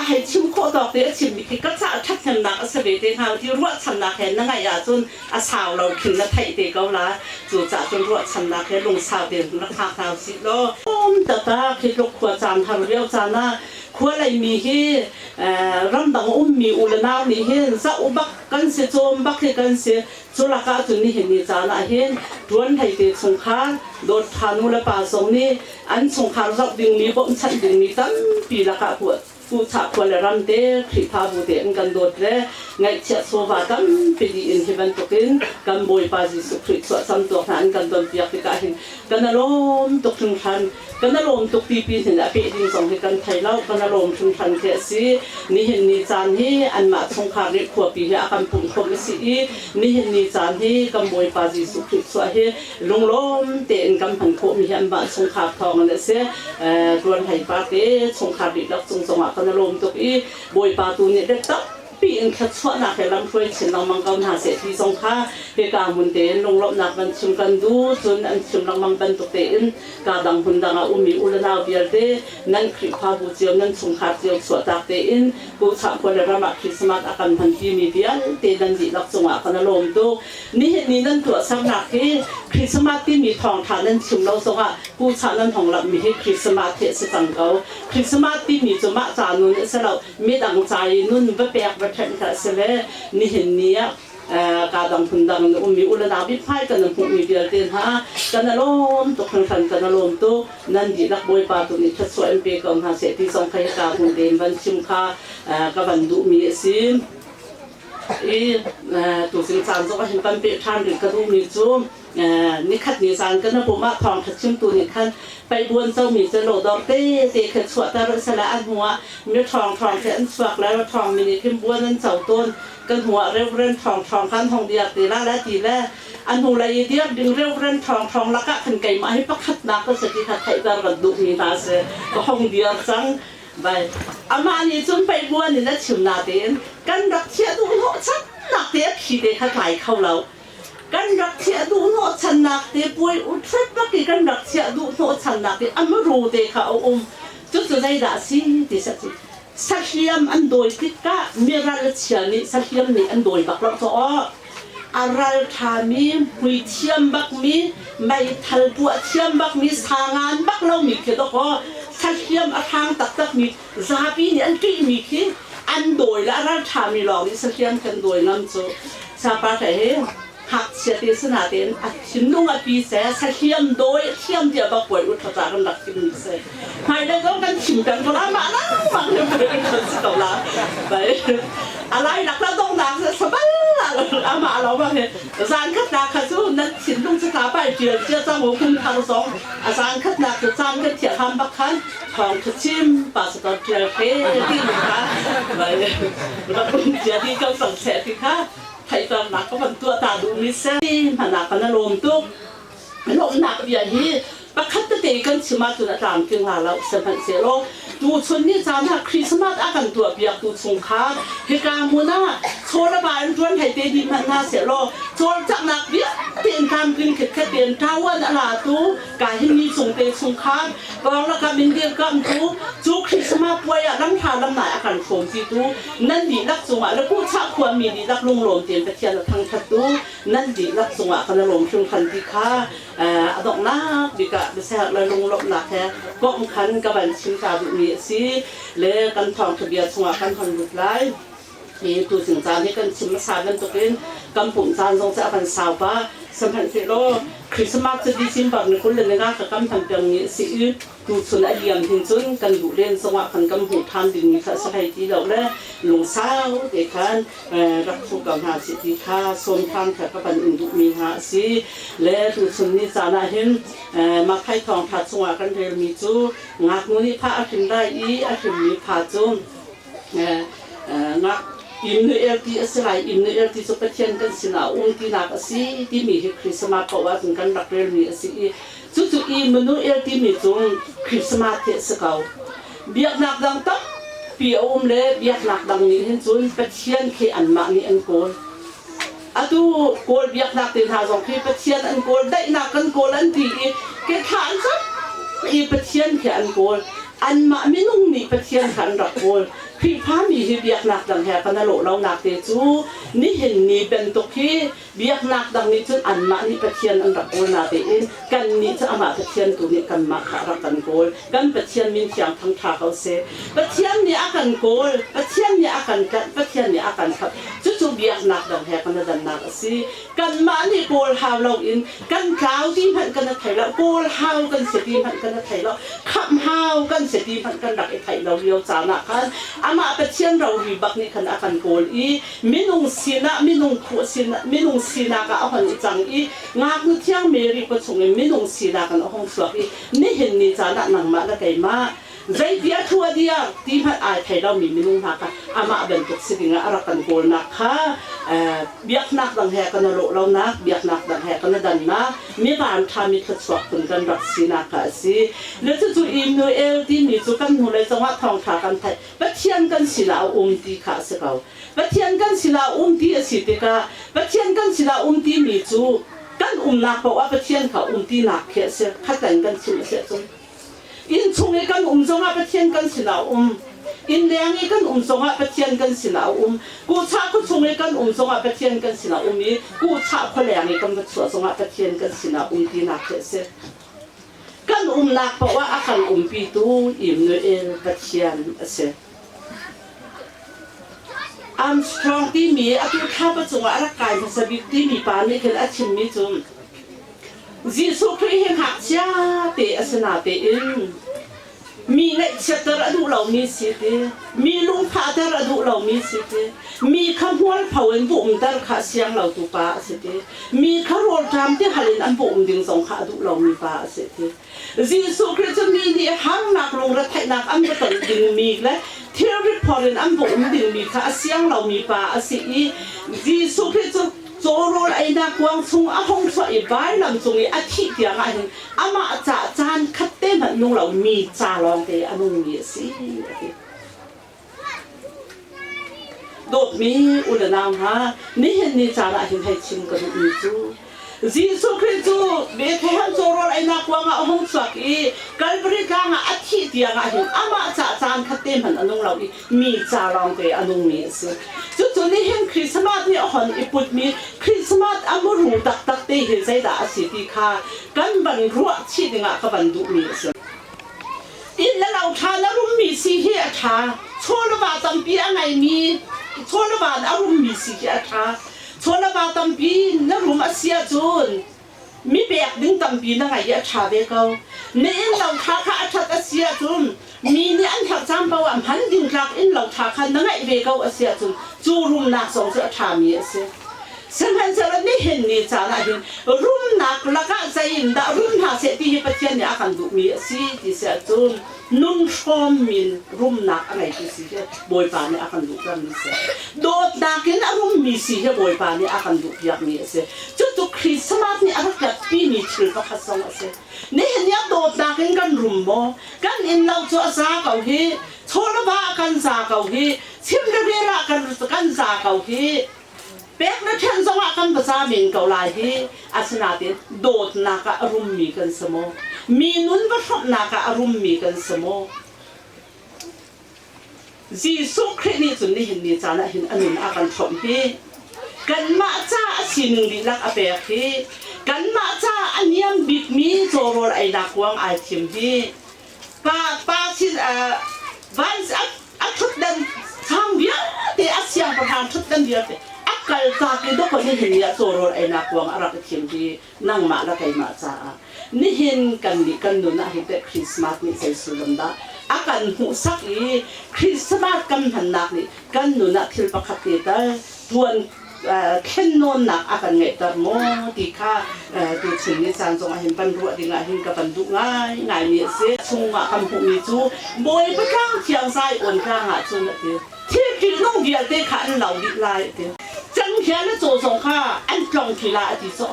a hei chim khawh tawk te a chimmi khi ka caah ṭhathnemnak a si ve te hnga ti ruahchannak he na ngaih ahcun a sau lo khin na theih te ko la. Cu caah cun ruahchannak he lungsau tein rak hngak hna usih law. Um taktak hi tluk khua caan har lio caan ah khua leimi hi ramdang ummi u le nau nih hin zoh bak kan si, cawm bak hi kan si. Cu lakah cun nihin ni caan ah hin ṭuan hlei te chungkhar dawt ṭha nu le pa zong nih an chungkhar zoh dingmi, bawmhchanh dingmi tampi lakah kuhchah khua le ram te Khrihfabu te an kan dawt le ngaihchiah chawva tampi dih in hi bantukin kan Bawipa Jesuh Khrih chuahcam tuak hna an kan donpiak tikah hin kan i lawm tuk hringhran. Kan i lawm tuk pipi hnin a peh ding zong hi kan thei lo. Kan i lawm hringhran khi a si. Nihin ni caan hi anmah chungkhar nih khuapi hi a kan pumhkhawmh a si i nihin ni caan hi kan Bawipa Jesuh Khrih chuah hi lunglawm tein kan hman khawhmi hi anmah chungkhar thawng in a si. Tuan Hlei pa te chungkhar dihlak cung zongah kan i lawm tuk i Bawipa tu nih biatak piin thluachuahnak he lamhruai chin lengmang ko hna seh ti zong kha hika hmun tein lunglawmhnak van chim kan duh. Cun an chim lengmang bantuk tein ka dang hmun dang ah ummi u le nau vialte nan Khrihfabu cio, nan chungkhar cio chuahtak tein Kuchah khua le ram ah Christmas a kan hmanpimi vialte nan dihlak cungah kan i lawm tuk. Nihin ni nan tuahsernak hi Christmas timi thawngṭha nan chim lo zongah Kuchah nan hong lamhmi hi Christmas hi a si cang ko. Christmas timi cu mah ca nun a si lo. Midang ca i nun va pek va ṭhenh kha a si le nihin ni ah ka dang phun dang in ummi u le nau mithmai kan hmuhmi vialte hna kan i lawm tuk hringhran, kan i lawm tuk. Nan dihlak Bawipa tu nih thluachuah in pe ko hna seh ti zong kha hika hmun tein van chim kha ka van duhmi a si. I tuzing caan zong ah hin kan peh ṭhan rih ka duhmi cu nikhat ni zan kan pum ah thawngṭha chimtu nih khan paibuan comi cu lodor tete kha chuahter a si le a hnu ah mi ṭhawngṭhawng khi an chuak le ṭhawngmi nih khin buan an co tawn. Kan hnu ah Reverend ṭhawngṭhawng kha an hong diar te la le ti le a hnu lei i diar ding Reverend ṭhawngṭhawng lakah khan keimah hi pakhatnak ka si ti kha theihter kan duhmi hna a si. Ka hong diar cang bai. Amah nih cun paibuan in a chim natein kan rak thiah duh hnawhchannak te a phi te kha tlai kho lo. Kan rak thiah duh hnawhchannak te puai uṭhret bak i kan rak thiah duh hnawhchannak te a muru te kha a um. Cucu zeidah a si ti seh cu sahliam an dawi tikah miral chia nih sahliam nih an dawi bak lo caw a ral ṭhami mui thiam bakmi meithal puah thiam bakmi sangan bak lomi khi dawkaw sahliam a hrang taktakmi zapi nih an ṭihmi khi an dawi le a ral ṭhami lawng nih sahliam kan dawi ngam cu. Sapa he hi ngakchia te sana tein a thinlung a pi se sahliam dawi thiam tiah bak puai u ṭha kan rak chim mi si. Hmailei zong kan chim peng ko la, mah langmang hi pei kan si ko la. Bai alai nak la dongnak sabal amah lo bang hi zan khat nak kha cu nan thinlung cu ta pai ṭial cia cang u. Kum thar zong a zan khat nak cu caan kan thiah ham bak khan thawng ṭha chim pastor ṭial he ti kha bai rak um cia ti ko cang seh ti kha theihternak ka van tuah ta duhmi si. Hmana kan i lawm tuk. Lawmhnak bia hi pakhat tete kan chim ahcun a tlamtling la lo. Sihmanhsehlaw tuchun ni caan ah Christmas a kan tuahpiaktu chungkhar hika hmun ah Chaw le va in ṭuan hlei te dih hmanh hna sehlaw cawlcanghnak vialte in tlamtling khitkhet tein ṭawan a latu ka hin mi cung te chungkhar pawng in dirkamtu cu Christmas puai ah lamhla lamnai a kan hrawmpitu nan dihlak cungah le Kuhchah khuami dihlak lunglawm tein Pathian a thangṭhattu nan dihlak cungah kan i lawm hringhran ti kha a donghnak bik ah biaserh le lunglawmhnak he komh khan ka van chim ta duhmi a si le kan thawngṭha bia chungah kan hon lut lai. Hi tuzing caan hi kan chim hmasa bantukin kan pumh caan zong cu a kan sau pah. Sihmanhsehlaw Christmas cu December ni 25 ka kam hman pengmi a si i tuchun a liam hin cun kan duh len zongah kan kan hmuh ṭhan dingmi kha a si hlei ti lo le lungsau te khan rak thu ko hna sih ti kha sawm ṭhan kha ka van in duhmi hna a si. Le tuchun ni caan ah hin Mathai thawngṭha chungah kan relmi cu ngaknu nih pha a hrin lai i a hrinmi pha cu ngak Immanuel ti a si lai. Immanuel ti cu Pathian kan sinah a um tinak a si timi hi Christmas paoh ahcun kan rak relmi a si i cucu Immanuel timi cu Christmas hi a si ko. Biaknak dang tampi a um le biaknak dang nih hin cun Pathian khi anmah nih an kawl. Atu Kawl biaknak te hna zong khi Pathian an kawl, daihnak kan kawl an ti i ke thla an cam i Pathian khi an kawl. Anmah minung nih Pathian kha an rak kawl. Khrihfami hi biaknak dang he kan i lawh lonak te cu nihin ni bantuk hi biaknak dang nih cun anmah nih Pathian an rak kawl natein kannih cu amah Pathian tu nih kanmah kha a rak kan kawl. Kan Pathian min thiang thangṭha ko seh. Pathian nih a kan kawl, Pathian nih a kan tlanh, Pathian nih a kan khamh. Cucu biaknak dang he kan i dannak a si. Kanmah nih kawl hau loin kan tlau ti hmanh kan i thei lo, kawl hau kan si ti hmanh kan i thei lo, khamh hau kan si ti hmanh kan rak i theih lo lio caan ah khan amah Pathian rori bak nih khan a kan kawl i minung sinah minung khuh sinah minung sinak ah a hon i cang i ngaknu thiang Mary pawchung in minung sinak in a hung chuak i nihin ni caan ah nangmah le keimah Zeiti a thu a diar ti hmanh ai thei lomi minung hna kha amah bantuk si dingah a rak kan kawlnak kha biaknak dang he kan i lawh lonak, biaknak dang he kan i dannak, mi vanṭha mi thluachuak phun kan rak sinak kha a si. Le cucu Immanuel timi cu kan hnulei zongah thawngṭha kan theih. Pathian kan sinah a um ti kha a si ko. Pathian kan sinah a um ti a si tikah Pathian kan sinah a um timi cu kan umnak paoh ah Pathian kha um tinak khi a si. Khatlen kan chim a si ahcun. Innchung i kan um zongah Pathian kan sinah a um. Innleng i kan um zongah Pathian kan sinah a um. Kuhchah khuachung i kan um zongah Pathian kan sinah a um i kuhchah khualeng i kan va chuah zongah Pathian kan sinah a um tinak khi a si. Kan umnak paoh ah a kan umpitu Immanuel Pathian a si. Armstrong timi atu thlapa cungah a rak kai hmasa bik timi pa nih khin a chimmi cu Jesuh Khrih hi ngakchia te a si natein mi ngaihchiatter a duh lomi si ti, mi lungfahter a duh lomi si ti, mi kha hmualpho in va umter kha a siang lotu pa a si ti, mi kha rawlṭam ti hal in an va um ding zong kha a duh lomi pa a si ti. Jesuh Khrih cu mi nih harnak lungretheihnak an va ton dingmi le thilri phor in an va um dingmi kha a siang lomi pa a si i Jesuh Khrih cu Cawrawl einak kuang chung a hung chuah i vailam cung i a thih tiang ah hin amah ca caan khat te hmanh nung lo mi ca lawngte a nungmi a si a ti. Dawtmi u le nau hna, nihin ni caan ah hin hei chim ka duhmi cu Jesuh Khrih cu Bethlehem cawrawl einak kuang ah a hung chuak i Calvary tlang ah a thih tiang ah hin amah ca caan khat te hmanh a nung lo i mi ca lawngte a nungmi a si. Cucu nihin Christmas nih a hon i putmi Christmas a muru taktak te hi zeidah a si ti kha kan van ruah chih dingah ka van duhmi a si. Inn le lo ṭha na rummi si hi a ṭha. Chaw le va tampi a ngeimi chaw le va a rummi si hi a ṭha. Chaw le va tampi na rum a si ahcun mi pek ding tampi na ngeih i a ṭha ve ko. Na inn lo ṭha kha a ṭhat a si ahcun mi nih an herh caan paoh ah hman ding tlak inn lo ṭha kha na ngeih ve ko a si ahcun cu rumnak zong cu a ṭhami a si. Sihmanhsehlaw nihin ni caan ah hin rumnak lakah zei in dah rum hna seh ti hi Pathian nih a kan duhmi a si ti si ahcun nun hrawm min rumnak a ngeitu si hi Bawipa nih a kan duhtermi a si. Dawtnak in a rummi si hi Bawipa nih a kan duhpiakmi a si. Cucu Christmas nih a rak tlatpimi thil pakhat zong a si. Nihin ni ah dawtnak in kan rum maw? Kan inn lo cu a za ko hi. Chaw le va a kan za ko hi. Chim le rel ah kan cu kan za ko hi. Pek le ṭhen zongah kan va za men ko lai hi. Asinain dawtnak ah a rummi kan si maw? Mi nun va hrawmhnak ah a rummi kan si maw? Jesuh Khrih nih cun nihin ni caan ah hin a nun a kan hrawmh hi. Kanmah ca a sining dihlak a pek hi. Kanmah ca a niam bikmi cawrawl einak kuang ai thim hi. Pa pa sin van a ṭhutdan sang vialte a siangpahrang ṭhutdan vialte a kal tak i dawkaw nihin ni ah cawrawl einak kuang a rak i thim hi nangmah le keimah caah nihin kan nih kan nun ah hi teh Christmas nih zei sullam dah a kan hmuhsak i Christmas kan hmannak nih kan nun ah thil pakhat te tal tuan thlennawnnak a kan ngeihter maw ti kha tuchun ni caan zong ah hin van ruah ding ah hin ka van duh ngaingai mi a si. Chungah kan hmuhmi cu Bawipa tlang thiang Zion tlang ah cun a ti. Thil ṭihnung vialte kha an lo dih lai a ti. Cenghngia le caw zong kha an tlong ti la a ti cu.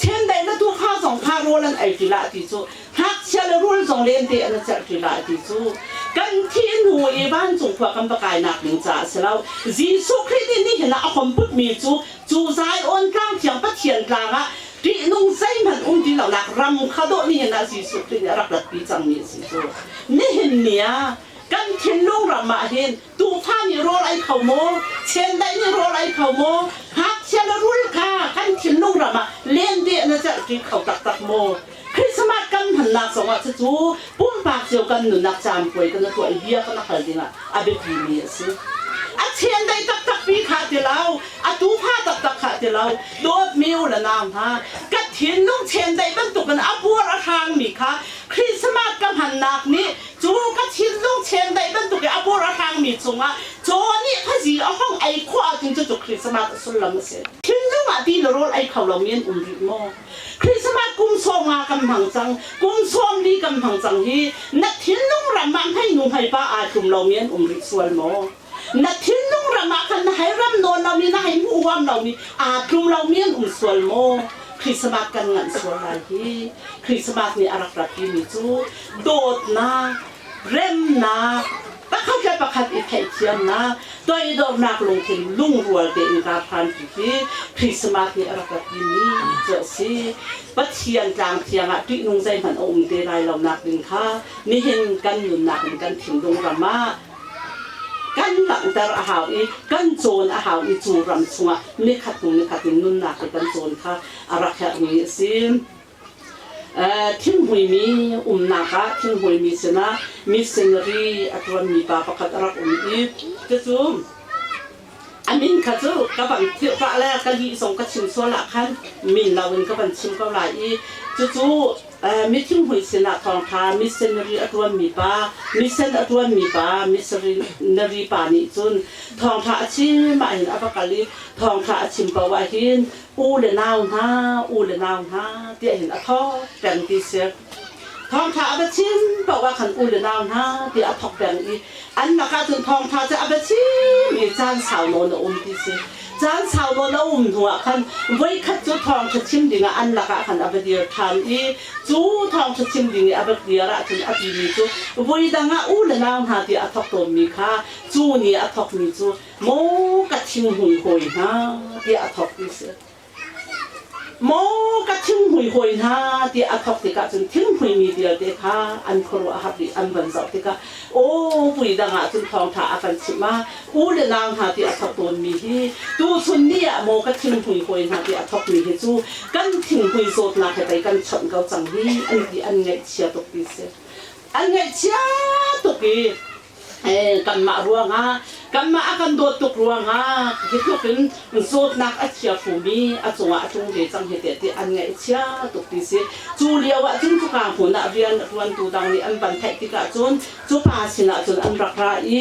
Chiandeih le tuufa zong kha rawl an ei ti la a ti cu. Ngakchia le rul zong lente an i celh ti la a ti cu. Kan thih hnu i vancung khua kan va kainak ding caah a si lo. Jesuh Khrih nih nihin ah a homputmi cu cu Zion tlang thiang Pathian tlang ah ṭihnung zeihmanh um ti lonak ram kha dawh nihin ah Jesuh Khrih nih a rak ratpi cangmi a si cu. Nihin ni ah kan thinlung ram ah hin tuufa nih rawl ei kho maw, chiandeih nih rawl ei kho maw, ngakchia le rul kha kan thinlung ram ah lente na celhṭi kho taktak maw? Christmas kan hmannak zongah cucu pumpak cio kan nunnak caan puai kan tuah i bia kan hal dingah a biapi mi a si. A chiandeih taktak pi kha ti lo, a tuufa taktak kha ti lo, dawtmi u le nau hna, ka thinlung chiandeih bantukin a buar a hrangmi kha Christmas ka hmannak nih Cu ka thinlung chiandeih bantuk i a bur a hrangmi cungah caw nih khuazi a hong ei khawh ahcun cucu Christmas a sullam a si. Thinlung ah ti le rawl ei kho lomi an um rih maw? Christmas kum 50 kan hmang cang, kum 40 kan hmang cang hi na thinlung ram ah hmeinu hmeipa aa tlum lomi an um rih sual maw? Na thinlung ram ah khan na hei ram nawn lomi, na hei hmuh huam lomi, aa tlum lomi an um sual maw? Christmas kan nganh sual lai hi. Christmas nih a rak ratpimi cu dawtnak, remnak, pakhat le pakhat i theihthiamnak, toidornak lungthin lungrual tein kaa phanpi hi Christmas nih a rak ratpimi cu a si. Pathian tlang thiang ah ṭihnung zeihmanh a um te lai lonak ding kha nihin kan nunnak in kan thinlung ram ah kan langhter a hau i kan cawn a hau i cu ram chungah nikhat hnu nikhat in nunnak hi kan cawn kha a rak herhmi a si. Thinghmuimi umnak ah thinghmuimi sinah missionary a ṭuanmi pa pakhat a rak um i cucu a min kha cu ka van philh pah le ka lih zong ka chim sual ah khan min loin ka van chim ko lai i cucu mithinghmui sinah thawngṭha missionary a ṭuanmi pa mission a ṭuanmi pa missionary pa nih cun thawngṭha a chim ahhin a va kal i thawngṭha a chim paoh ahhin u le nau hna u le nau hna tiah hin a thawk peng ti si. Thawngṭha a va chim paoh ah khan u le nau hna tiah a thawk peng i an lakah cun thawngṭha cu a va chim i caan sau nawn a um ti si. Caan sau nawn a um hnuah khan voikhat cu thawngṭha chim dingah an lakah khan a va dir ṭhan i cu thawngṭha chim ding i a va dir ahcun a timi cu voi dang ah u le nau hna tiah a thawk tawnmi kha cu ni a thawkmi cu maw ka thinghmui hawi hna tiah a thawk ti si. Maw ka thinghmui hawi hna tiah a thawk tikah cun thinghmuimi vialte kha an khuaruah a har dih an van zoh tikah aw vui dang ah cun thawngṭha a kan chimh ah u le nau hna tiah a thawk tawnmi hi tuchun ni ah maw ka thinghmui hawi hna tiah a thawkmi hi cu kan thinghmui zawtnak he pei kan chawnh ko cang hi an ti an ngaihchia tuk ti si an ngaihchia tuk i Kanmah ruangah kanmah a kan dawt tuk ruangah hi tluk in zawtnak a chia fumi a cungah a tlung ve cang hi teh ti an ngaihchia tuk ti si. Cu lio ah cun cuka hmun ah rian a ṭuantu dang nih an van theih tikah cun cu pa sinah cun an rak ra i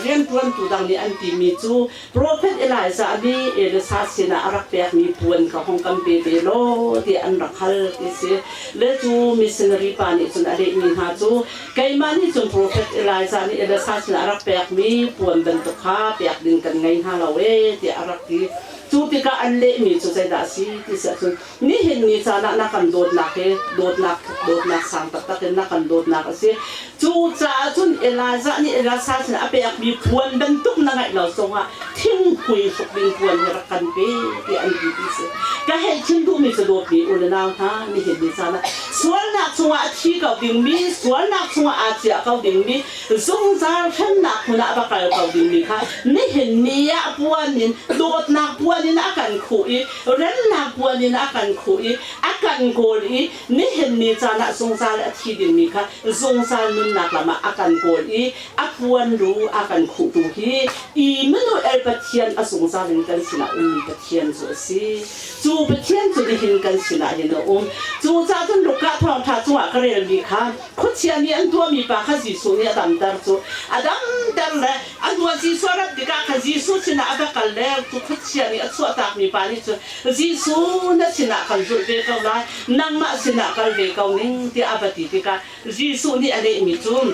rianṭuantu dang nih an timi cu Profet Elijah nih Elisha sinah a rak pekmi puan kha hong kan pe ve law tiah an rak hal ti si. Le cu missionary pa nih cun a lehmi hna cu Keimah nih cun profet Elijah nih Elisha sinah a rak pekmi puan bantuk. bantuk kha pek ding kan ngei hna lo ee tiah a rak ti. Cu tikah an lehmi cu zeidah a si ti si ahcun nihin ni caan ah na kan dawtnak hi dawtnak dawtnak sang taktak in na kan dawtnak a si. Cu caah cun Elijah nih Elisha sin a pekmi puan bantuk na ngeih lo zongah thingpui hruk ding puan hi rak kan pe tiah an ti ti si. Ka hei chim duhmi cu dawtmi u le nau hna nihin ni caan ah sualnak chungah a thi ko dingmi sualnak chungah aa ciah ko dingmi zungzal hremnak hmun ah va kal ko dingmi kha nihin ni ah puan in dawtnak puan in a kan khuh i remnak puan in a kan khuh i a kan kawl i nihin ni caan ah zungzal a thi dingmi kha zungzal nunnak lam ah a kan kawl i a puanru a kan khuhtu hi Immanuel Pathian a zungzal in kan sinah ummi Pathian cu a si. Cu Pathian cu nihin kan sinah hin a um. Cucaah cun Luka thawngṭha cungah ka relmi kha khuachia nih an tuahmi pa kha Jesuh nih a damter cu a damter le a hnuah Jesuh a rat tikah khan Jesuh sinah a va kal le cu khuachia nih a chuahtakmi pa nih cun Jesuh na sinah kan zulh ve ko lai nangmah sinah kal ve ko ning tiah a va ti tikah Jesuh nih a lehmi cu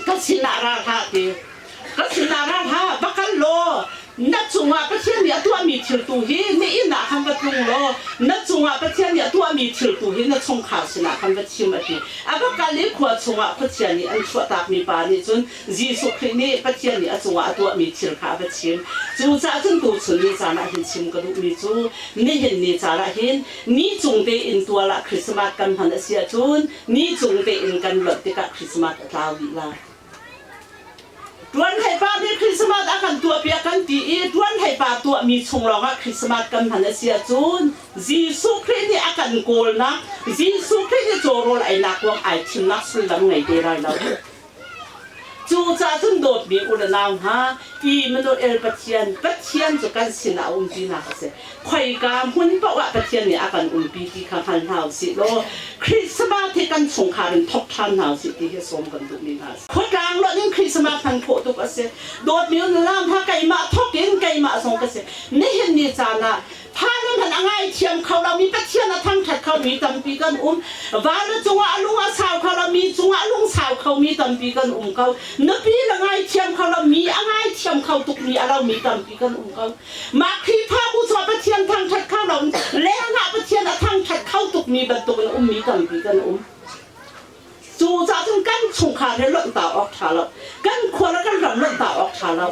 ka sinah ra hlah ti ka sinah ra hlah va kal law na cungah Pathian nih a tuahmi thil tu hi na inn ah khan va tlung law na cungah Pathian nih a tuahmi thil tu hi na chungkhar sinah khan va chim a ti. A va kal i khua chungah khuachia nih an chuahtakmi pa nih cun Jesuh Khrih nih Pathian nih a cungah a tuahmi thil kha a va chim. Cucaah cun tuchun ni caan ah hin chim ka duhmi cu nihin ni caan ah hin ni cung tein tual ah Christmas kan hman a si ahcun ni cung tein kan lonh tikah Christmas a tlau dih lai. Tuan Hlei Pa nih Christmas a kan tuahpiak kan ti i Tuan Hlei Pa tuahmi chung lawngah Christmas kan hman a si ahcun Jesuh Khrih nih a kan kawlnak, Jesuh Khrih nih cawrawl einak kuang ai thimnak sullam ngei te lai lo. Cucaah cun dawtmi u le nau hna, Immanuel Pathian, Pathian cu kan sinah a um tinak a si. Khoika hmun paoh ah Pathian nih a kan umpi ti kha hngal hna u sih law Christmas hi kan chungkhar in thawk ṭhan hna u sih ti hi sawm kan duhmi hna a si. Khuatlang lonh in Christmas hman khawh tuk a si. Dawtmi u lam hna keimah thawk in keimah zong ka si. Nihin ni caan ah Phalam hmanh a ngaithiam kho lomi Pathian a thangṭhat khomi tampi kan um. Vale cungah a lung a sau kho lomi cungah a lung sau khomi tampi kan um ko. Nupi le ngaithiam kho lomi a ngaithiam kho tukmi a lomi tampi kan um ko. Mah Khrihfabu cu Pathian thangṭhat kho lo lengah Pathian a thangṭhat kho tukmi bantukin ummi tampi kan um. Cucaah cun kan chungkhar he lonh ta awk ṭha lo. Kan khua le kan ram lonh ta awk ṭha lo.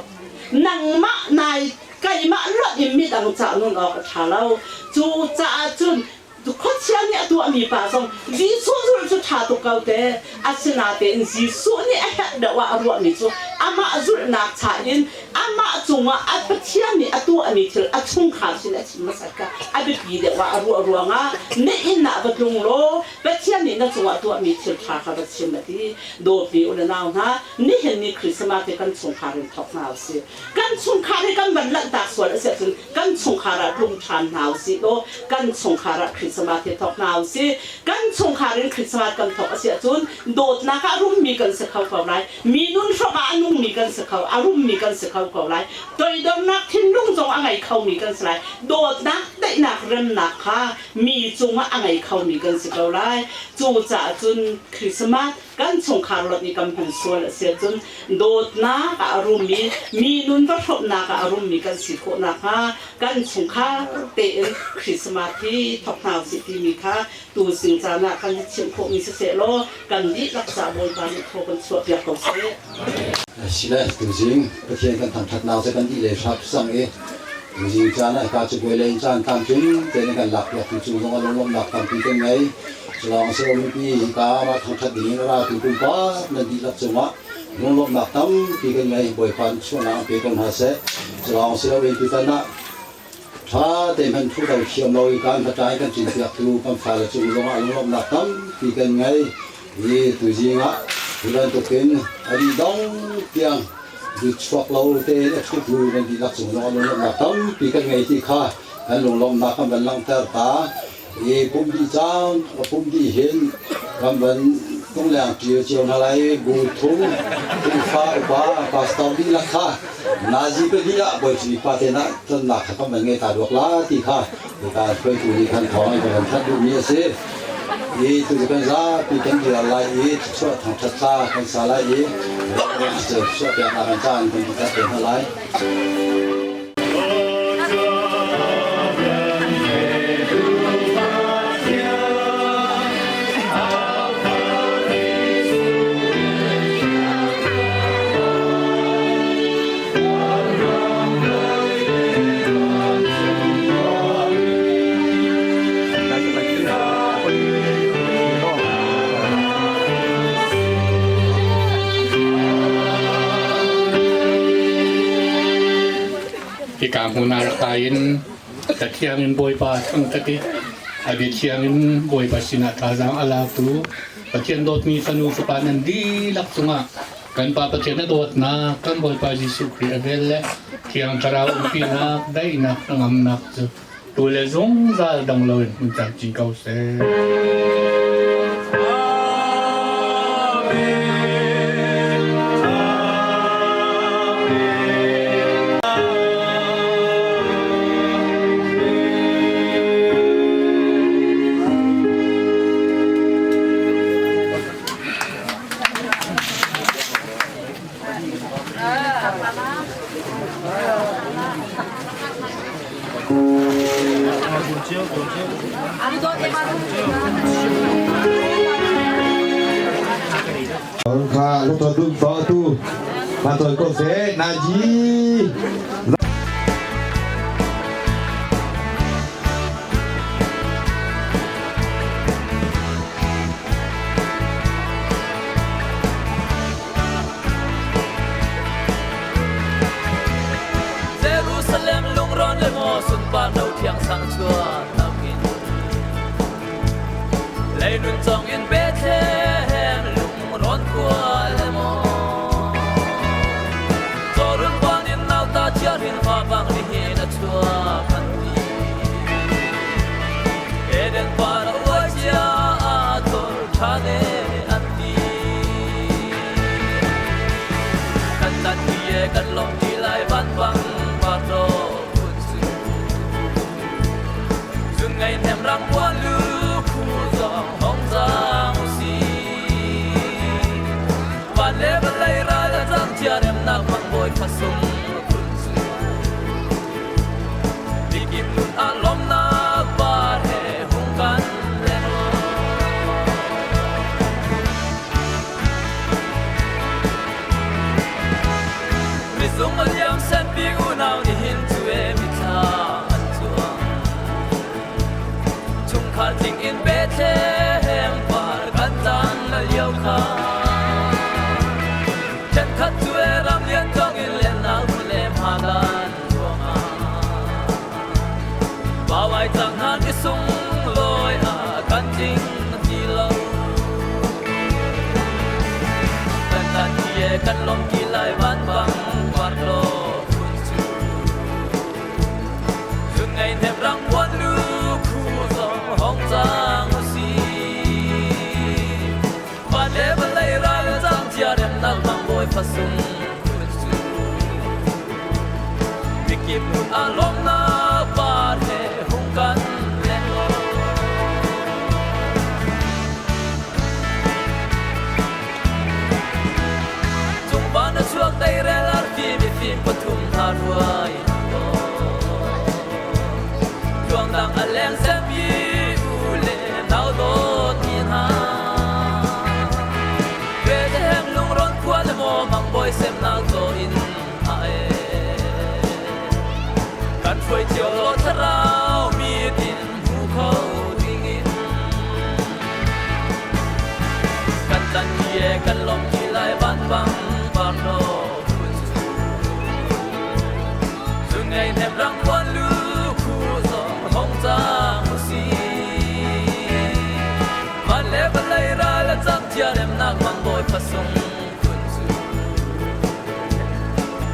Nangmah nai keimah lonh in midang cah nun awk a ṭha lo. Cucaah cun khuachia nih a tuahmi pa zong Jesuh zulh cu ṭha tuk ko te. Asinain Jesuh nih a herh deuh ah a ruahmi cu amah zulhnak cha in amah cungah a Pathian nih a tuahmi thil a chungkhar sin a chim hmasat kha a biapi deuh ah a ruah ruangah na inn ah va tlung law Pathian nih na cungah tuahmi thil ṭha kha va chim a ti. Dawtmi u le nau hna, nihin ni Christmas hi kan chungkhar in thawk hna usih. Kan chungkhar hi kan van lanhtak sual a si ahcun kan chungkhar ah tlung ṭhan hna usih law kan chungkhar ah Christmas hi thawk hna usih. Kan chungkhar in Christmas kan thawk a si ahcun dawtnak ah rummi kan si kho ko lai. Mi nun hrawm ah a nungmi kan si kho, a rummi kan si kho ko lai. Toidornak thinlung zong a ngei khomi kan si lai. Dawtnak, daihnak, remnak kha mi cungah a ngei khomi kan si ko lai. Cucaah cun Christmas kan chungkhar lot i kan hman sual a si ahcun dawtnak ah a rummi, mi nun va hrawmhnak ah a rummi kan si khawh nakhnga kan chungkhar tein Christmas hi thawk hna usih timi kha tuzing caan ah kan i chimh khawhmi siseh law kan dihlak ca Bawipa nih thaw kan chuahpiak ko seh. Sile tuzing Pathian kan thangṭhatnak cu kan dih le hrap cang i tuzing caan ah hika cabuai lei in caan tlamtling tein kan lakpiak tu cung zong ah lunglawmhnak tampi kan ngei. Culawng a si lo mipi hika mah thangṭhat ding in a ratu pumpak nan dihlak cungah lunglawmhnak tampi kan ngei. Bawipa nih chuahnak an pe ko hna seh. Culawng si loin tutan ah ṭha tein hmanh thu do thiam lo in kan hmatlai kan cinpiaktu kan fale cung zongah lunglawmhnak tampi kan ngei. Hi tuzing ah hi bantukin a dih dong tiang chuak lo tein a ṭhutu kan dihlak cung zongah lunglawmhnak tampi kan ngei ti kha kan lunglawmhnak kan van langhter ta. Hi pum dih cang, pum dih hin kan van tungleng ṭio cio hna lai. Bu thum, Khrihfa upa, pastor dihlak kha nazi pahnih ah Bawi pa te nah tonnak kha kan van ngei ta duak la ti kha hika hruaitu nih khan thawng in kan van thanh duhmi a si. I tu cu kan zapi kan dir lai i thluachuah thangṭhat hla kan sa lai i Reverend thluachuah peknak kan caan kan ti te hna lai. Hika hmun ah rak kai in Cathiang in Bawipa thangṭhat i a biathiang in Bawipa sinah thazaang a latu Pathian dawtmi fanu fapa nan dihlak cungah kan Pa Pathian a dawtnak, kan Bawipa Jesuh Khrih a vel le Thiang Thlarau umpinak, daihnak, hnangamnak cu tu le zungzal dang loin hmun camcin ko seh. Kha lu to dum to tu ma toi ko se na ji. Jerusalem lungrawn le maw sunpar no thiang sang chuan nakin Leilun cong in Bethlehem lungrawn khua le maw Cawrun puan in nauta chiahrin fa bang nihin a chuak an ti Eden par a uai cia a thor ṭhan e an ti. Kan tan ti e kan lawm ti lai van bang par ro kun su. Zun ngai hnem rang puan lu khu zong hong zang si. Van le vawlei ral a cang cia remnak mang bawi fasung kun su. Mikip nun ah lawmnak par he hung kan leng. Mizung a liam senpi unau nihin cu e mithla an cuang. Chungkhar tling in Bethlehem par kan tlang na lio kha. Ṭhenkhat cu e ram lian tong in lennak hmun le hmadan ruangah. Bawai cang hna ni sunglawi ah kan tling ti lo. Kan tan ti e kan lawm ti lai van bang par lo phun cu. Zun ngei hnem rang puan lu khu zong hong cang si. Van le vawlei ral cang cia remnak mang bawi fasung phun cu. Mikip nun ah lawmnak par he hung kan leng lo. Cung van a chuak teirel arfi mifim pathum hna ruai Tluangdang a leng sempi u le nau dawt mi hna. Bethlehem lungrawn khua le maw mang bawi semnak zaw in a Kan hruai cio law thlarau mi tin hmu kho dingin. Kan tlan ti e kan lawm ti lai van bang par lo phun cu. Zun ngei hnem rang puan lu khu zong hong cang si. Van le vawlei ral a cang cia remnak mang bawi fasung phun cu.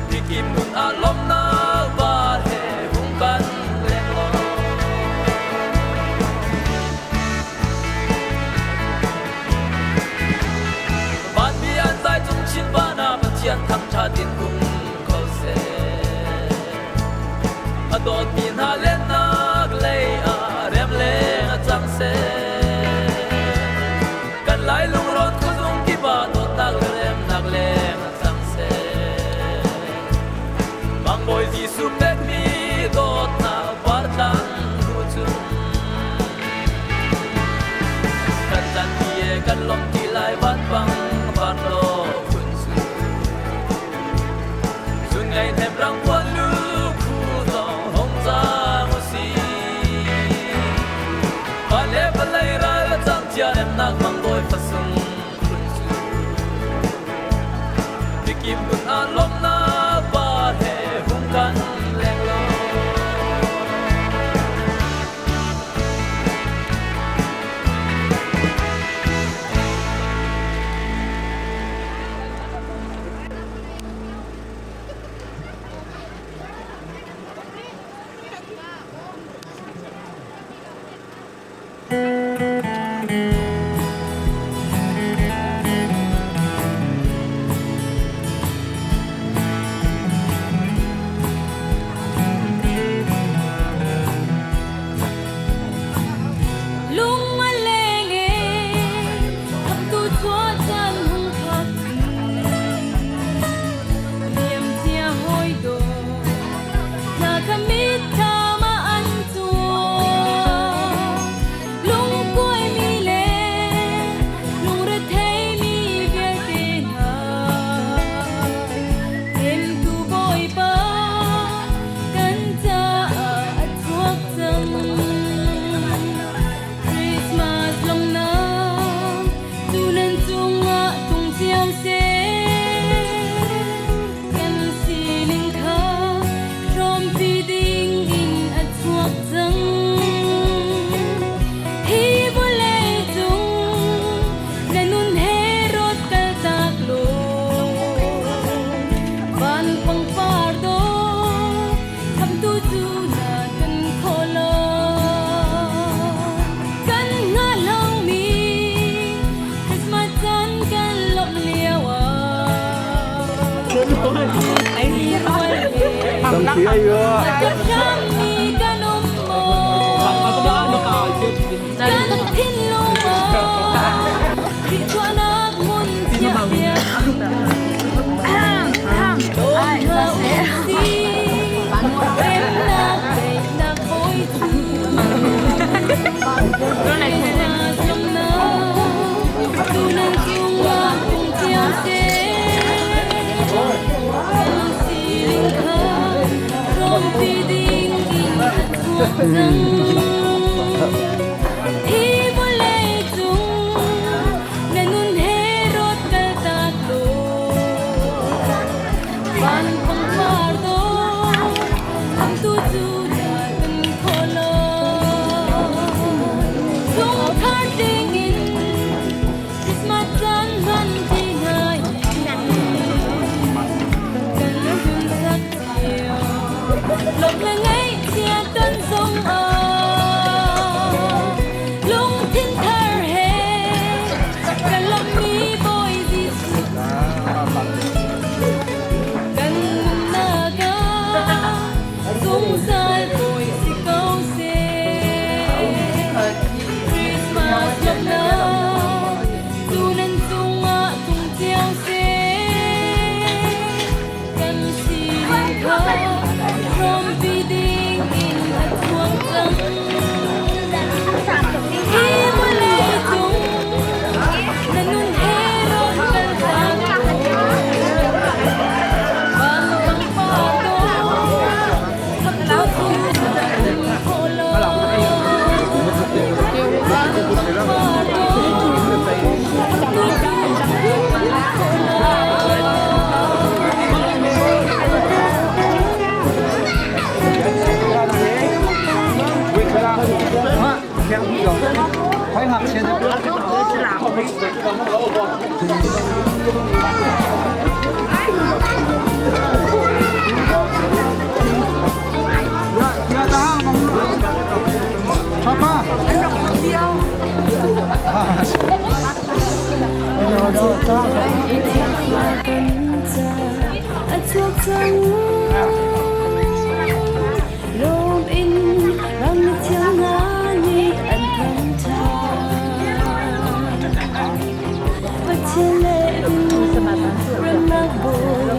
Mikip nun ah lawmnak par he hung kan leng law. Vanmi an zai cung chin van ah Pathian thangṭhat in um ko seh. A dawtmi hna lennak lei ah rem leng a cang seh. Mangbawi Jesuh pekmi dawtnak partlang hnu cun kan tlan ti e kan lawm ti lai vanpang van lo phun cu zun ngai hnem rang puan lu khu zong hong cang usi van le vawlei ral a cang cia remnak mangbawi fasung phun cu mikip hmun ah lawmhnak par he hung kan leng lo. Lung a leng e khamtu chuah caan hung phak liam cia hawi dawt hna ka mitthlam ah an cuang. Lungkuaimi le lungretheimi vialte hna hnemtu Bawipa kan caah a chuak cang. Christmas lawmhnak cu nan cungah tlung cio seh. Kan sining kha hrawmpi ding in a chuak cang. Hi vawlei cung na nun he rawt kaltak law van pangpar dawh khamtu cu na kan khawh lo. Kan hngalhlomi Christmas caan kan lawmh lio ah Tampi ayo. Rammi kan um maw? Kan thinlung ah Khrih chuahnak hmun chiahpiak Dawt hna usih, remnak daihnak bawi cu. Christmas lawmhnak tu nan cungah tlung cio seh. Kan sining kha hrawmpi ding in a chuak cang. Hi vawlei cung na nun he rawt kaltak law van pangpar dawh khamtu cu na kan khawh lo. Chungkhar tling in Christmas caan hman ti hna hi kan sunsak cio. Lawmh le ngaihchia ton zong ah lungthin thar he kan lawmhmi Bawi Jesuh kan nunnak ah zungzal bawi si ko seh. Christmas lawmhnak tu nan cungah tlung cio seh. Kan sining kha hrawmpi ding in a chuak cang. Hi vawlei cung na nun he rawn kaltak van pangpar dawh khamtu cu na kan khawh lo. Van pangpar dawh khamtu cu na kan khawh lo. A chuak cang lawm in ram thiang hna nih an thangṭhat. Pathian le remnak bawi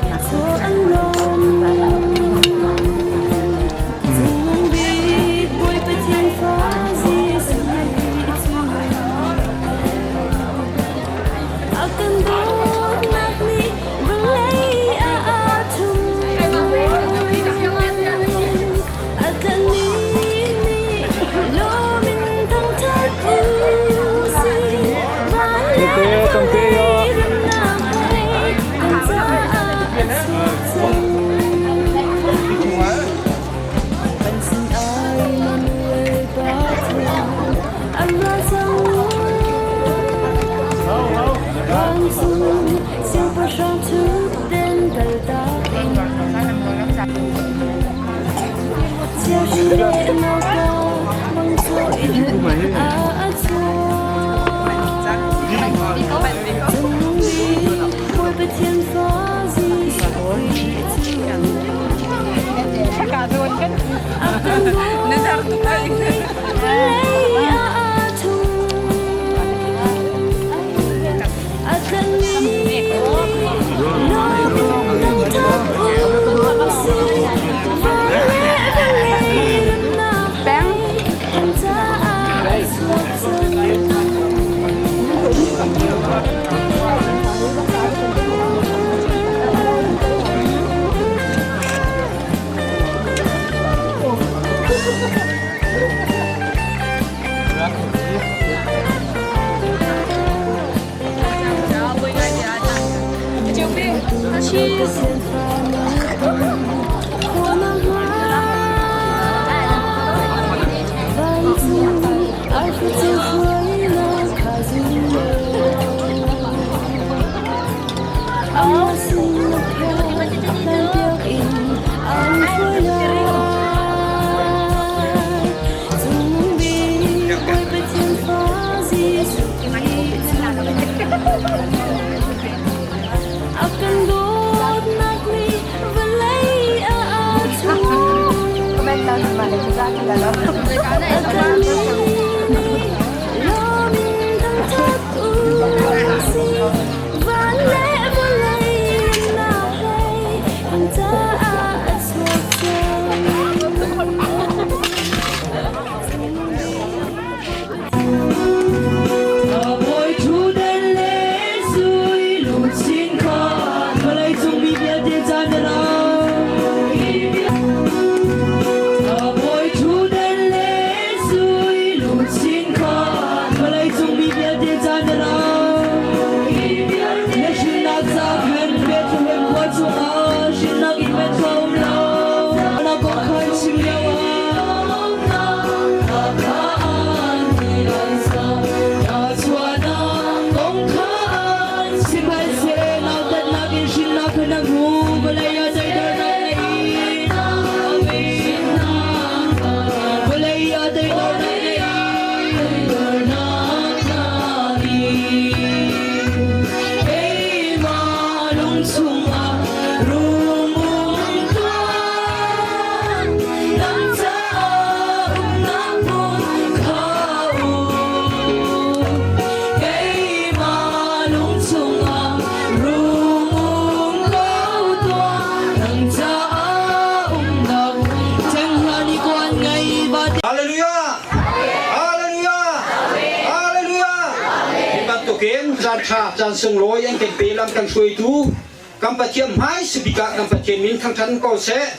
Hallelujah! Hallelujah! Hallelujah! Hi bantukin caan ṭha caan sunglawi an kan pe lam kan hruaitu kan Pathian hmai sibik ah kan Pathian min thangṭhat ko seh.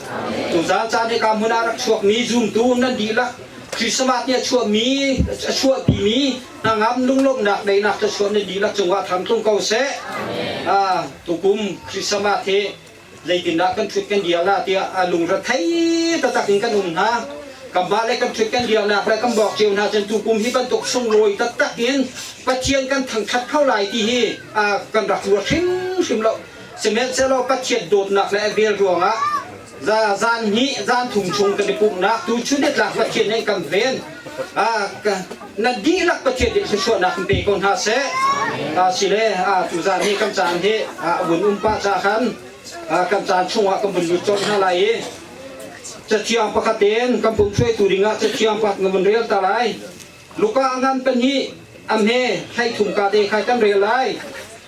Tuzaan caan hi ka hmun ah rak chuakmi zumtu nan dihlak Christmas ni a chuahmi a chuahpimi hnangam lunglawmhnak daihnak thluachuah nan dihlak cungah tham tlung ko seh. Tukum Christmas hi zeitindah kan ṭhut kan dir la tiah a lungre thei taktak in kan um hna. Kanmah le kan ṭhut kan dirnak le kan bawk cio hna cun tukum hi bantuk sunglawi taktak in Pathian kan thangṭhat kho lai ti hi kan rak ruat hrimhrim lo. Sihmanhsehlaw Pathian dawtnak le a vel ruangah zan hnih zan thum chung kan i pumhnak tu chun nitlak Pathian nih kan ven. Na dihlak Pathian nih thluachuahnak in pe ko hna seh. Sile tuzaan hi kan caan hi a vun um pah ca khan kan caan chungah kan vun lut colh hna lai i cathiang pakhat in kan pum hruaitu dingah cathiang pakhat na vun rel ta lai. Luka ngan pahnih a hme 13 ka te khai kan rel lai.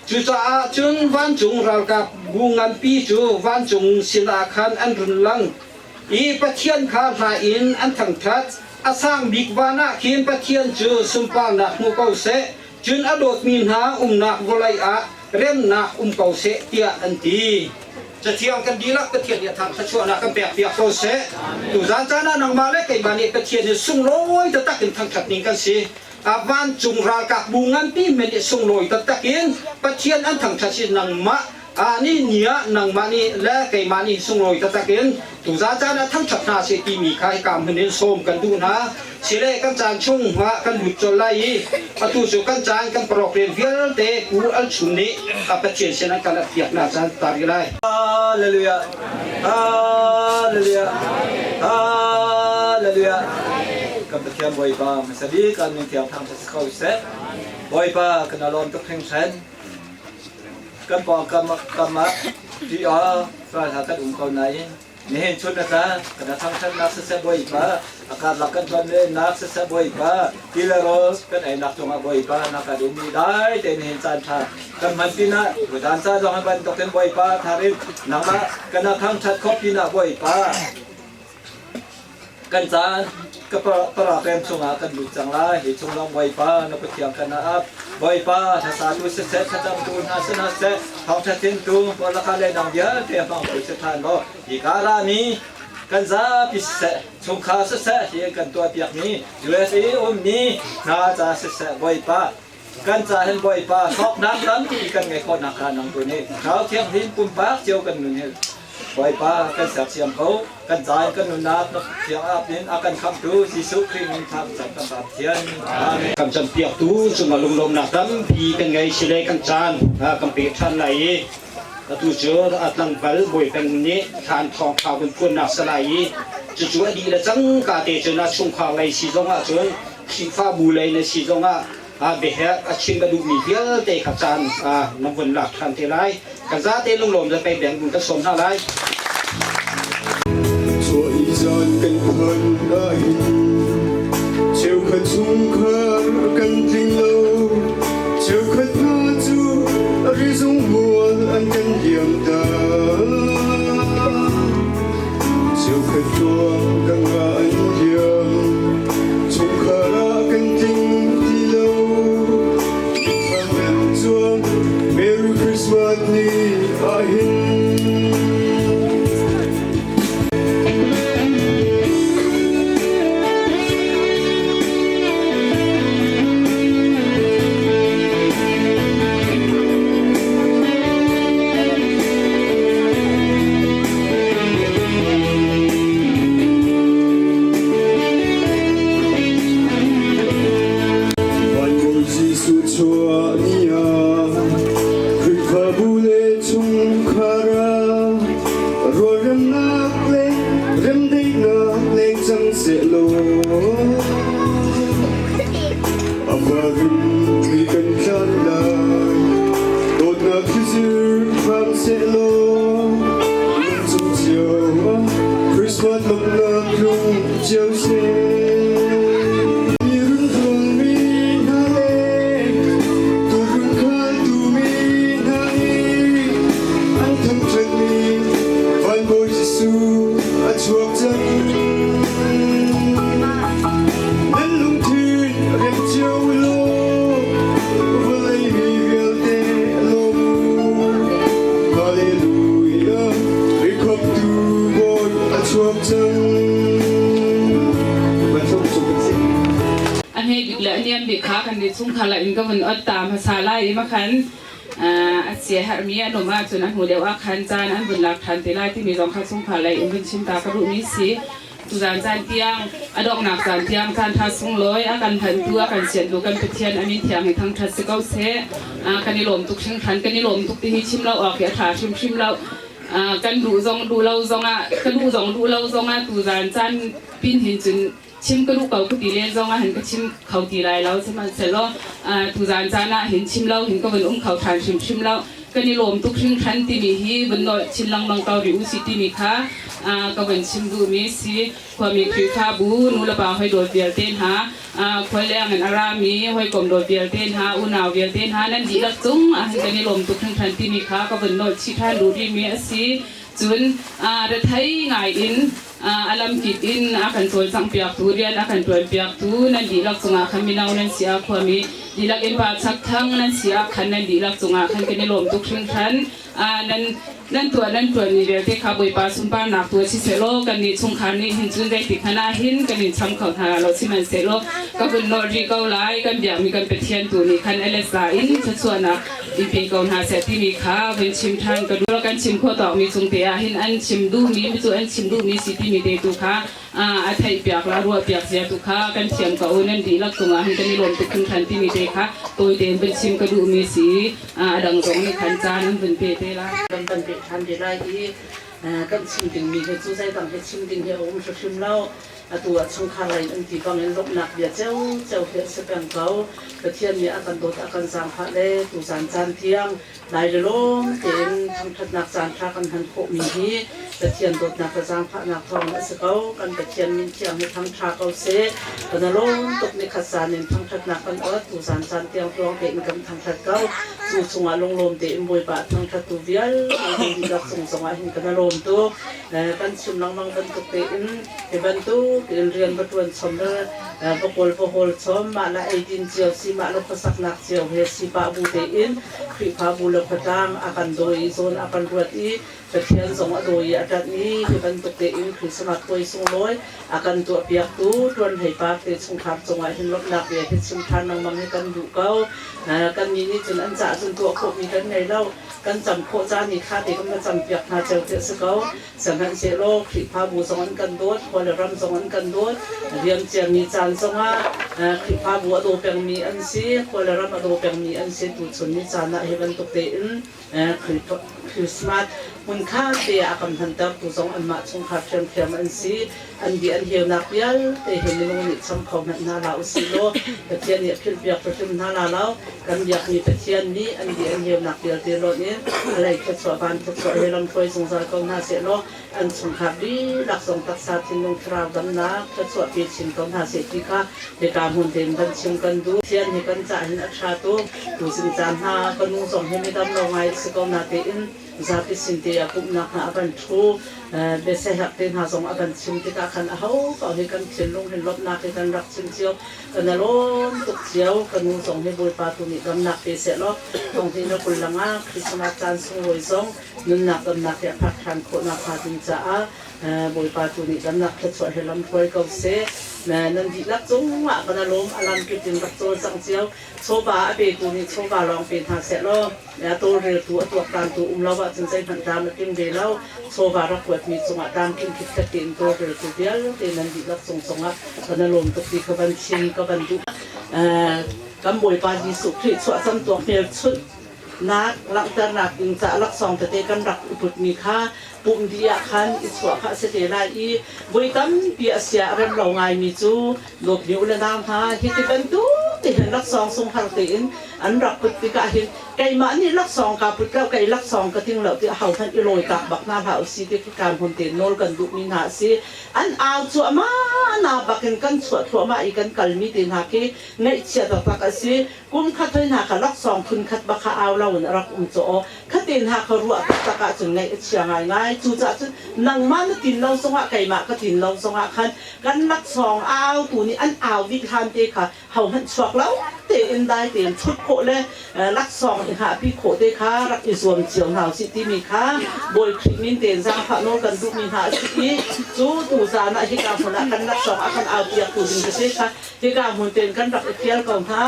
Cucaah cun vancung ralkap bu nganpi cu vancung sinah khan an run lang i Pathian kha hla in an thangṭhat. A sang bik van ah khin Pathian cu sunparnak hmu ko seh, cun a dawtmi hna umnak vawlei ah remnak um ko seh, tiah an ti. Cathiang kan dihlak Pathian nih a thang thluachuahnak kan pekpiak ko seh. Tuzaan caan ah nangmah le keimah nih Pathian hi sunglawi taktak in thangṭhat ning kan si. A vancung ralkap bu nganpi men nih sunglawi taktak in Pathian an thangṭhat si nangmah ni ni ah nangmah nih le keimah nih sunglawi taktak in tuzaan caan ah thangṭhat hna seh timi kha hika hmun in sawm kan duh hna. Sile kan caan chung ah kan lut colh lai i atu cu kan caan kan program vialte Pu Al Chum nih a Pathian sin an kan piaknak caan tar rih lai. Hallelujah. Hallelujah. Hallelujah. Pathian Bawipa hmasa bik ah min thiang thangṭhat si ko seh. Bawipa kan alawm tuk hringhran. Kan pawngkam kam ah ṭih awk ral hna kan um ko nain nihin chun a tla kan thangṭhatnak siseh Bawipa a karlak kan tlonlennak siseh Bawipa ti le rawl kan einak cungah Bawipa na kan ummi dai tein nihin caan ṭha kan hman pinah zan ca zong hi bantukin Bawipa thar in nangmah kan thangṭhat khawh pinah Bawipa Kan caan ka parapem chungah kan lut cang lai. Hi chung lawng Bawipa na kuthiang kan ap. Bawipa hlasatu siseh, thlacamtu hna si hna seh, thawngṭha chimtu porlaka le dang vialte hmangtu si ṭhan law, hi ka rami kan zapi siseh, chungkhar siseh, hi kan tuahpiakmi USA ummi hna ca siseh, Bawipa kan ca hin Bawipa hlawknak tampi kan ngeih khawh nakhnga nang tu nih Thlarau Thianghlim pumpak cio kan nun hi Bawipa kan sersiam ko. Kan ca in kan nunnak na thiang ap in a kan khamhtu Jesuh Khrih min thla kan cam kan Pathian. Amen. Kan campiaktu cungah lunglawmnak tampi kan ngei sile kan caan kan pek ṭhan lai i atu cu tlangval bawipen nih thlan thawngṭha kan phuannak si lai i cucu a dih le cangka te cun a chungkhar lei si zongah cun Khrihfabu lei na si zongah biaherh a chim a duhmi vialte kha caan na vun lak ṭhan te lai. Kan zate lunglawm le pei beng kan sawm hna lai. Chuah i zan kan phanh ahhin cheukhat chungkhar kan tling lo cheukhat hna cu rizung mual an kan liam ta cheukhat tuang kan nga an liam chungkhar ah kan tling ti lo mitthlam cuang Merry Christmas ni ahhin. Vanbawi Jesuh chuah ni ah Khrihfabu le chungkhar ah rualremnak le remdaihnak leng cang sehlaw a varin mi kan tlan lai dawtnak hi zir hram sehlaw lungchung cio ah Christmas lawmhnak tlung cio seh. Mi runrual mi hna le tuurun khaltu mi hna nih an thangṭhatmi van Bawi Jesuh a chuak cang. Nan lungthin rem cio law vawlei mi vialte lawm u. Hallelujah, Rikhamtu Bawi a chuak cang. A hme bik le a niam bik kha kan nih chungkhar la in ka vun ot ta hmasa lai i makhan a sia herhmi an um ahcun a hnu deuh ah khan caan an vun lak ṭhan te lai timi zong kha chungkhar lei in vun chim ta ka duhmi si. Tuzaan caan tiang a donghnak caan tiang caan ṭha sunglawi a kan hlantu a kan siantu kan Pathian a min thiang hi thangṭhat si ko seh. Kan i lawm tuk hringhran kan i lawm tuk ti hi chim lo awk hi a ṭha hrimhrim lo. Kan duh zong duh lo zongah ka duh zong duh lo zongah tuzaan caan pin hin cun chim ka duh ko ka ti len zongah hin ka chim kho ti lai lo. Sihmanhsehlaw tuzaan caan ah hin chim lo hin ka vun um kho ṭhan hrimhrim lo. Kan i lawm tuk hringhran timi hi vun nolh chin lengmang ko rih usih timi kha ka vun chim duhmi si. Khuami Khrihfabu nulepa hawi-dawt vialte hna, khualeng in a rami hawikom dawt vialte hna, unau vialte hna nan dihlak cung ah hin kan i lawm tuk hringhran timi kha ka vun nolh chih ṭhan duh rihmi a si. Cun rethei ngai in a lamkip in a kan cawlcanghpiaktu, rian a kan ṭuanpiaktu nan dihlak cungah khan mino nan si ah khuami dihlak in pa chakthang nan si ah khan nan dihlak cungah khan kan i lawm tuk hringhran. Nan nan tuah nan ṭuanmi vialte kha Bawipa sunparnak tu si sehlaw kannih chungkhar nih hin cun zeitik hmanh ah hin kan in cham kho hna lo. Sihmanhsehlaw ka vun nolh rih ko lai, kan biakmi kan Pathian tu nih khan LSA in thluachuahnak in pe ko hna seh timi kha vun chim ṭhan ka duh. Kan chim khawh tawkmi cung te ah hin an chim duhmi cu an chim duhmi si timi te tu kha a theihpiak le a ruahpiak zia tu kha kan thiam ko u. Nan dihlak cungah hin kan i lawm tuk hringhran timi te kha tawi tein vun chim ka duhmi si. A dang zong nih khan caan an vun pe te lai. Kan kan peh ṭhan te lai i Kan chim dingmi hi cu zeidang hi chim ding hi a um hrimhrim lo. Atu ah chungkhar lei in an ti bangin lawmhnak bia ciocio hi a si peng ko. Pathian nih a kan dawt a kan zaangfah le tuzan caan tiang Lai le lawm tein thangṭhatnak caan ṭha kan hman khawhmi hi Pathian dawtnak le zaangfahnak thawngin a si ko. Kan Pathian min thiang hi thangṭha ko seh. Kan i lawm tuk nikhat zan in thangṭhatnak kan ot. Tuzan caan tiang tluang tein kan thangṭhat ko. Cu chungah lunglawm tein Bawipa a thangṭhattu vialte dihlak cung zongah hin kan i lawm tuk. Kan chim lengmang bantuk tein hi bantuk in rian va ṭuan chom le va kawl va hawl chom mah le eidin cio si mah le khuasaknak cio he si pah bu tein Khrihfabu le khuatlang a kan dawi i zawn a kan ruat i Pathian zong a dawi i a ṭanh i hi bantuk tein Christmas puai sunglawi a kan tuahpiaktu Ṭuan Hlei Par te chungkhar cungah hin lawmhnak bia hi chim ṭhan lengmang hi kan duh ko. Kannih nih cun an caah cun tuah khawhmi kan ngei lo. Kan cam khawh caan i thla te kan va campiak hna cio khi a si ko. Sihmanhsehlaw Khrihfabu zong an kan dawt, khua le ram zong an kan dawt. Liamciami caan zongah Khrihfabu a daw pengmi an si, khua le ram a daw pengmi an si. Tuchun ni caan ah hi bantuk tein Christmas hmunkhat te ah a kan hmantertu zong anmah chungkhar ṭhiamṭhiam an si. An bia an heunak vialte hi minung nih cham kho hmanh hna hlah usih law Pathian nih a philhpiak hrimhrim hna la lo. Kan biakmi Pathian nih an bia an heunak vialte lonh in a lei thluachuah van thluachuah he lamhruai zungzal ko hna seh law an chungkhar dihlak zong taksa thinlung thlarau damnak thluachuah pe chin ko hna seh ti kha hika hmun tein van chim kan duh. Pathian hi kan cah hin a ṭha tuk. Tuzing caan hna ka nu zong hi midam lo ngai a si ko natein zapi sin te ah pumhnak hna a van ṭhu. Biasiaherh te hna zong a van chim tikah khan aho paoh hi kan thinlung hin lawmhnak hi kan rak chim cio. Kan i lawm tuk cio. Ka nu zong hi Bawipa tu nih damnak pe seh law thonghnih le 20 langah Christmas caan sunglawi zong nunnak damnak hi a phak ṭhan khawh nakhnga ding caah Bawipa tu nih damnak thluachuah he lamhruai ko seh. Nan dihlak cungah kan i lawm. A lamkip in rak cawlcang cio. Chawva a petu nih chawva lawng pe hna seh law a tawlreltu a tuaktantu um lo ahcun zeihmanh tlam a tling ve lo. Chawva rak kuatmi cungah tlamtling khitkhat tein tawlreltu vialte nan dihlak cung cungah kan i lawm tuk ti ka van chim ka van duh. Kan Bawipa Jesuh Khrih chuahcam tuak hmelchunh nak langhternak ding caah laksawng tete kan rak i putmi kha pumh dih ah khan i chuah kha a si te lai i voi tampi a sia a rem lo ngaimi cu dawtmi u le nau hna hiti bantuk te hin laksawng sunghar tein an rak put tikah hin keimah nih laksawng kaa put lo kei laksawng ka ting lo ti ahohmanh i lawi tak bak hna hlah usih ti khi kaan hmun tein nawl kan duhmi hna a si. An au cuahmah na bakin kan chuah thluahmah i kan kalmi te hna khi ngaihchia taktak a si. Kum khat hoi hna kha laksawng phun khat bak kha au lo in a rak um caw. Khatin hna kha ruah taktak ahcun ngaih a chia ngaingai. Cucaah cun nangmah na tin lo zongah keimah ka tin lo zongah khan kan laksawng a autu nih an au dih hlan te kha hohmanh chuak lo tein dai tein ṭhut khawh le laksawng i hngahpi khawh te kha rak i zuam cio hna usih timi kha Bawi Khrih min tein zaangfah nawl kan duhmi hna a si i cu tuzaan ah hika hmun ah kan laksawng a kan aupiaktu ding tete kha Hika hmun tein kan rak i fial ko hna.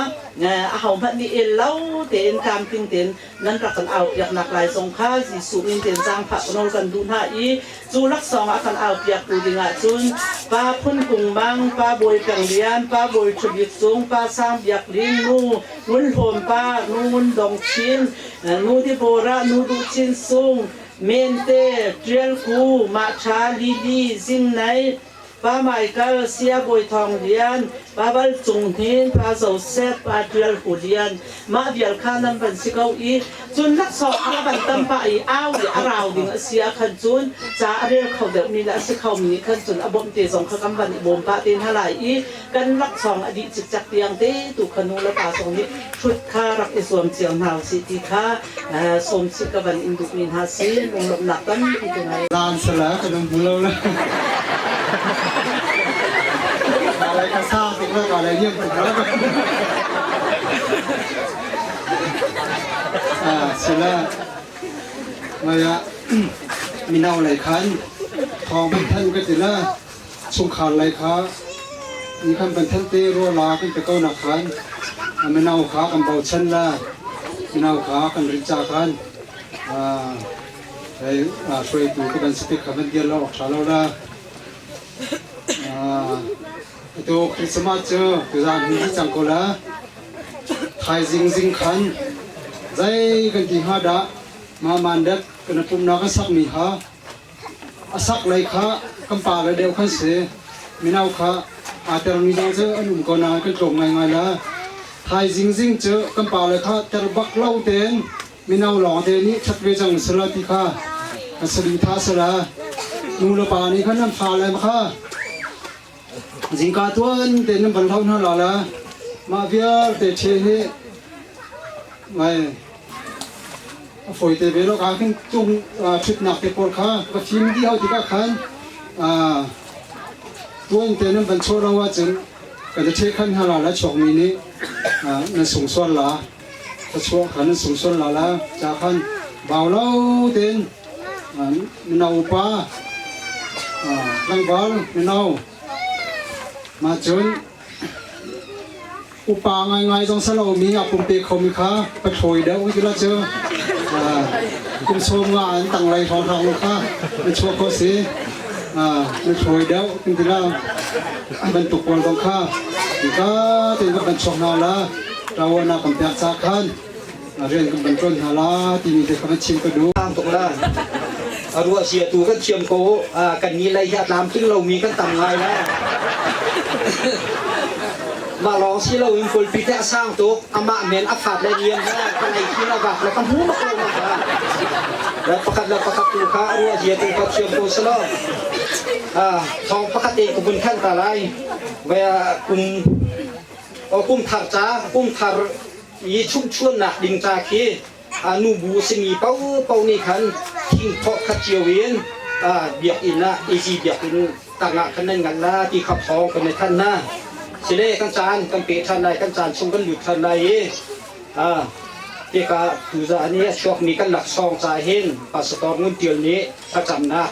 Ahohmanh nih el lo tein tlamtling tein nan rak kan aupiaknak lai zong kha Jesuh min tein zaangfah nawl kan duh hna i cu laksawng ah kan aupiaktu dingah cun Pa Phun Kung Mang, Pa Bawi Peng Lian, Pa Bawi Ṭha Bik Cung, Pa Sang Biak Ling, Nu Ngun Hlawm Pa, Nu Ngun Dong Chin, Nu Deborah, Nu Duh Cin Sung, Mente, Ṭial Ku, Mah Ṭha, Lili, Zing Nei, Pa Michael, Sia Bawi Thawng Lian, Pa Val Cung Hnin, Pa Joseph, Pa Ṭial Hu Lian, mah vial kha nan van si ko i cun laksawng a van tam pah i au i a rau ding a si ah khan cun ca a rel kho deuhmi le a si khomi nih khan cun a bawmh te zong kha kan van i bawm pah te hna lai i kan laksawng a dih cikcek tiang te tu kha nu le pa zong nih hrut kha rak i zuam cio hna usih ti kha sawm chih ka van in duhmi hna si lunglawmhnak tampi ka ngei. Lan sala ka dang hmu lo la. Ka lai ka sa tuk la ka lai liam tuk la. Ah sila maya minau lai khan thong ban than ka ti la chungkhar lai kha ni khan ban than te ro la kan pe ko na khan minau kha kan bochan la minau kha kan rin cha khan hei hruaitu ka ban si tik kha ban dir lo awk ṭha lo la atu Christmas cu tuzaan hin dih cang ko la thaizing zing khan zei kan ti hnga dah ma mandat kan pumnak kan sakmi kha. Asak lei kha kan pa le deuh khan si. Mino kha aa termi zong cu an um ko nain kan tlawm ngaingai la. Thaizing zing cu kan pa le kha ter bak lo tein mino lawng te nih ṭhat ve cang sila ti kha kan saduhthah sila. Nu le pa nih khan an fale kha zingka tuan tein nan van hlo hna la la. Mah vialte ṭhe hi ngai a fawi te ve lo ka khin tung ṭhutnak te pawl kha va fim dih hau tikah khan tuan te nan van chuah lo ahcun kan i ṭheh khan hna la la chuakmi nih nan sung sual la ka chuah kha nan sung sual la la ca khan bau lo tein mino upa tlangval mino mah cun Upa ngaingai zong si lomi a pumpe khomi kha pathlawi deuh ti la cu kum 50 an tanglei hrawnghrang lo kha na chuah kho si na thlawi deuh kan ti la bantuk pawl zong kha ka tein kan van chuak hna la ṭawana kan pek ca khan rian kan van ṭuan hna la timi te kha van chim ka duh. Tuk la a ruah sia tu kan thiam ko kan ni lei hi a tlamtling lomi kan tam ngai la. Mah lawng si loin pulpit hi a sang tuk. Amah men a fat le niam he kan ei thin a vak le ka hmu bak lo ma kha. Le pakhat le pakhat tu kha a ruah zia tu kha thiam ko selaw. Thawng pakhat te ka vun khan ta lai. Ve kum o kum thar ca kum thar i chumchuannak ding ca khi nu bu simi paopaoh nih khan thingthawh khat cio in biakinn ah easy biakinn tangah khan nan ngan la ti kha thawng kan i thanh na. Sile kan caan kan pe ṭhan lai, kan caan chung kan lut ṭhan lai i tikah tuzaan i a chuakmi kan laksawng ca hin Pastor Ngun Tial nih thlacamnak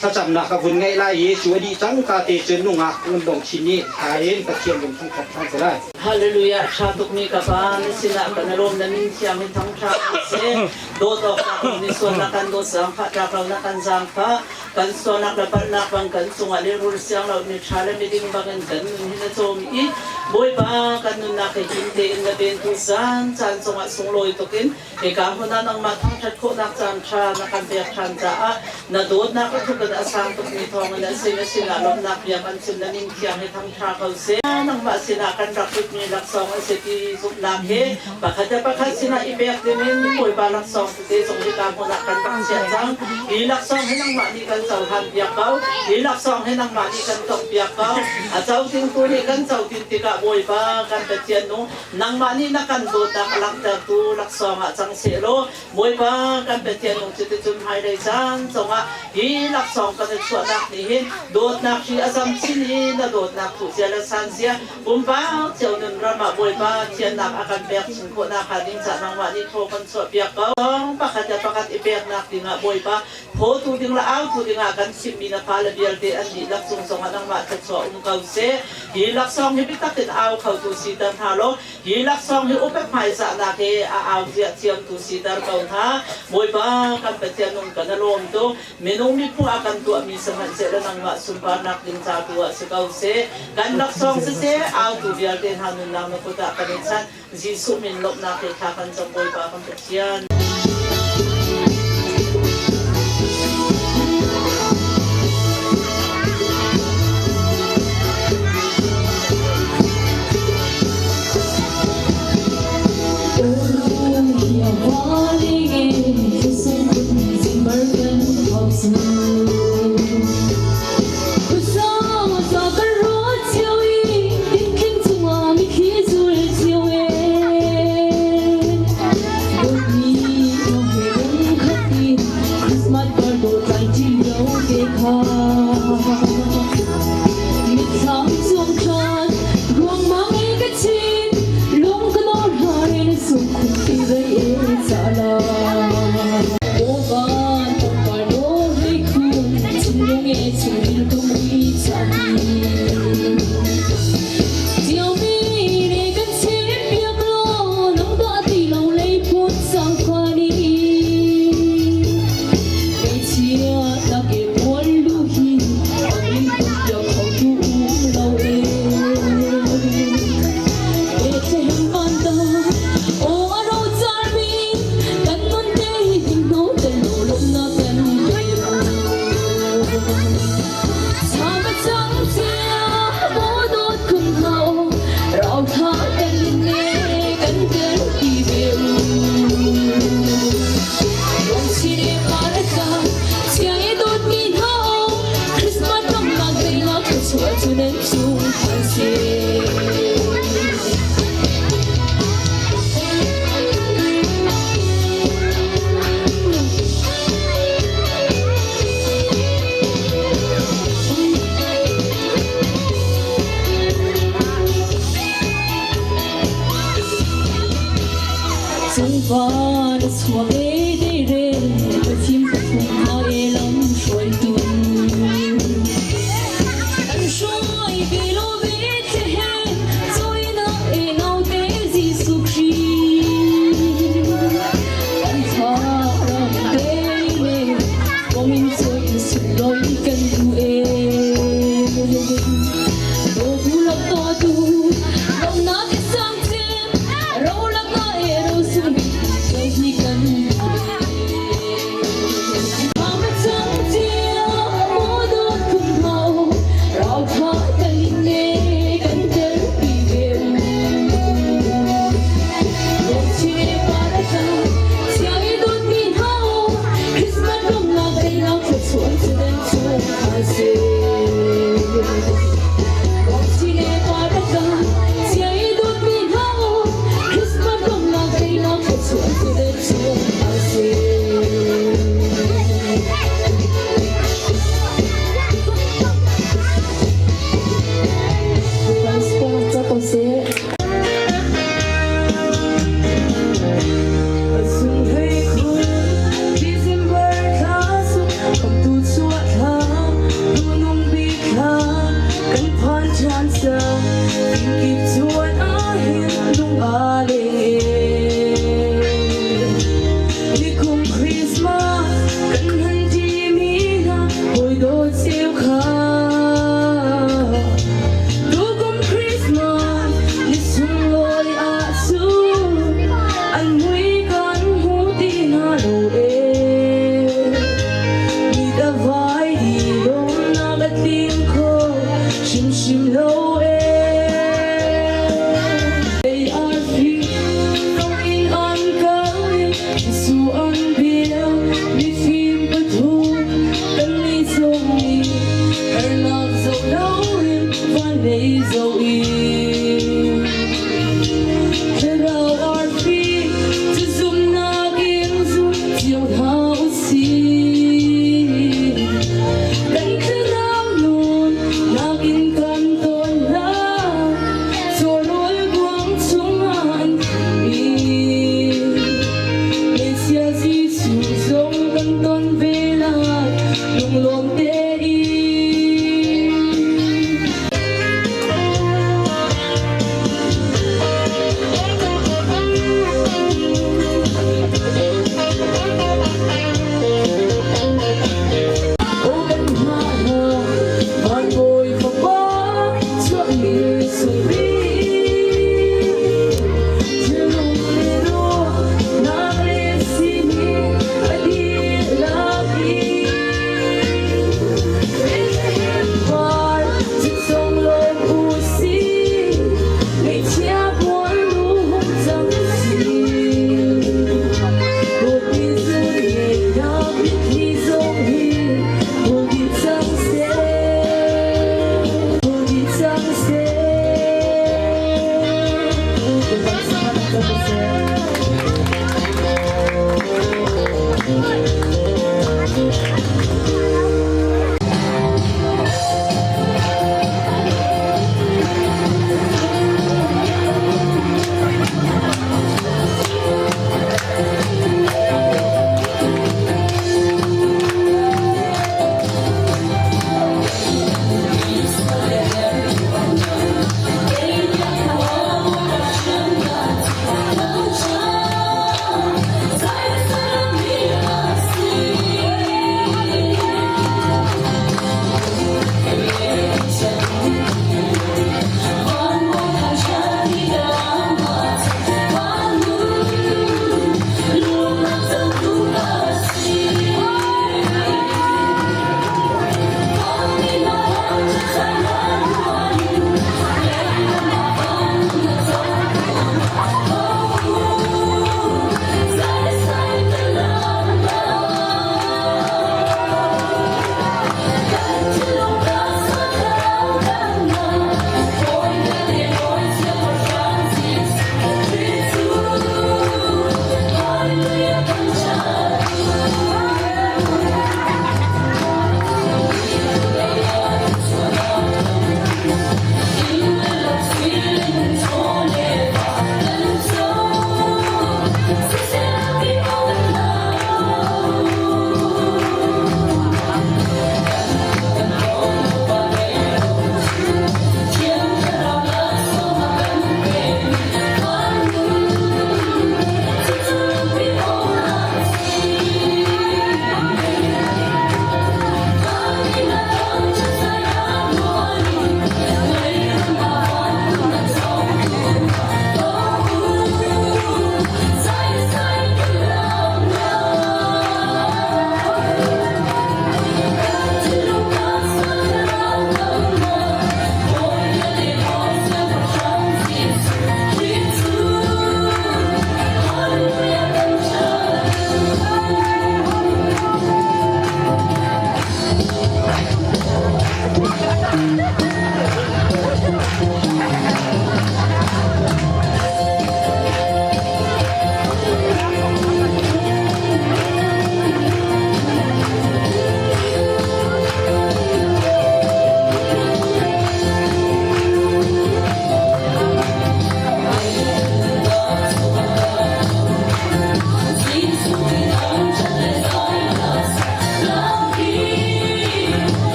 Thlacamnak ka vun ngeih lai i cu a dih cangka te cun nungak ngun chin nih thla in Pathian lung thangṭhat ṭhan te lai. Hallelujah tha tukmi ka pa na sinah kan i lawm na min thiang hi thangṭha seh dawt awk tlak ni sualnak kan dawt zaangfah tlak lo na kan zaangfah kan sualnak le palhnak bang kan cungah lehrul siang lo mi ṭha le miding bangin kan nun hi na cawm i Bawipa kan nunnak hi him tein na ventu zan caan cungah sunglawi tukin Hika hmun ah nangmah thangṭhat khawhnak caanṭha na kan pek ṭhan caah na dawtnak a thuk in a sang tukmi thawngin a sin a sinah lawmhnak bia kan chim. Na min thiang hi thangṭha ko seh. Nangmah sinah kan rak putmi laksawng a si ti zumhnak he pakhat le pakhat sinah i pek dingin Bawipa laksawng tete zong hika hmun ah kan rak chiah cang. Hi laksawng hi nangmah nih kan cohlan piak ko. Hi laksawng hi nangmah nih kan tongh piak ko. A co dingtu nih kan co tin tikah Bawipa kan Pathian nung Nangmah nih na kan dawtnak a langhtertu laksawng ah cang sehlaw Bawipa kan Pathian nung cuticun hmailei caan zongah hi laksawng kan i chuahnak nih hin dawtnak hri a zam chin i na dawtnak thuhcia le sanzia pumpak cio nun ram ah Bawipa thiannak a kan pek chin khawhnak hnga ding caah nangmah nih thaw kan chuahpiak ko. Pakhat le pakhat i peknak dingah Bawipa phawtu ding le autu dingah kan chimmi na fale vialte an dihlak cung zongah nangmah thluachuah um ko seh. Hi laksawng hi biatak in au khotu siter hna law, hi laksawng hi upat hmaizahnak he a au ziah thiamtu siter ko hna. Bawipa kan Pathian nung kan i lawm tuk. Minung miphung a kan tuahmi sihmanhsehlaw nangmah sunparnak ding ca tu ah si ko seh. Kan laksawng siseh, autu vialte hna nunnak na kut ah kan i chanh. Jesuh min lawmhnak he thla kan cam Bawipa kan Pathian.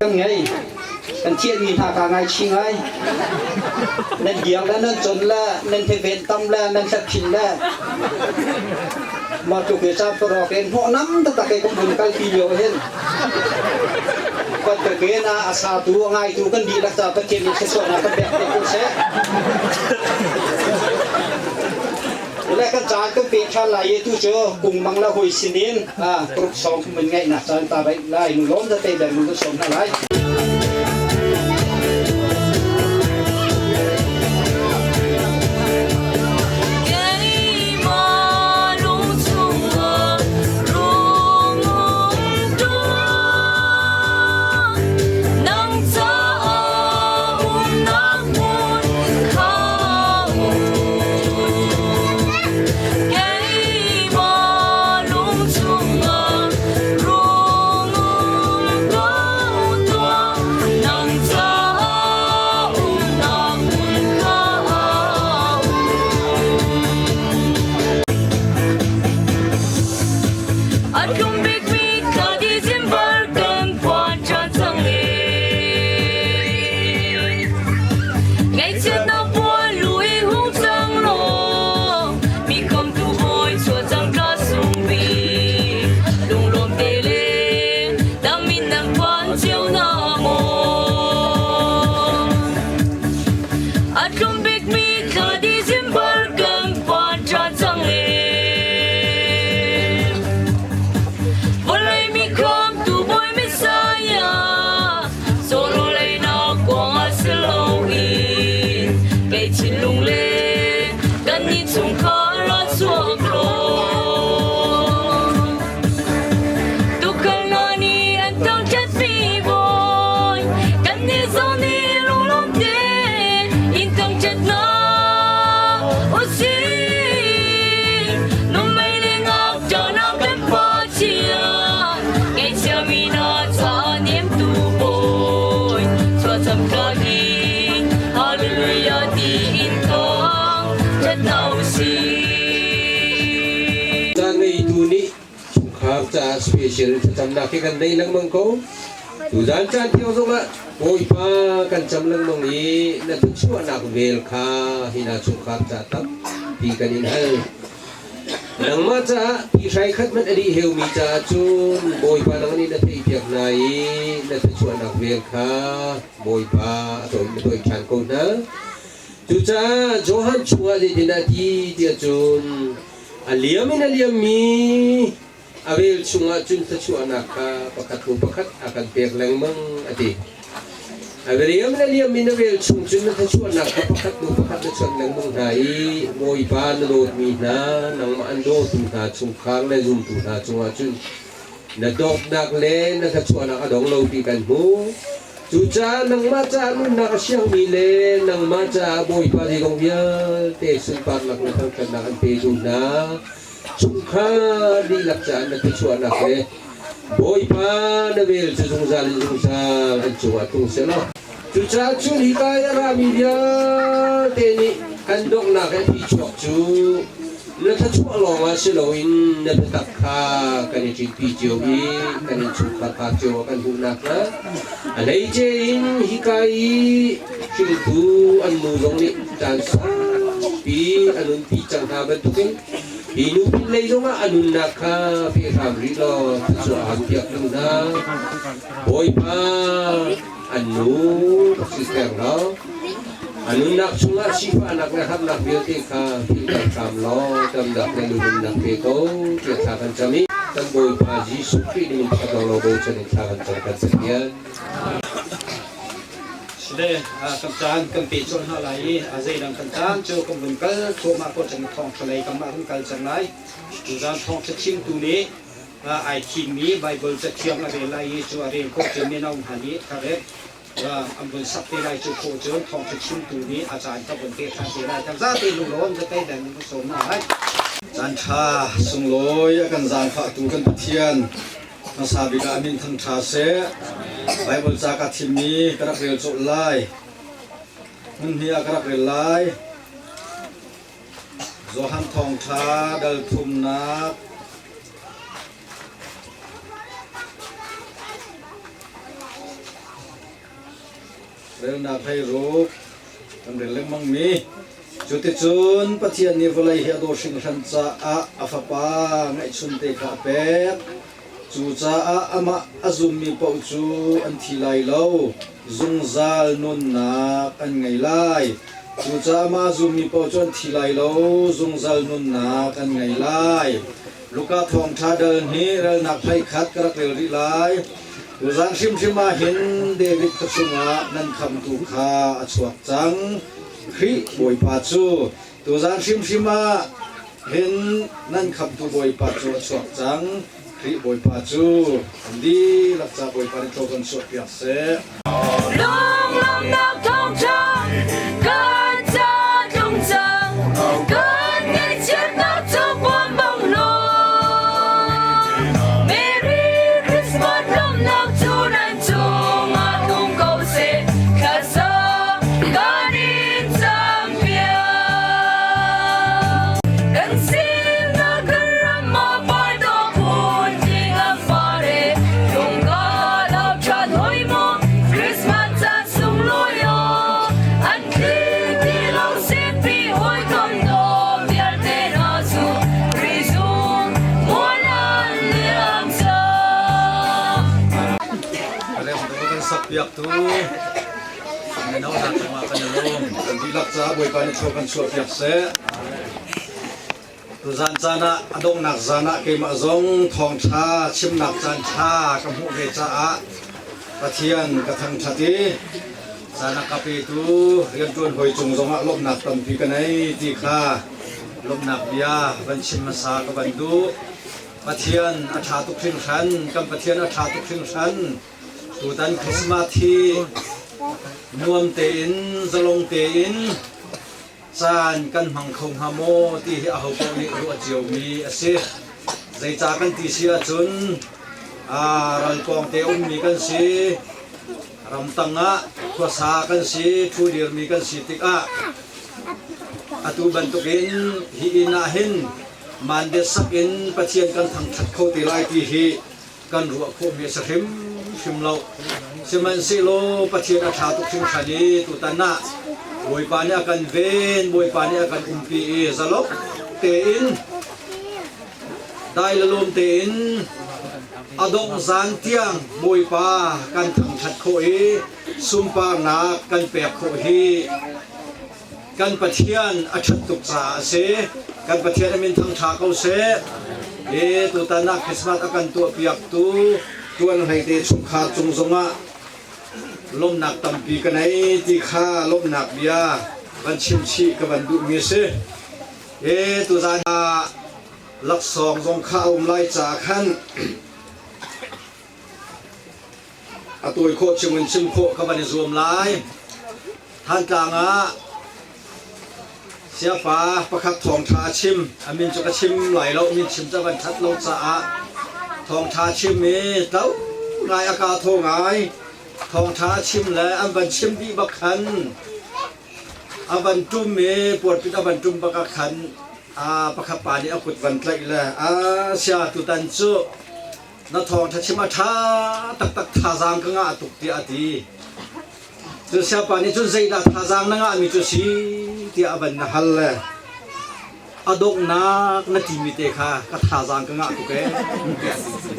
Kan ngei. Kan thianmi hna kaa ngaichih ngai. Nan biang le nan con le nan ven tam le nan hlatphin le mah tluk i caan parok in hnawhnam taktak i kan vun kalpi lio hin bantukin a a satu a ngaitu kan dihlak ca Pathian nih thluachuahnak kan pek te ko seh. Le kan caan kan pek ṭhan lai i tu cu kung mang le hui sinin paruk sawng mun ngaihnak caan ta lai nu lawm te ber mun kan sawm hna lai. Chungkhar caah special thlacamnak hi kan nei lengmang ko. Tuzan caan thiang zongah Bawipa kan cam lengmang i na thluachuahnak vel kha hi na chungkhar ca tampi kan in hal. Nangmah caah ti hrai khat hmanh a dih heumi caah cun Bawipa nang nih na theihpiak hna i na thluachuahnak vel kha Bawipa a tawi ṭhan ko hna. Cucaah Johan chungah zeitindah a ti tiah cun a liam in a liammi a vel chungah cun thluachuahnak kha pakhat hnu pakhat a kan pek lengmang a ti. A liam in a liam in a vel chung cun na thluachuahnak kha pakhat hnu pakhat na chawnh lengmang hna i Bawipa na dawtmi hna nangmah an dawtu hna chungkhar le zumtu hna cungah cun na dawtnak le na thluachuahnak a dong lo ti kan hmuh. Cucaah nangmah caah nunnak a siangmi le nangmah caah Bawipa zeizong vialte sunparnak le thangṭhatnak an petu hna chungkhar dihlak caah na thluachuahnak le Bawipa na vel cu zungzal in zungzal an cungah tlung seh law. Cucaah cun hika i a rami vialte nih kan donghnak i a phichuak cu na thluachuah lawngah si loin na biatak kha kan i ṭinpi cio i kan innchungkhar kha cio ah kan hmuh nakhnga a hleice in hika i hringtu an nu zong nih caan saupi a nunpi cang hna bantukin hi nu pinlei zongah a nunnak kha pe hram rih law thluachuah ham piak hnu hna. Bawipa an nu rak si theng law a nunnak chungah sifahnak le harnak vialte kha philhter hram law damnak le nunnak pe ko tiah thla kan cam i kan Bawipa Jesuh Khrih ning in pakhat lawnglawng bochan in thla kan cam kan Pathian. Sile kan caan kan pe colh hna lai i a zeidang kan caan cu kan vun kal thluahmah ko cang thawngṭha lei kam ah kan kal cang lai. Tuzaan thawngṭha chimtu nih ai thimmi Baibal cathiang a rel lai i cu a rel khawh cu mino hna nih kha an vun sak te lai cu khawh cun thawngṭha chimtu nih a caan ka vun pe ṭhan te lai. Kan zate lunglawm zatei dan in ka sawm hna lai. Caan ṭha sunglawi a kan zaangfahtu kan Pathian hmasa bik ah a min thangṭha seh. Baibal ca ka thimmi ka rak rel colh lai. Hmun hnih ah ka rak rel lai. Johan Thawngṭha dal thumnak relnak 16 kan rel lengmang mi. Cuticun Pathian nih vawlei hi a dawt hringhran caah a Fapa ngeihchunte kha a pek. Cucaah amah a zummi paoh cu an thi lai lo, zungzal nunnak an ngei lai. Cucaah amah a zummi paoh cu an thi lai lo, zungzal nunnak an ngei lai. Luka Thawngṭha dal hnih ralnak 11 ka rak rel rih lai. Tuzan hrimhrim ah hin David khua chungah nan khamhtu kha a chuak cang, Khrih Bawipa cu. Tuzan hrimhrim ah hin nan khamhtu Bawipa cu a chuak cang, Khrih Bawipa cu. An dihlak ca Bawipa nih thaw kan chuahpiak seh. Lunglawmhnak thawngṭha kan ca tlung cang, kan ngaihchiatnak cu puan bang law. Merry Christmas lawmhnak cu nan cungah tlung ko seh, thlasa kan in campiak. Kan sinah kan ram ah pardo phun tling an par e, lungka lo ṭhan hoi maw, Christmas caan sunglawi aw, an tling ti lo sinpi hawikom dawm vialte hna cu rizung mual an liam cang. Rem kan sak piak tu mino hna cungah kan i lawm. Kan dihlak caah Bawipa nih thlua kan chuahpiak seh. Tuzan caan ah a donghnak zan ah keimah zong thawngṭha chimnak caan ṭha ka hmuh ve caah Pathian ka thangṭhat i caan a ka petu rianṭuan hawi cung zongah lawmhnak tampi ka nei ti kha lawmhnak bia van chim hmasa ka van duh. Pathian a ṭha tuk hringhran, kan Pathian a ṭha tuk hringhran. Tutan Christmas hi nuam tein, zalong tein caan kan hmang kho hnga maw ti hi ahopaoh nih ruah ciomi a si. Zeicah kan ti si ahcun ral pawngte ummi kan si, ramtang ah khuasa kan si, thu dirmi kan si tikah atu bantukin hi inn ah hin mandet sak in Pathian kan thangṭhat kho te lai ti hi kan ruah khawhmi a si hrimhrim lo. Sihmanhsehlaw Pathian a ṭha tuk hringhran i tutan ah Bawipa nih a kan ven, Bawipa nih a kan umpi i zalok tein dai le lawm tein a dongh zan tiang Bawipa kan thangṭhat khawh i sunparnak kan pek khawh hi kan Pathian a ṭhat tuk caah a si. Kan Pathian a min thangṭha ko seh. E tutan ah Christmas a kan tuahpiaktu tuan hleite chungkhar cung zongah lawmhnak tampi ka nei ti kha lawmhnak bia van chim chih ka van duhmi a si. E tuzan ah laksawng zong kha a um lai caah khan a tawi khawh chungin chim khawh ka van i zuam lai. Thantlang ah siapa pakhat thawngṭha a chim. A min cu ka chim lai lo, min chim cu a van ṭhat lo caah thawngṭha chim i tlo ngai a kaa thaw ngai. Thawngṭha a chim le an van chim dih bak khan a van ṭum i puarpit a van ṭum bak ah khan pakhat pa nih a kut van tlaih le a sia tutan cu na thawngṭha chim a ṭha taktak thazaang ka ngah tuk tiah a ti. Cu siapa nih cun zeidah thazaang na ngahmi cu si tiah a van na hal le a donghnak na timi te kha ka thazaang ka ngah tuk ee tiah a ti.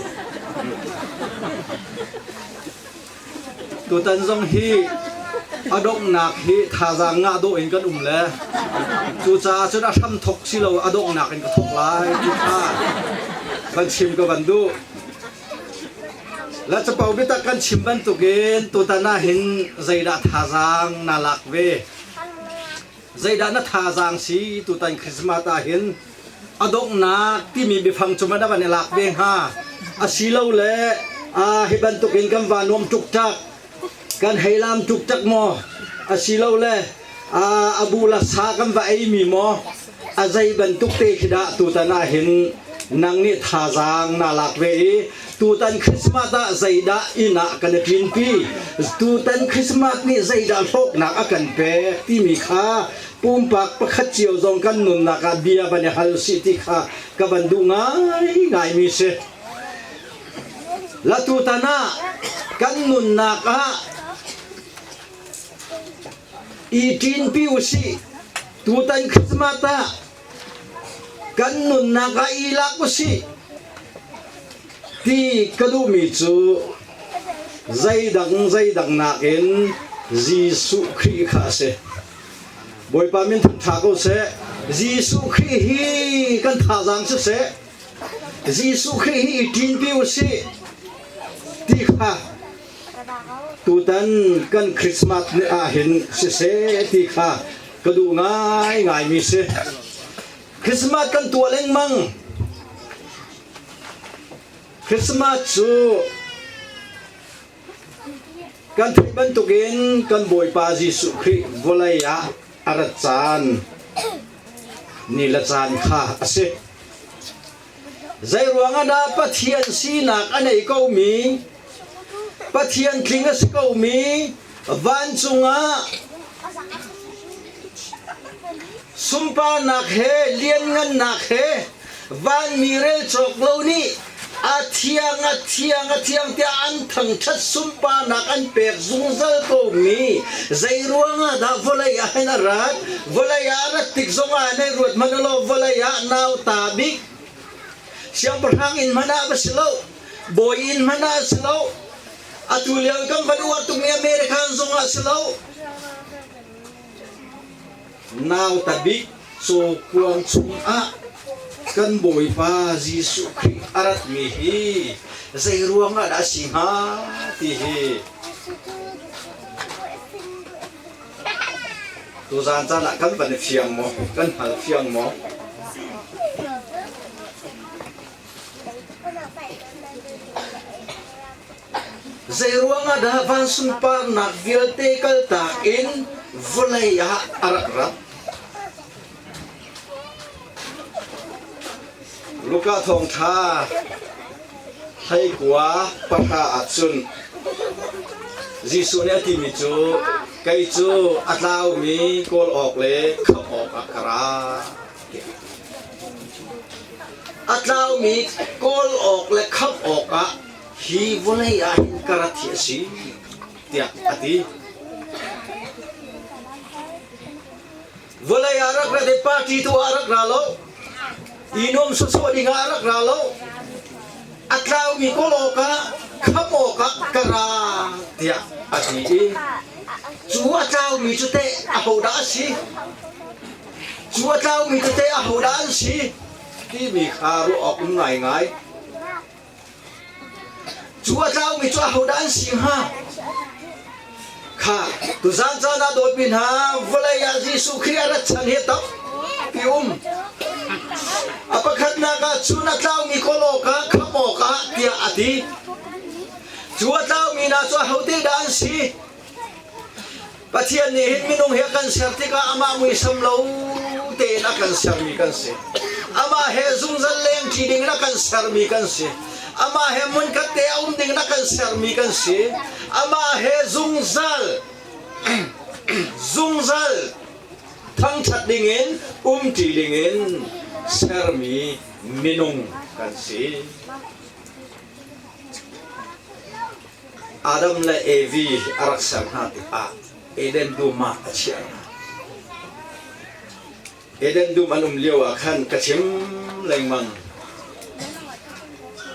Tutan zong hi a donghnak hi thazaang ngah dawh in kan um le cucaah cun a hram thok si lo a donghnak in ka thok lai ti kha van chim ka van duh. La capo biatak kan chim bantukin tutan ah hin zeidah thazaang na lak ve? Zeidah na thazaang si tutan Christmas ah hin a donghnak timi biafang cu man a van i lak ve hnga? Asilole hi bantukin kan va nuam ṭukṭak, kan hei lam ṭukṭak maw? Asilole a bu la sa kan va eimi maw? A zei bantuk te khi dah tutan ah hin nang nih thazaang naa lak ve i tutan Christmas ah zeidah inn ah kan i ṭinpi, tutan Christmas nih zeidah hlawknak a kan pek timi kha pumpak pakhat cio zong kan nunnak ah bia van i hal sih ti kha ka van duh ngaingaimi si. La tutan ah kan nunnak ah i ṭinpi usih. Tutan Christmas ah kan nunnak ah i lak usih ti ka duhmi cu zeidang zeidang nakin Jesuh Khrih kha a si. Bawipa min thangṭha ko seh. Jesuh Khrih hi kan thazaang siseh, Jesuh Khrih hi i ṭinpi usih ti kha Tutan kan Christmas ni ahhin siseh ti kha ka duh ngaingaimi si. Christmas kan tuah lengmang. Christmas cu kan theih bantukin kan Bawipa Jesuh Khrih vawlei ah a rat caan ni le caan kha a si. Zeiruang ah dah Pathian sinak a nei komi, Pathian tling a si komi vancung ah sunparnak he lianngannak he vanmi rel cawk lo nih a thiang a thiang a thiang tiah an thangṭhat sunparnak an pek zungzal komi zeiruang ah dah vawlei ah hin a rat vawlei ah a rat tik zongah nei ruat hmanh ulaw vawlei ah nauta bik siangpahrang inn hmanh ah va si lo bawi inn hmanh ah si lo atu lio kan van uar tukmi American zong ah si lo nauta bik cawkuang chungah kan Bawipa Jesuh Khrih a ratmi hi zei ruangah dah a si hnga ti hi tuzaan caan ah kan van i fiang maw kan hngal fiang maw? Zei ruangah dah van sunparnak vialte kaltak in vawlei ah a rak rat? Luka thawngṭha 19 pahra ah cun Jesuh nih a timi cu kei cu a tlaumi kawl awk le khamh awkah ka ra tiah. A tlaumi kawl awk le khamh awkah hi vawlei ah hin ka rat hi a si tiah a ti. Vawlei ah rak rat i party tu ah rak ra lo. I nuam sawsawh ding ah rak ra lo. A tlaumi kawl awkah khamh awkah ka ra tiah a ti i cu a tlaumi cu teh ahodah a si? Cu a tlaumi cu teh ahodah an si? timi kha ruah awk um ngaingai. Cu a tlaumi cu ahodah an si hnga? Kha tuzaan caan ah dawtmi hna vawlei ah Jesuh Khrih a rat chan hi tampi um. A pakhatnak ah cun a tlaumi kawl awkah khamh awkah tiah a ti. Cu a tlaumi hna cu ahote dah an si? Pathian nih hin minung hi a kan ser tikah amah muisam lo tein a kan sermi kan si. Amah he zungzal lengṭi dingin a kan sermi kan si. Amah he hmunkhat te a um ding na kan sermi kan si. Amah he zungzal zungzal thangṭhat dingin umṭi dingin sermi minung kan si. Adam le Evi a rak ser hna tikah Eden dum ah a chiah hna. Eden dum an um lio ah khan ka chim lengmang.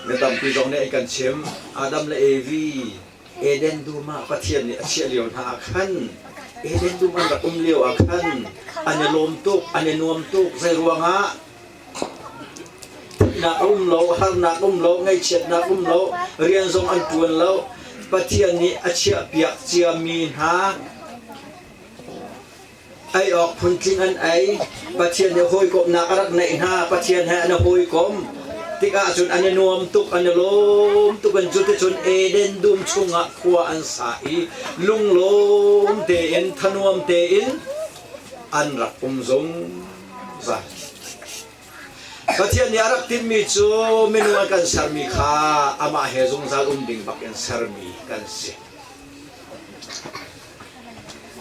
Mi tampi zong nih an kan chim. Adam le Evi Eden dum ah Pathian nih a chiah lio hna ah khan Eden dum an rak um lio ah khan an i lawm tuk, an i nuam tuk. Zei ruangah? Thihnak a um lo, harnak um lo, ngaihchiatnak um lo, rian zong an ṭuan lo. Pathian nih a chiahpiak ciami hna ei awk phuntling an ei. Pathian nih hawikomhnak a rak neih hna. Pathian he an i hawikom tikah cun an i nuam tuk, an i lawm tuk. An cuticun Eden dum chungah khua an sa i lunglawm tein, thanuam tein an rak um zungzal. Pathian nih a rak tinhmi cu minung a kan sermi kha amah he zungzal um ding bak in sermi kan si.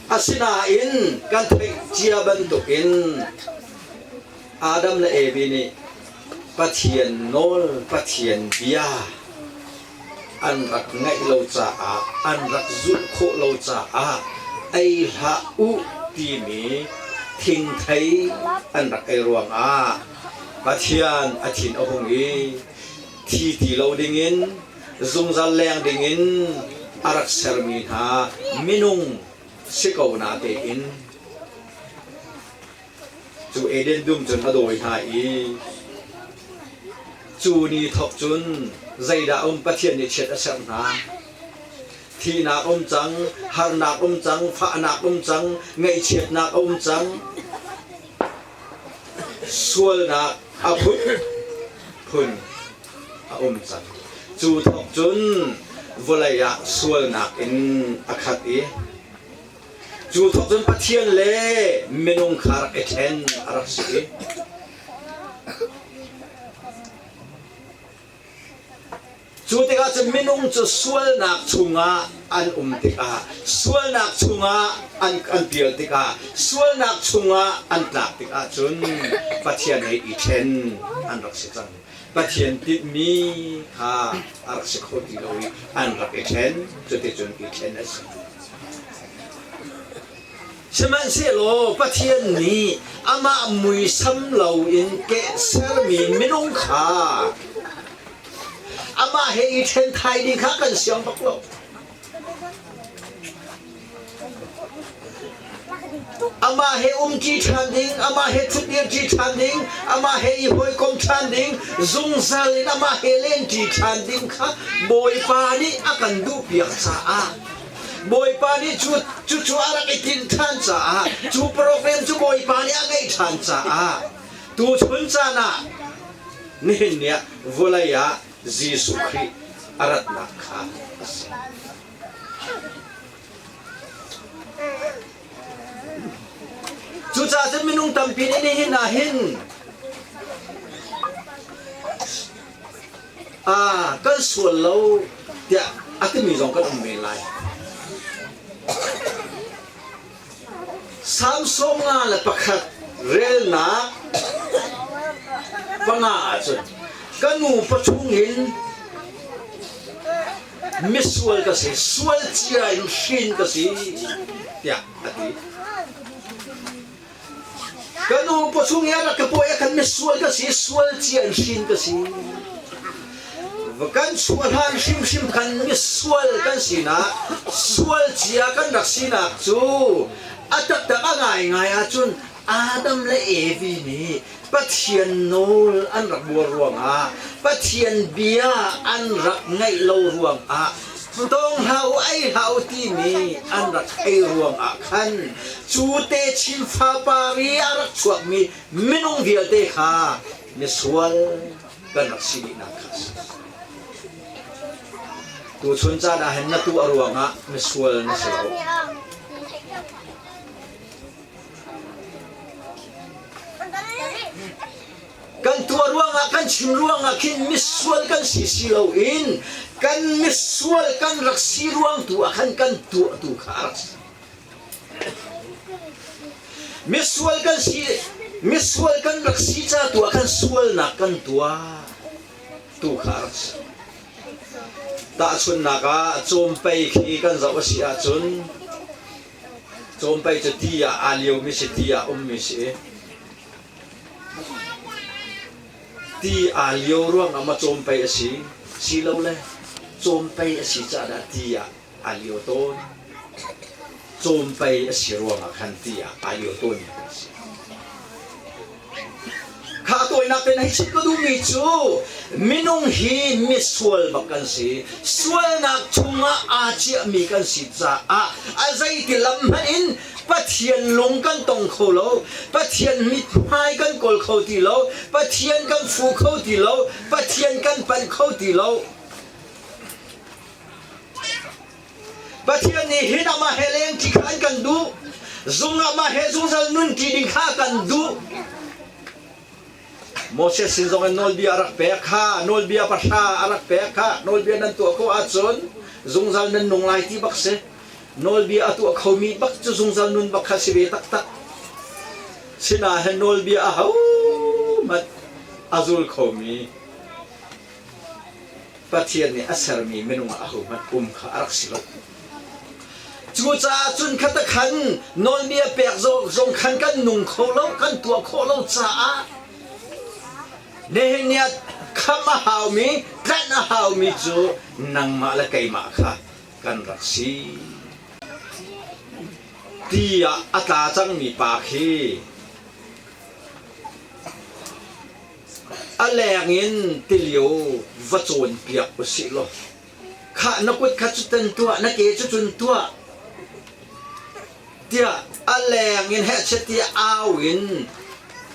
Asinain kan theih cia bantukin Adam le Evi nih Pathian nawl, Pathian bia an rak ngaih lo caah, an rak zulh khawh lo caah ei hlah u timi thingthei an rak ei ruangah Pathian a thin a hung i thi ti lo dingin zungzal leng dingin a rak sermi hna minung si ko na tein cu Eden dum cun a dawi hna i cu ni thawk cun zeidah um Pathian nih chiat a serh hna. Thihnak um cang, harnak um cang, fahnak um cang, ngaihchiatnak a um cang, sualnak a phun phun a um cang. Cu thawk cun vawlei ah sualnak in a khat i Cu thawk cun Pathian le minung kha rak i ṭhen a rak si. Cu tikah cun minung cu sualnak chungah an um tikah, sualnak chungah an, an pial tikah, sualnak chungah an tlak tikah cun Pathian he i ṭhen an rak si cang. Pathian tinhmi kha a rak si kho ti lo i an rak i ṭhen. Cuticun i ṭhen a si. Sihmanhsehlaw Pathian nih amah muisam loin keh sermi minung kha amah he i ṭhen thai ding kha kan siang bak lo. Amah he umṭi ṭhan ding, amah he ṭhutdirṭi ṭhan ding, amah he i hawikom ṭhan ding, zungzal in amah he lenṭi ṭhan ding kha Bawipa nih a kan duhpiak caah Bawipa nih cu cucu a rak i tinh ṭhan caah cu program cu Bawipa nih a ngeih ṭhan caah tuchun caan ah nihin ni ah vawlei ah Jesuh Khrih a ratnak kha a si. Cucaah cun minung tampi nih nihin ah hin ah kan sual lo tiah a timi zong kan um men lai. Salm 51 relnak 5 ahcun ka nu pachung in misual ka si, sual cia in hrin ka si tiah a ti. Ka nu pawchung i a rak ka pawi ah khan misual ka si, sual cia in hrin ka si. Kan chuah hlan hrimhrim khan misual kan sinak, sual cia kan rak sinak cu a taktak a ngaingai ahcun Adam le Evi nih Pathian nawl an rak buar ruangah, Pathian bia an rak ngaih lo ruangah, tawng hlah u, ei hlah u timi an rak ei ruangah khan cu techin fapar i a rak chuakmi minung vialte kha misual kan rak si dihnak kha a si. Tuchun caan ah hin na tuah ruangah misual na si lo. Kan tuah ruangah kan chim ruangah khin misual kan si si loin kan misual kan rak si ruang tu ah khan kan tuah tu kha a rak si. Misual kan si misual kan rak si ca tu ah khan sualnak kan tuah tu kha a rak si. Tahchunhnak ah cawmpei khi kan zoh a si ahcun cawmpei cu ti ah aa liomi si ti ah ummi si. Ti aa lio ruangah ma cawmpei a si? Silole cawmpei a si caah dah ti ah aa lio tawn? Cawmpei a si ruangah khan ti ah aa lio tawnmi kan si. Kha tawinak te na hei chim ka duhmi cu minung hi misual bak kan si. Sualnak chungah aa ciahmi kan si caah a zeiti lam hmanh in Pathian lung kan tong kho lo, Pathian mithmai kan kawl kho ti lo, Pathian kan fu kho ti lo, Pathian kan panh kho ti lo. Pathian nih hin amah he leng ṭi kha an kan duh, zung amah he zungzal nun ṭi ding kha kan duh. Moses sin zong in nawlbia a rak pek kha, nawlbia pahra a rak pek kha, nawlbia nan tuah khawh ahcun zungzal nan nung lai ti bak si. Nawlbia a tuah khomi bak cu zungzal nun bak kha si ve taktak. Sinain nawlbia a hohmanh a zul khomi Pathian nih a sermi minung ah ahohmanh um kha a rak si lo. Cucaah cun khata khan nawlbia pek zong khan kan nung kho lo, kan tuah khawh lo caah nihin ni ah kham a haumi, tlanh a haumi cu nangmah le keimah kha kan rak si. Ti ah a tla cangmi pa khi a leng in tilio va cawnpiak usih law khah na kut kha cu tan tuah na ke cu cun tuah tiah a leng in hehchet tiah au in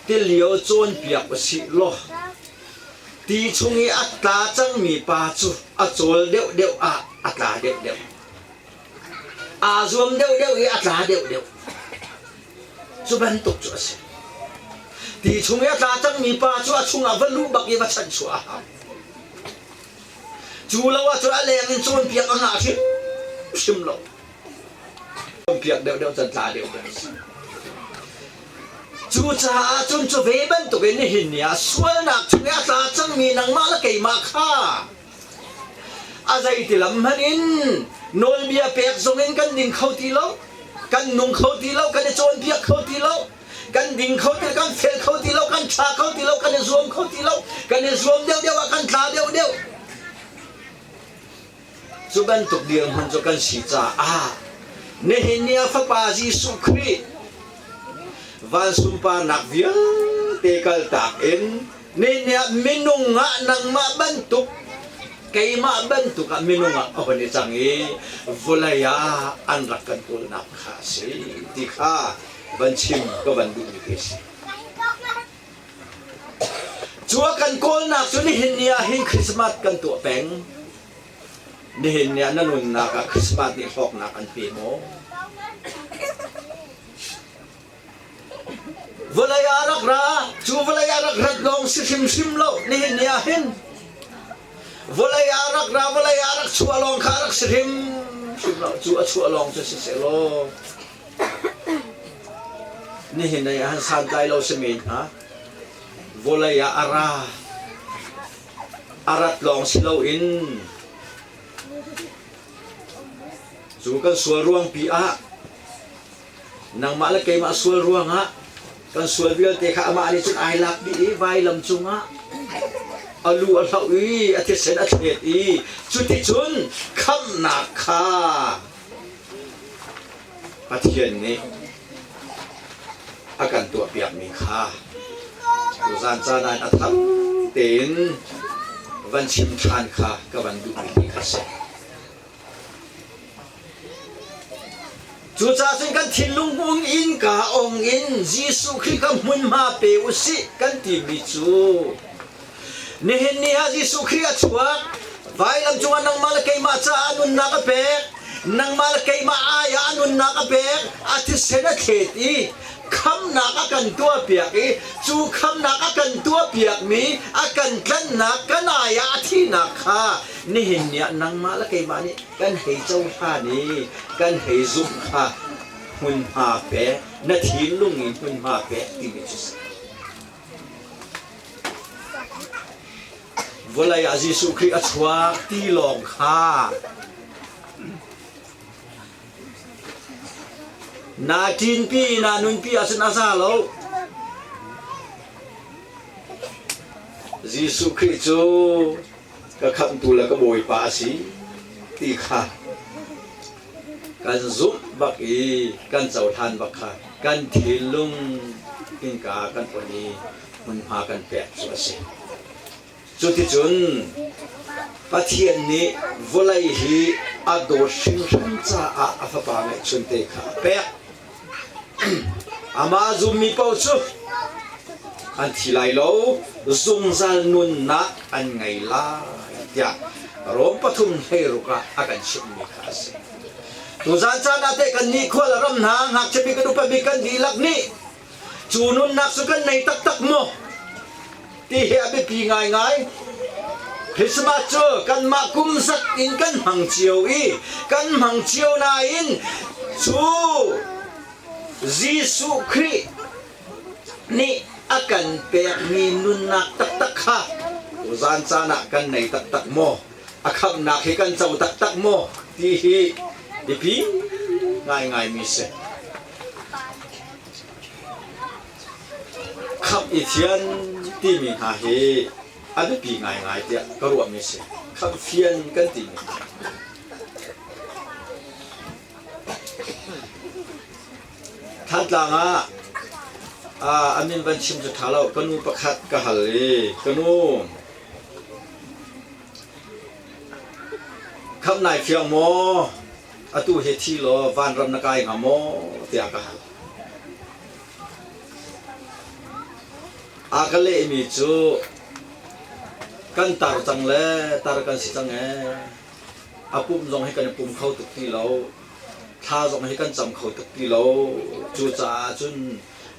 tilio cawnpiak usih law ti chung i a tla cangmi pa cu a cawl deuhdeuh ah a tla deuhdeuh aa zuam deuhdeuh i a tla deuhdeuh Cu bantuk cu a si. Ti chung i a tla cangmi pa cu a chungah va luh bak i va chanhchuah a hau. Cu lo ahcun a leng in cawnpiak a ngah hrimhrim lo. Cawnpiak deuhdeuh cun tla deuhdeuh a si. Cucaah cun cu ve bantukin nihin ni ah sualnak chung i a tla cangmi nangmah le keimah kha A zeiti lam hmanh in nawlbia pek zong in kan ding kho ti lo, kan nung kho ti lo, kan i cawnpiak kho ti lo, kan ding kho ti lo, kan fel kho ti lo, kan ṭha kho ti lo, kan i zuam kho ti lo, kan i zuam deuhdeuh ah kan tla deuhdeuh. Cu bantuk dirhmun cu kan si caah nihin ni ah Fapa Jesuh Khrih van sunparnak vialte kaltak in Nihin ah minung ah nangmah bantuk keimah bantuk ah minung ah a hun i cang i vawlei ah an rak kan kawlnak kha a si ti kha van chim ka van duhmi te si. Cu a kan kawlnak cu nihin ni ah hin Christmas kan tuah peng. Nihin ni ah na nunnak ah Christmas nih hlawknak an pe maw? Vawlei ah rak ra, cu vawlei ah rak rat lawng si hrimhrim lo nihin ni ah hin. Vawlei ah rak ra, vawlei ah rak chuah lawng kha rak si hrimhrim lo. Cu a chuah lawng cu siseh law nihin ni ah han santlai lo si men hnga. Vawlei ah a ra, a rat lawng si loin cu kan sual ruangpi ah Nangmah le keimah sual ruangah kan sual vialte kha amah nih cun ai lak dih i vailam cungah a lu a hloh i a thisen a thlet i cuticun khamhnak kha Pathian nih a kan tuahpiakmi kha tuzan caan ah a thar tein van chim ṭhan kha ka van duhmi kha si. Cucaah cun kan thinlung hmung in ka ong in Jesuh Khrih kha hmunhma pe u sih kan timi cu nihin ni ah Jesuh Khrih a chuak vailam cungah nangmah le keimah caah a nunnak a pek nangmah le keimah ai ah a nunnak a pek a thisen a thlet i Khamnak a kan tuahpiak i cu khamnak a kan tuahpiakmi a kan tlanhnak kan ai ah a thihnak kha nihin ni ah nangmah le keimah nih kan hei cohlan i kan hei zumh kha hmunhma pek, na thinlung in hmunhma pek timi cu si. Vawlei ah Jesuh Khrih a chuak ti lawng kha naa ṭinpi i naa nunpi ahcun a za lo. Jesuh Khrih cu ka khamhtu le ka Bawipa a si ti kha kan zumh bak i kan cohlan bak kha kan thinlung innka kan on i hmunhma kan pek cu a si. Cuticun Pathian nih vawlei hi a dawt hringhran caah a Fapa ngeihchunte kha a pek. Amah zummi paoh cu an thi lai lo, zungzal nunnak an ngei lai tiah Rom 3:16 ah a kan chimhmi kha a si. Tuzan caan ah teh kannih khual a ram hna ngakchia bik kan upa bik kan dihlak nih cu nunnak cu kan nei taktak maw ti hi a biapi ngaingai. Christmas cu kanmah kum zat in kan hmang cio i kan hmang cio nain cu Jesuh Khrih nih a kan pekmi nunnak taktak kha tuzan caan ah kan nei taktak maw? A khamhnak hi kan co taktak maw? ti hi biapi ngaingaimi si. Khamh i thian timi hna hi a biapi ngaingai tiah ka ruahmi si. Khamh fian kan timi. Thantlang ah a min van chim cu ṭha lo. Ka nu pakhat ka hal i ka nu khamh nai fiang maw? Atu hi thi law vanram na kai hnga maw? tiah ka hal. A ka lehmi cu kan tar cang le tar kan si cang ee. A pum zong hi kan i pum kho tuk ti lo. Thla zong hi kan cam kho tuk ti lo. Cucaah cun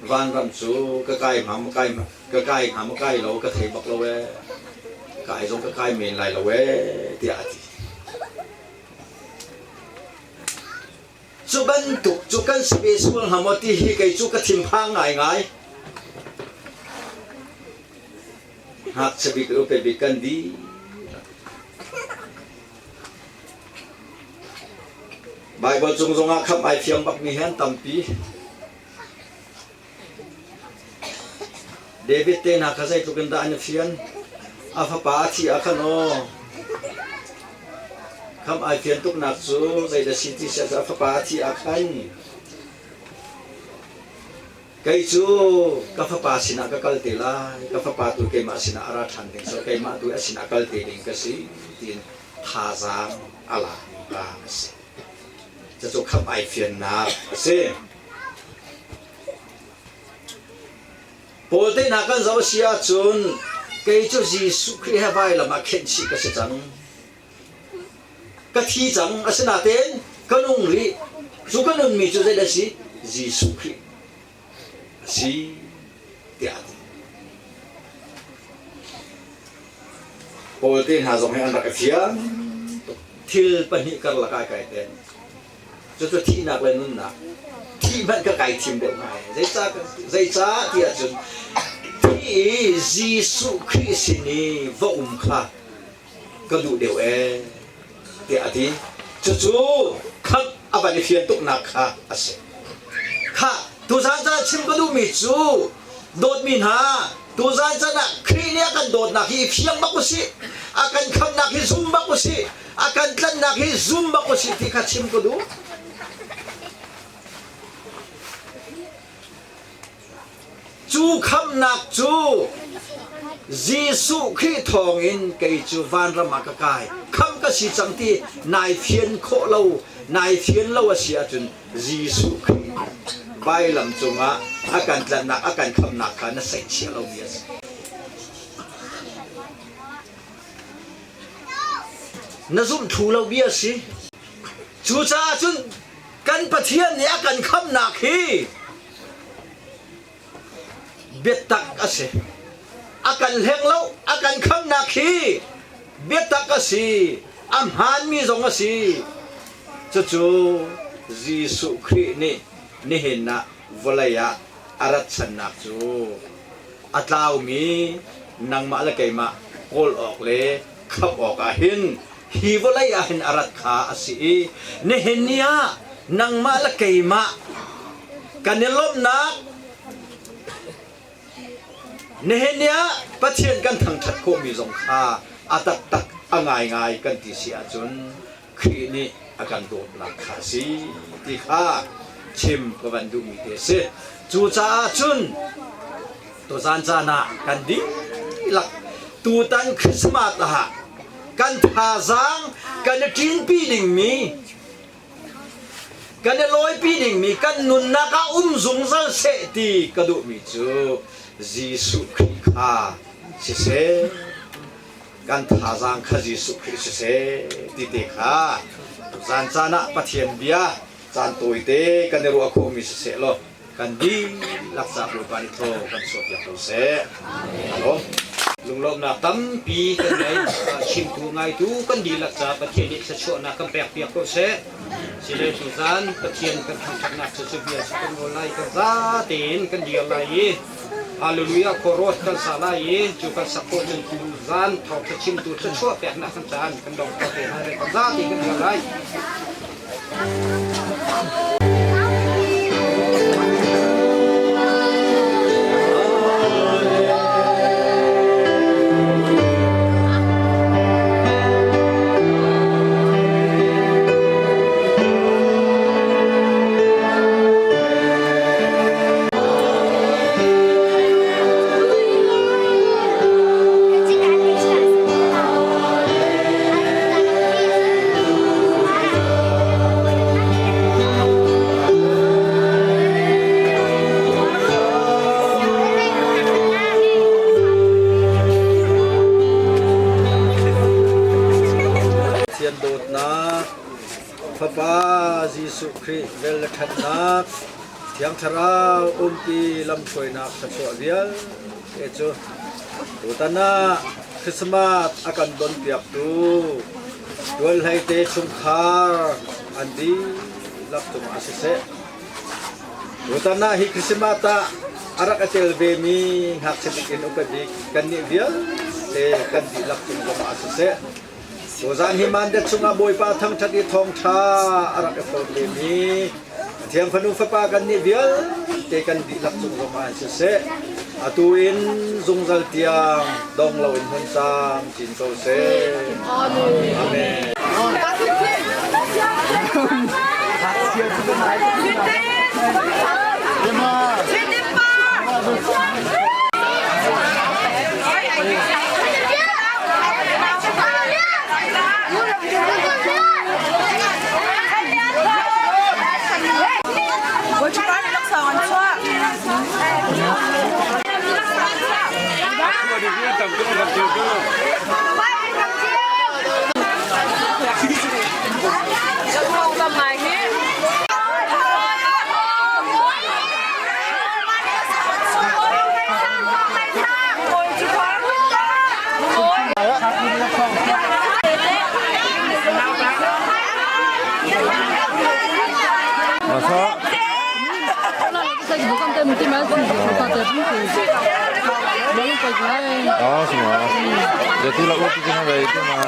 vanram cu ka kai hnga maw kai ka kai hnga maw kai lo ka thei bak lo ee. Kai zong ka kai men lai lo ee tiah a ti. Cu bantuk cu kan si ve sual hnga maw ti hi kei cu ka thinphang ngaingai. Ngakchia bik le upa bik kan dih. Baibal cung zongah khamh ai fiang bakmi hi an tampi. David te hna kha zeitluk in dah an i fian? A fapa a thih ah khan aw khamh ai fian tuknak cu zeidah si ti si a fapa a thih ah khan kei cu ka fapa sinah ka kal te lai, ka fapa tu keimah sinah a ra ṭhan ding so keimah tu a sinah kal te ding ka si tiin thazaang a lakmi pa a si. Cucu khamh ai fiannak a si. Paul tehna kan zoh a si ahcun kei cu Jesuh Khrih he vailam ah khenh chih ka si cang. Ka thi cang asinain ka nung rih. Cu ka nunmi cu zeidah a si? Jesuh Khrih a si tiah a ti. Paul te hna zong hi an rak i fiang tuk. Thil pahnih karlak ah kai tel. Cucu thihnak le nunnak. Thih hmanh ka kai thim deuh hnga Zeicah zeicah ti ahcun thi i Jesuh Khrih sin i va um kha ka duh deuh ee tiah a ti. Cucu khamh a van i fian tuknak kha a si. Kha tuzan caan chim ka duhmi cu dawtmi hna tuzan caan ah Khrih nih a kan dawtnak hi i fiang bak usih. A kan khamhnak hi zum bak usih. A kan tlanhnak hi zum bak usih ti kha chim ka duh. Cu khamhnak cu Jesuh Khrih thawngin kei cu vanram ah ka kai. Khamh ka si cang ti nai fian khawh lo, nai fian lo a si ahcun Jesuh Khrih vailam cungah a kan tlanhnak, a kan khamhnak kha na saihchiah lomi a si. Na zumh thlu lo bia a si. Cucaah cun kan Pathian nih a kan khamhnak hi. Biatak a si. A kan hleng lo, a kan khamnak hi biatak a si. A hmaanmi zong a si. Cucu Jesuh Khrih nih nihin ah vawlei ah a rat channak cu a tlaumi nangmah le keimah kawl awk le khamh awk ah hin hi vawlei ah hin a rat kha a si i nihin ni ah nangmah le keimah kan i lawmhnak nihin ni ah Pathian kan thangṭhat khawhmi zong kha a taktak a ngaingai kan ti si ahcun Khrih nih a kan dawtnak kha a si ti kha chim ka van duhmi te a si. Cucaah cun tuzan caan ah kan dihlak tutan Christmas ah kan thazaang kan i ṭinpi dingmi kan i lawipi dingmi kan nunnak ah um zungzal seh ti ka duhmi cu Jesuh Khrih kha siseh kan thazaang kha Jesuh Khrih siseh ti te kha zan caan ah Pathian bia caan tawite kan i ruah khawhmi siseh law kan dihlak ca Bawipa nih thaw kan chuahpiak ko seh. Amen. Lunglawmhnak tampi kan ngei. Chimtu ngaitu kan dihlak ca Pathian nih thluachuahnak kan pekpiak ko seh. Sile tuzan Pathian kan thangṭhatnak cu cu bia cu kan rawl lai kan za tein kan dir lai i Hallelujah chorus kan sa lai i cu kan sak khawh cun tuzan thawngṭha chimtu thluachuah peknak kan caan kan dong kho te hna lai kan za tein kan dir lai. Pathian dawtnak, Fapa Jesuh Khrih vel le ṭhatnak, Thiang Thlarau umpi lamhruainak thluachuah vialte cu tutan ah Christmas a kan donpiaktu tualhleite chungkhar an dihlak cungah siseh, tutan ah hi Christmas ah a rak i tel vemi ngakchia bik in upa bik kannih vialte kan dihlak cung zongah siseh, Tuzaan hi Mandat chungah Bawipa thangṭhat i thawngṭha a rak i hrawm vemi Pathian fanu fapa kannih vialte kan dihlak cung zongah in siseh, atu in zungzal tiang dong loin hmun camcin ko seh. Amen. Oh, semua. Jadi lah waktu kita itu mah.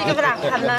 Ka rang than na.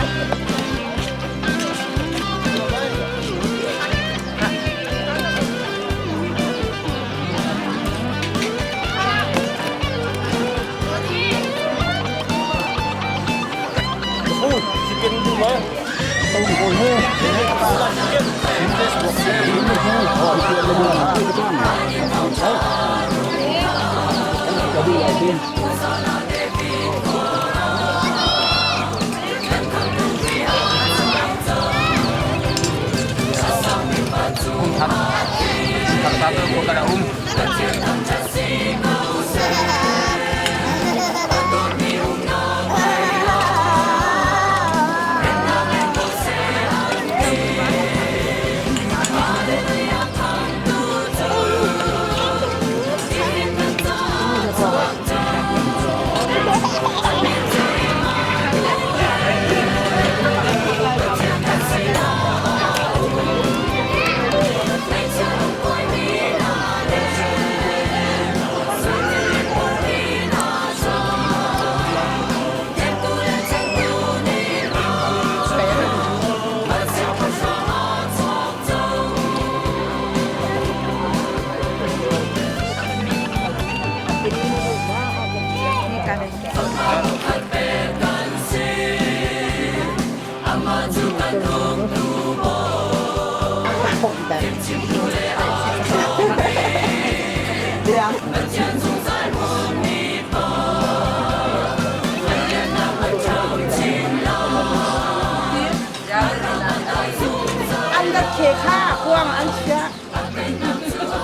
An dat khe kha kuang an chiah.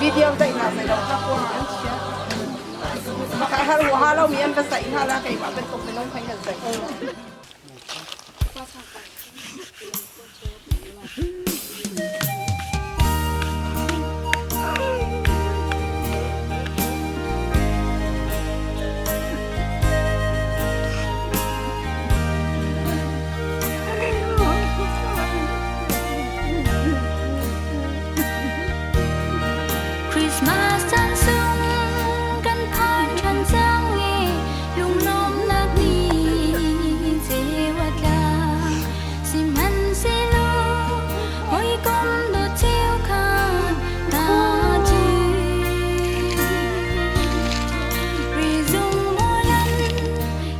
Video daihnak zei lo kha kuang an chiah. Maka har ha lo mi an va saih hna la keimah bantuk minung khan kan saih. Christmas caan sung kan phan ṭhan cang i lunglawmhnak ni ceu a tla. Sihmanhsehlaw hawikom dawt cheukhat ta cu rizung mualan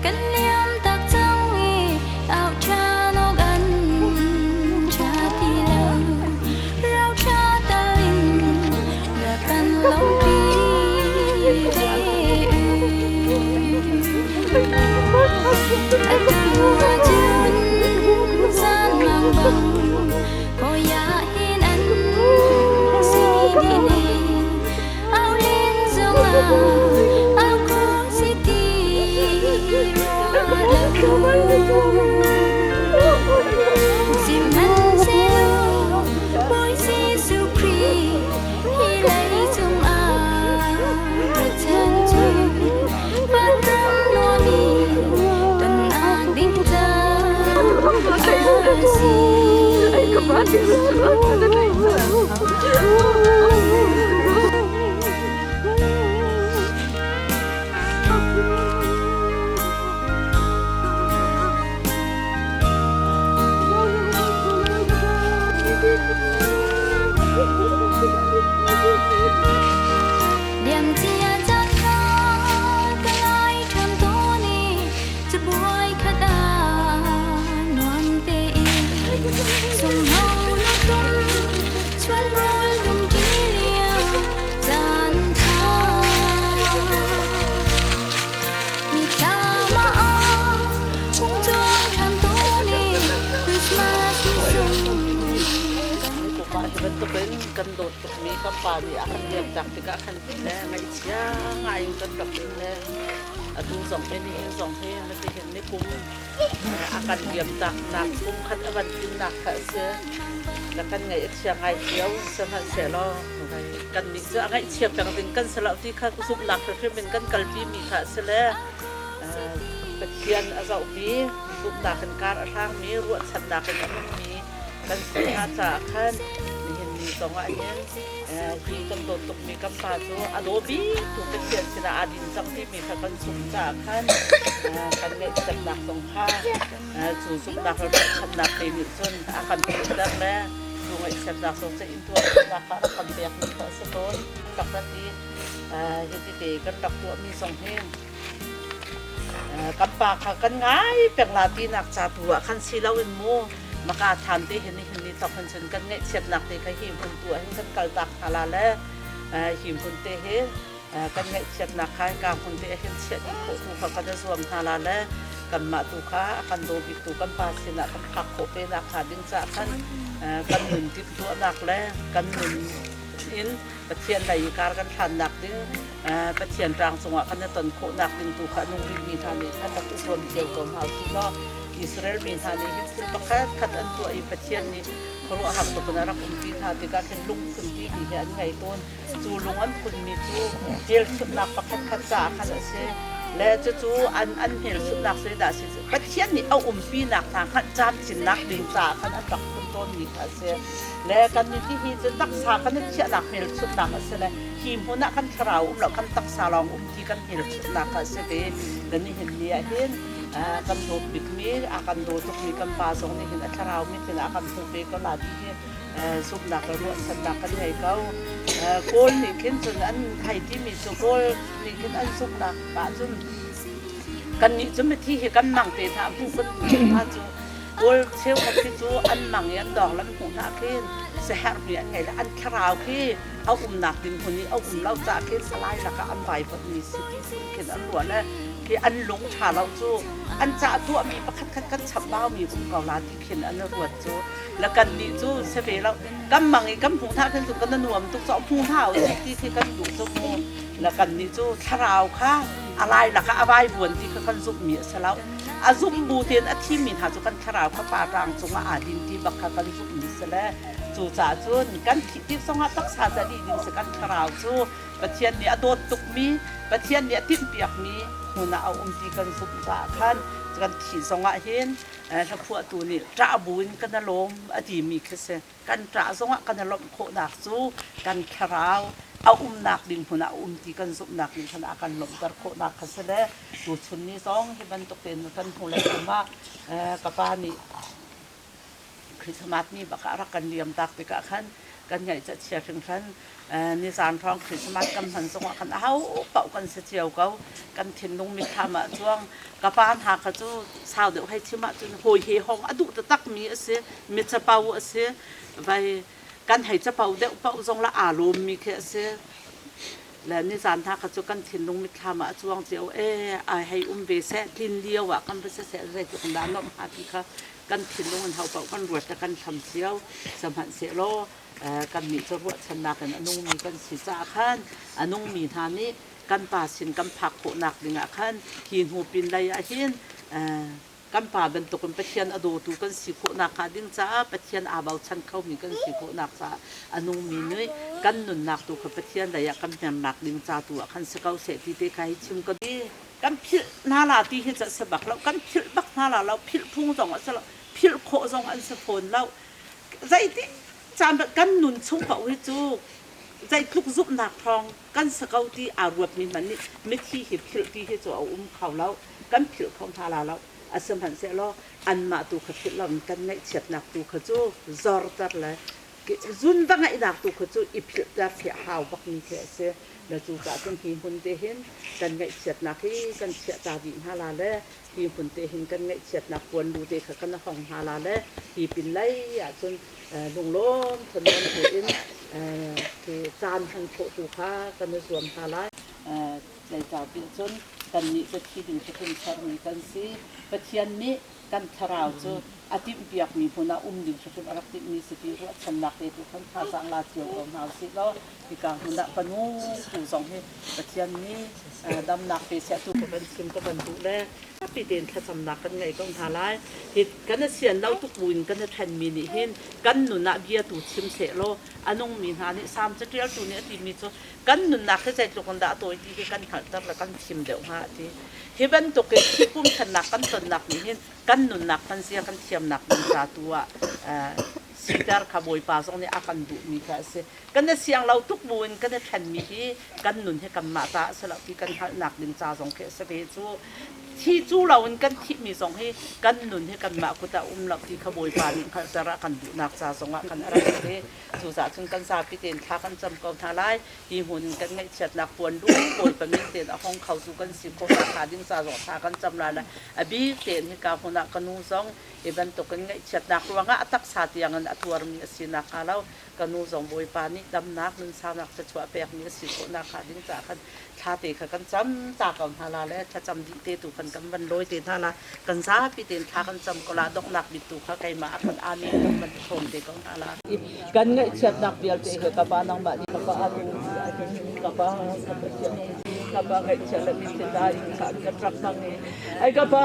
kan liam tak cang i au ṭhan awk an ṭha ti lo. Rauthla tal in rak kan lawmhpi ve u. Atu ahcun zanmang bang kawi ahhin an si dih ne. Au len zongah au khawh si ti rua lo. Sihmanhsehlaw Bawi Jesuh Khrih hi leicung ah ra chan cu vanram nuam i tonnak ding caan a si. Liamcia caan kha ka ngai ṭhan tawn i cabuai khat ah nuam tein sunghno na tum chuan rawl dum ṭi lio caan kha mithlam ah hung cuang ṭhan tawn i Christmas ni sung Mah hi bantukin kan dawt tukmi kan pa nih a kan liamtak tikah khan le ngaihchia ngai in kan rak in le atu zong hi nihin zong hi matihin ni kum a kan liamtak nak kum khat a van tlinnak kha a si. Na kan ngaih a chia ngai cio sihmanhsehlaw kan nih cu a ngaihchia peng ding kan si lo ti kha zumhnak hrimhrim in kan kalpi mi kha a si le Pathian a zohmi zumhnak in kar a hlangmi ruahchannak in a nungmi kan si hna caah khan nihin ni ni zong ah hin hi kan dawt tukmi kan pa cu a daw bik tu Pathian sinah aa din cang timi kha kan zumh caah khan kan ngaihchiatnak zong kha cu zumhnak le ruahchannak te nih cun a kan philhter le cu ngaihchiatnak zong cu intuarnak kha a rak kan pekmi kha a si tawn. Takrat i hiti te kan rak tuahmi zong hi kan pa kha kan ngai peng la tinak ca tu ah khan si loin mu maka than te hin hin ni tok hin cun kan ngaihchiatnak te kha hi hmun tu ah hin kan kal tak hna la le hi hmun te hi kan ngaihchiatnak kha ka hmun te hin chiah dih khawh tu kha kan i zuam hna la le kanmah tu kha a kan daw bik tu kan pa sinah kan phak khawh pe nak hnga ding caah khan kan nun timhtuahnak le kan nun in Pathian lei i kar kan hlannak ding Pathian ṭang cungah kan i ton khawhnak ding tu kha a nung rihmi hna nih khan rak i zuam cio ko hna usih law Israel mi hna nih hin thil pakhat khat an tuah i Pathian nih khuaruahhar tuk in a rak umpi hna tikah khin lungphun timi hi an ngei tawn. Cu lung an phunmi cu hmelchunhnak pakhat khat caah khan a si. Le cucu an an hmelchunhnak zeidah a si? Pathian nih a umpinak hna hngalh camcinnak ding caah khan an rak phun tawnmi kha a si. Le kan nih hihi cu taksa kan i thiahnak hmelchunhnak a si le hi hmun ah kan thlarau um lo kan taksa lawng um ti kan hmelchunhnak kha a si ve. Kan nihin ni ah hin kan dawt bikmi a kan daw tukmi kan pa zong nih hin a thlarau mit in a kan hmuh ve ko la ti hi zumhnak le ruahchannak kan ngei ko. Kawl nih khin cun an hei timi cu Kawl nih khin an zumhnak ahcun kannih cu mithi hi kan mang te hna hmuh kan duh hna cu Kawl cheukhat khi cu an mang i an dawng lam hmuh hna khin siaherhmi an ngei le an thlarau khi a umnak ding hmun i a um lo caah khin salai lakah an vaivuanhmi si ti phun khin an ruah le khi an lung ṭha lo cu an cah tuahmi pakhat khat kan chapbaumi um ko la ti khin an ruat cu le kannih cu si ve lo kan mang i kan hmuh hna khin cu kan nuam tuk caw hmu hna usih ti khi kan duh cu mu le kannih cu thlarau kha a lai lakah a vaivuan ti kha kan zumhmi a si lo a zum bu tein a thimi hna cu kan thlarau kha pa rang cungah aa din ti bak kha kan zumhmi si le cucaah cun kan thih tik zongah taksa ca dih ding si kan thlarau cu Pathian nih a dawt tukmi Pathian nih a timhpiakmi hmun ah a um ti kan zumh caah khan kan thih zongah hin hlaphuahtu nih ṭah buin kan i lawm a timi khi si. Kan ṭah zongah kan i lawmh khawhnak cu kan thlarau a umnak ding hmun ah a um ti kan zumhnak nih khan a kan lawmhter khawhnak kha si le tuchun ni zong hi bantuk tein kan hnulei kum ah ka pa nih Christmas ni bak ah rak kan liam tak tikah khan kan ngaihchia chia hringhran. Nizan hrawng Christmas kan hman zongah khan aho paoh kan si cio ko. Kan thinlung mitthlam ah cuang ka pa hna kha cu sau deuh hei chim ahcun hawi he hong a duh taktakmi a si, mi capo a si. Vai kan hei capo deuh paoh zong la aa lawmmi khi a si. Le nizan hna kha cu kan thinlung mitthlam ah a cuang cio. E ai hei um ve seh, tlin lio ah kan va si seh zeitluk in dah nuamh hnga ti kha kan thinlung in ho paoh kan ruat le kan hlam cio. Sihmanhsehlaw kannih cu ruahchannak in a nungmi kan si caah khan a nungmi hna nih kan pa sin kan phak khawhnak dingah khan hi hnu pin lei ah hin kan pa bantukin Pathian a dawtu kan si khawhnak hnga ding caah Pathian aa bochan khomi kan si khawhnak caah a nungmi nih kan nunnak tu kha Pathian lei ah kan mernak ding ca tu ah khan si ko seh ti te kha hi chim ka kan philh hna la ti hi cu a si bak lo kan philh bak hna la lo philh phung zong a si lo philh khawh zong an si fawn lo Zeitik caan kan nun chung paoh hi cu zeitluk zumhnak thawng kan si ko ti aa ruatmi hmanh nih mithi hi philh ti hi cu a um kho lo. Kan philh kho hna la lo. Asihmanhsehlaw anmah tu kha philh loin kan ngaihchiatnak tu kha cu zorter le zun va ngaihnak tu kha cu i philhter khi a hau bakmi khi a si. Le cucaah cun hi hmun te hin kan ngaihchiatnak hi kan chiah ta dih hna la le hi hmun te hin kan ngaihchiatnak puanlu te kha kan hong hna la le hi pin lei ahcun lunglawm thanuam tein caan hman khawh tu kha kan i zuam hna lai. Zeicahtiah cun kannih cu thi ding hrim sermi kan si. Pathian nih kan thlarau cu a timhpiakmi hmun ah um ding hrimhrim a rak timhmi si ti ruahchannak te tu khan thazaang la cio ko hna usih law hika hmun ah panu tu zong hi Pathian nih damnak pe seh tu ka van chim ka van duh le pi tein thlacamnak kan ngei ko hna lai. Hi kan a sian lo tuk buin kan a ṭhenmi nih hin kan nun ah bia tu chim seh law a nungmi hna nih Salm caṭialtu nih a timi cu kan nunnak hi zeitluk in dah a tawi ti hi kan hngalhter le kan thim deuh hnga a ti. Hi bantuk in thihpum ṭhennak kan tonnak nih hin kan nunnak hman zia kan thiamnak ding ca tu ah. siter kha Bawipa zong nih a kan duhmi kha a si. Kan i siang lo tuk buin kan i ṭhenmi hi kan nun hi kanmah ta a si lo ti kan hngalhnak ding ca zong khi a si ve cu. Thi cu loin kan thihmi zong hi kan nun hi kanmah kut ah um lo ti kha Bawipa nih hngalhter a kan duhnak ca zongah kan a rak si. Cucaah cun kan zapi tein thla kan cam ko hna lai. Hi hmun in kan ngaihchiatnak puan lu Bawipa min tein a hong kho tu kan si khawh nakhnga ding ca zong thla kan cam lai le a bik tein hika hmun ah ka nu zong hi bantukin ngaihchiatnak ruangah a taksa tiangin a tuarmi a si nakhnga lo ka nu zong Bawipa nih damnak nunsaunak thluachuah pekmi a si khawh nakhnga ding caah khan thla te kha kan cam ta ko hna la le thlacam dih te tu khan kan van lawi te hna la. Kan zapi tein thla kan cam ko la. Donghnak bik tu kha keimah a kan amen kan van i te ko hna la. Kan ngaihchiatnak vialte he ka pa nangmah nih ka pa atu ka pa ka Pathian ka pa ngaihchiat le mitthli tla in khan ka ṭap bang i ai ka pa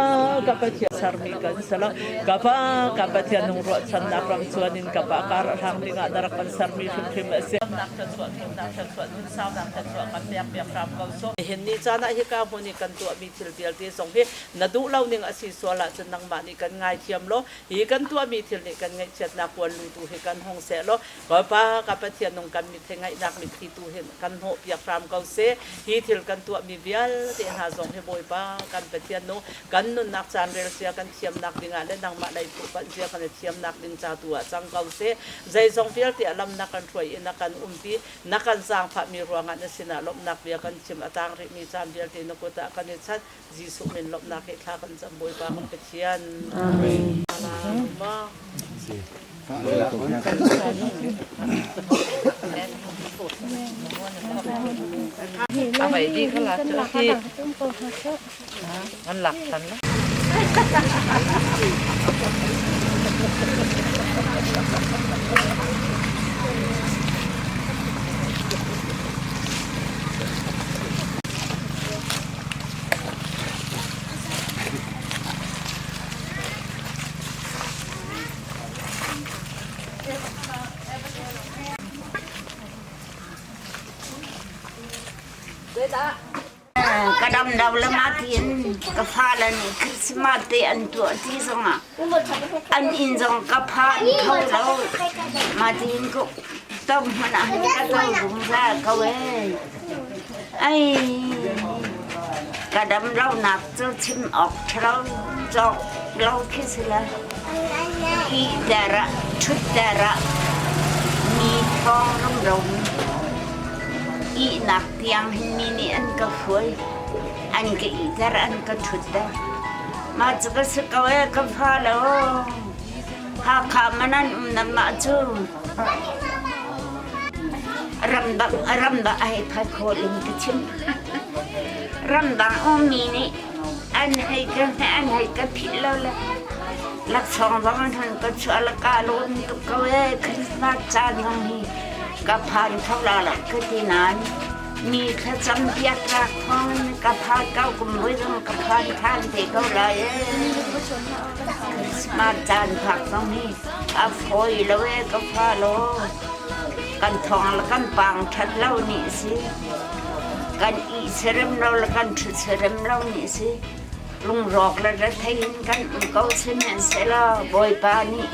ka Pathian sermi kan si lo. Ka pa ka Pathian nung ruahchannak ram chuan in ka pa kar a hlang dingah na rak kan sermi hrimhrim a si. Nak thluachuah thimnak thluachuah nun saunak thluachuah kan pek piak hram ko sawh. Nihin ni caan ah hika hmun i kan tuahmi thil vialte zong hi na duh lo ning a si sual ahcun nangmah nih kan ngaithiam law hi kan tuahmi thil nih kan ngaihchiatnak puan lu tu hi kan hong seh law Bawipa ka Pathian nung kan mit he ngaihnak mitthli tu hin kan hnawh piak hram ko seh. Hi thil kan tuahmi vialte hna zong hi Bawipa kan Pathian nu kan nunnak caan rel sia kan thiamnak dingah le nangmah lei phuhpanh zia kan i thiamnak ding ca tu ah cang ko seh. Zeizong vialte a lam na kan hruai i na kan umpi na kan zaangfahmi ruangah na sinah lawmhnak bia kan chim. A tang rihmi caan vialte na kut ah kan i chanh. Jesuh min lawmhnak he thla kan cam Bawipa kan Pathian. Amen. Amai di kala cu hi an lak than la. Ka dam lo le ma tiin ka fale nih Christmas te an tuah ti zongah an inn zong ka phan kho lo. Ma tiin ka tom hmanh ah hin ka to zungzal ko ee. Ai ka dam lonak cu chim awk ṭhalo cawk lo khi si la. Ih ter ah ṭhut ter ah mi thawng rumro ihnak tiang hin mi nih an ka hruai. An ka ihter an ka ṭhutter. Mah cu ka si ko ee ka fa lo. Hakha man an um nan mah cu ramdang ramdang ai phai khawl in ka chim. Ramdang ummi nih an hei ka an hei ka philh lo le laksawng zong an hun ka chuah le ka lawm tuk ko ee Christmas caan zong hi ka phan kho la lo ka ti nain mi thlacam piak rak thawng in ka phan ko kum voi zong ka phan than te ko lai ee. Christmas caan phak zong hi a fawi lo ee ka fa law. Kan thawng le kan paang ṭhat lo nih si. Kan ih serem lo le kan ṭhut serem lo nih si. Lungrawk le rethei in kan um ko sihmanhsehlaw Bawipa nih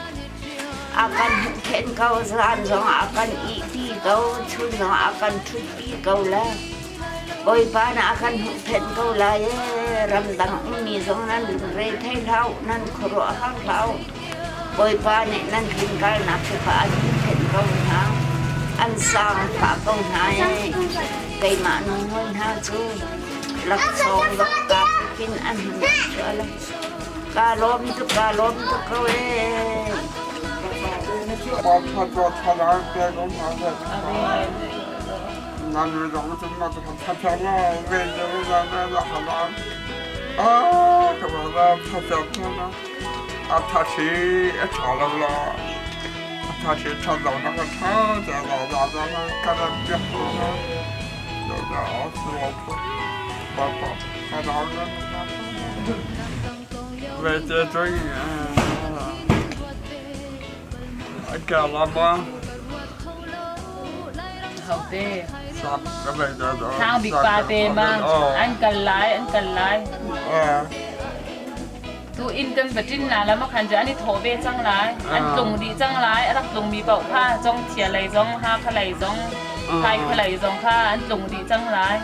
a kan huhphenh ko, zan zong a kan ihpi ko, chun zong a kan ṭhutpi ko le Bawipa nih a kan huhphenh ko lai ee. Ramdang ummi zong nan lungre thei hlah u, nan khuaruahhar hlah u. Bawipa nih nan tlunkalnak kha an huhphenh ko hna, an zaangfah ko hna i keimah nunghawi hna cu laksawng zong kaa in an hun chuah lai. Kaa lawm tuk, kaa lawm tuk ko ee. Hote. Thang bik pa te ma an kal lai an kal lai. Tu inn kan va ṭin na la makhan cu an i thawh ve cang lai. An tlung dih cang lai. A rak tlungmi paoh kha Congthia lei zong, Hakha lei zong, Thaikha lei zong kha an tlung dih cang lai.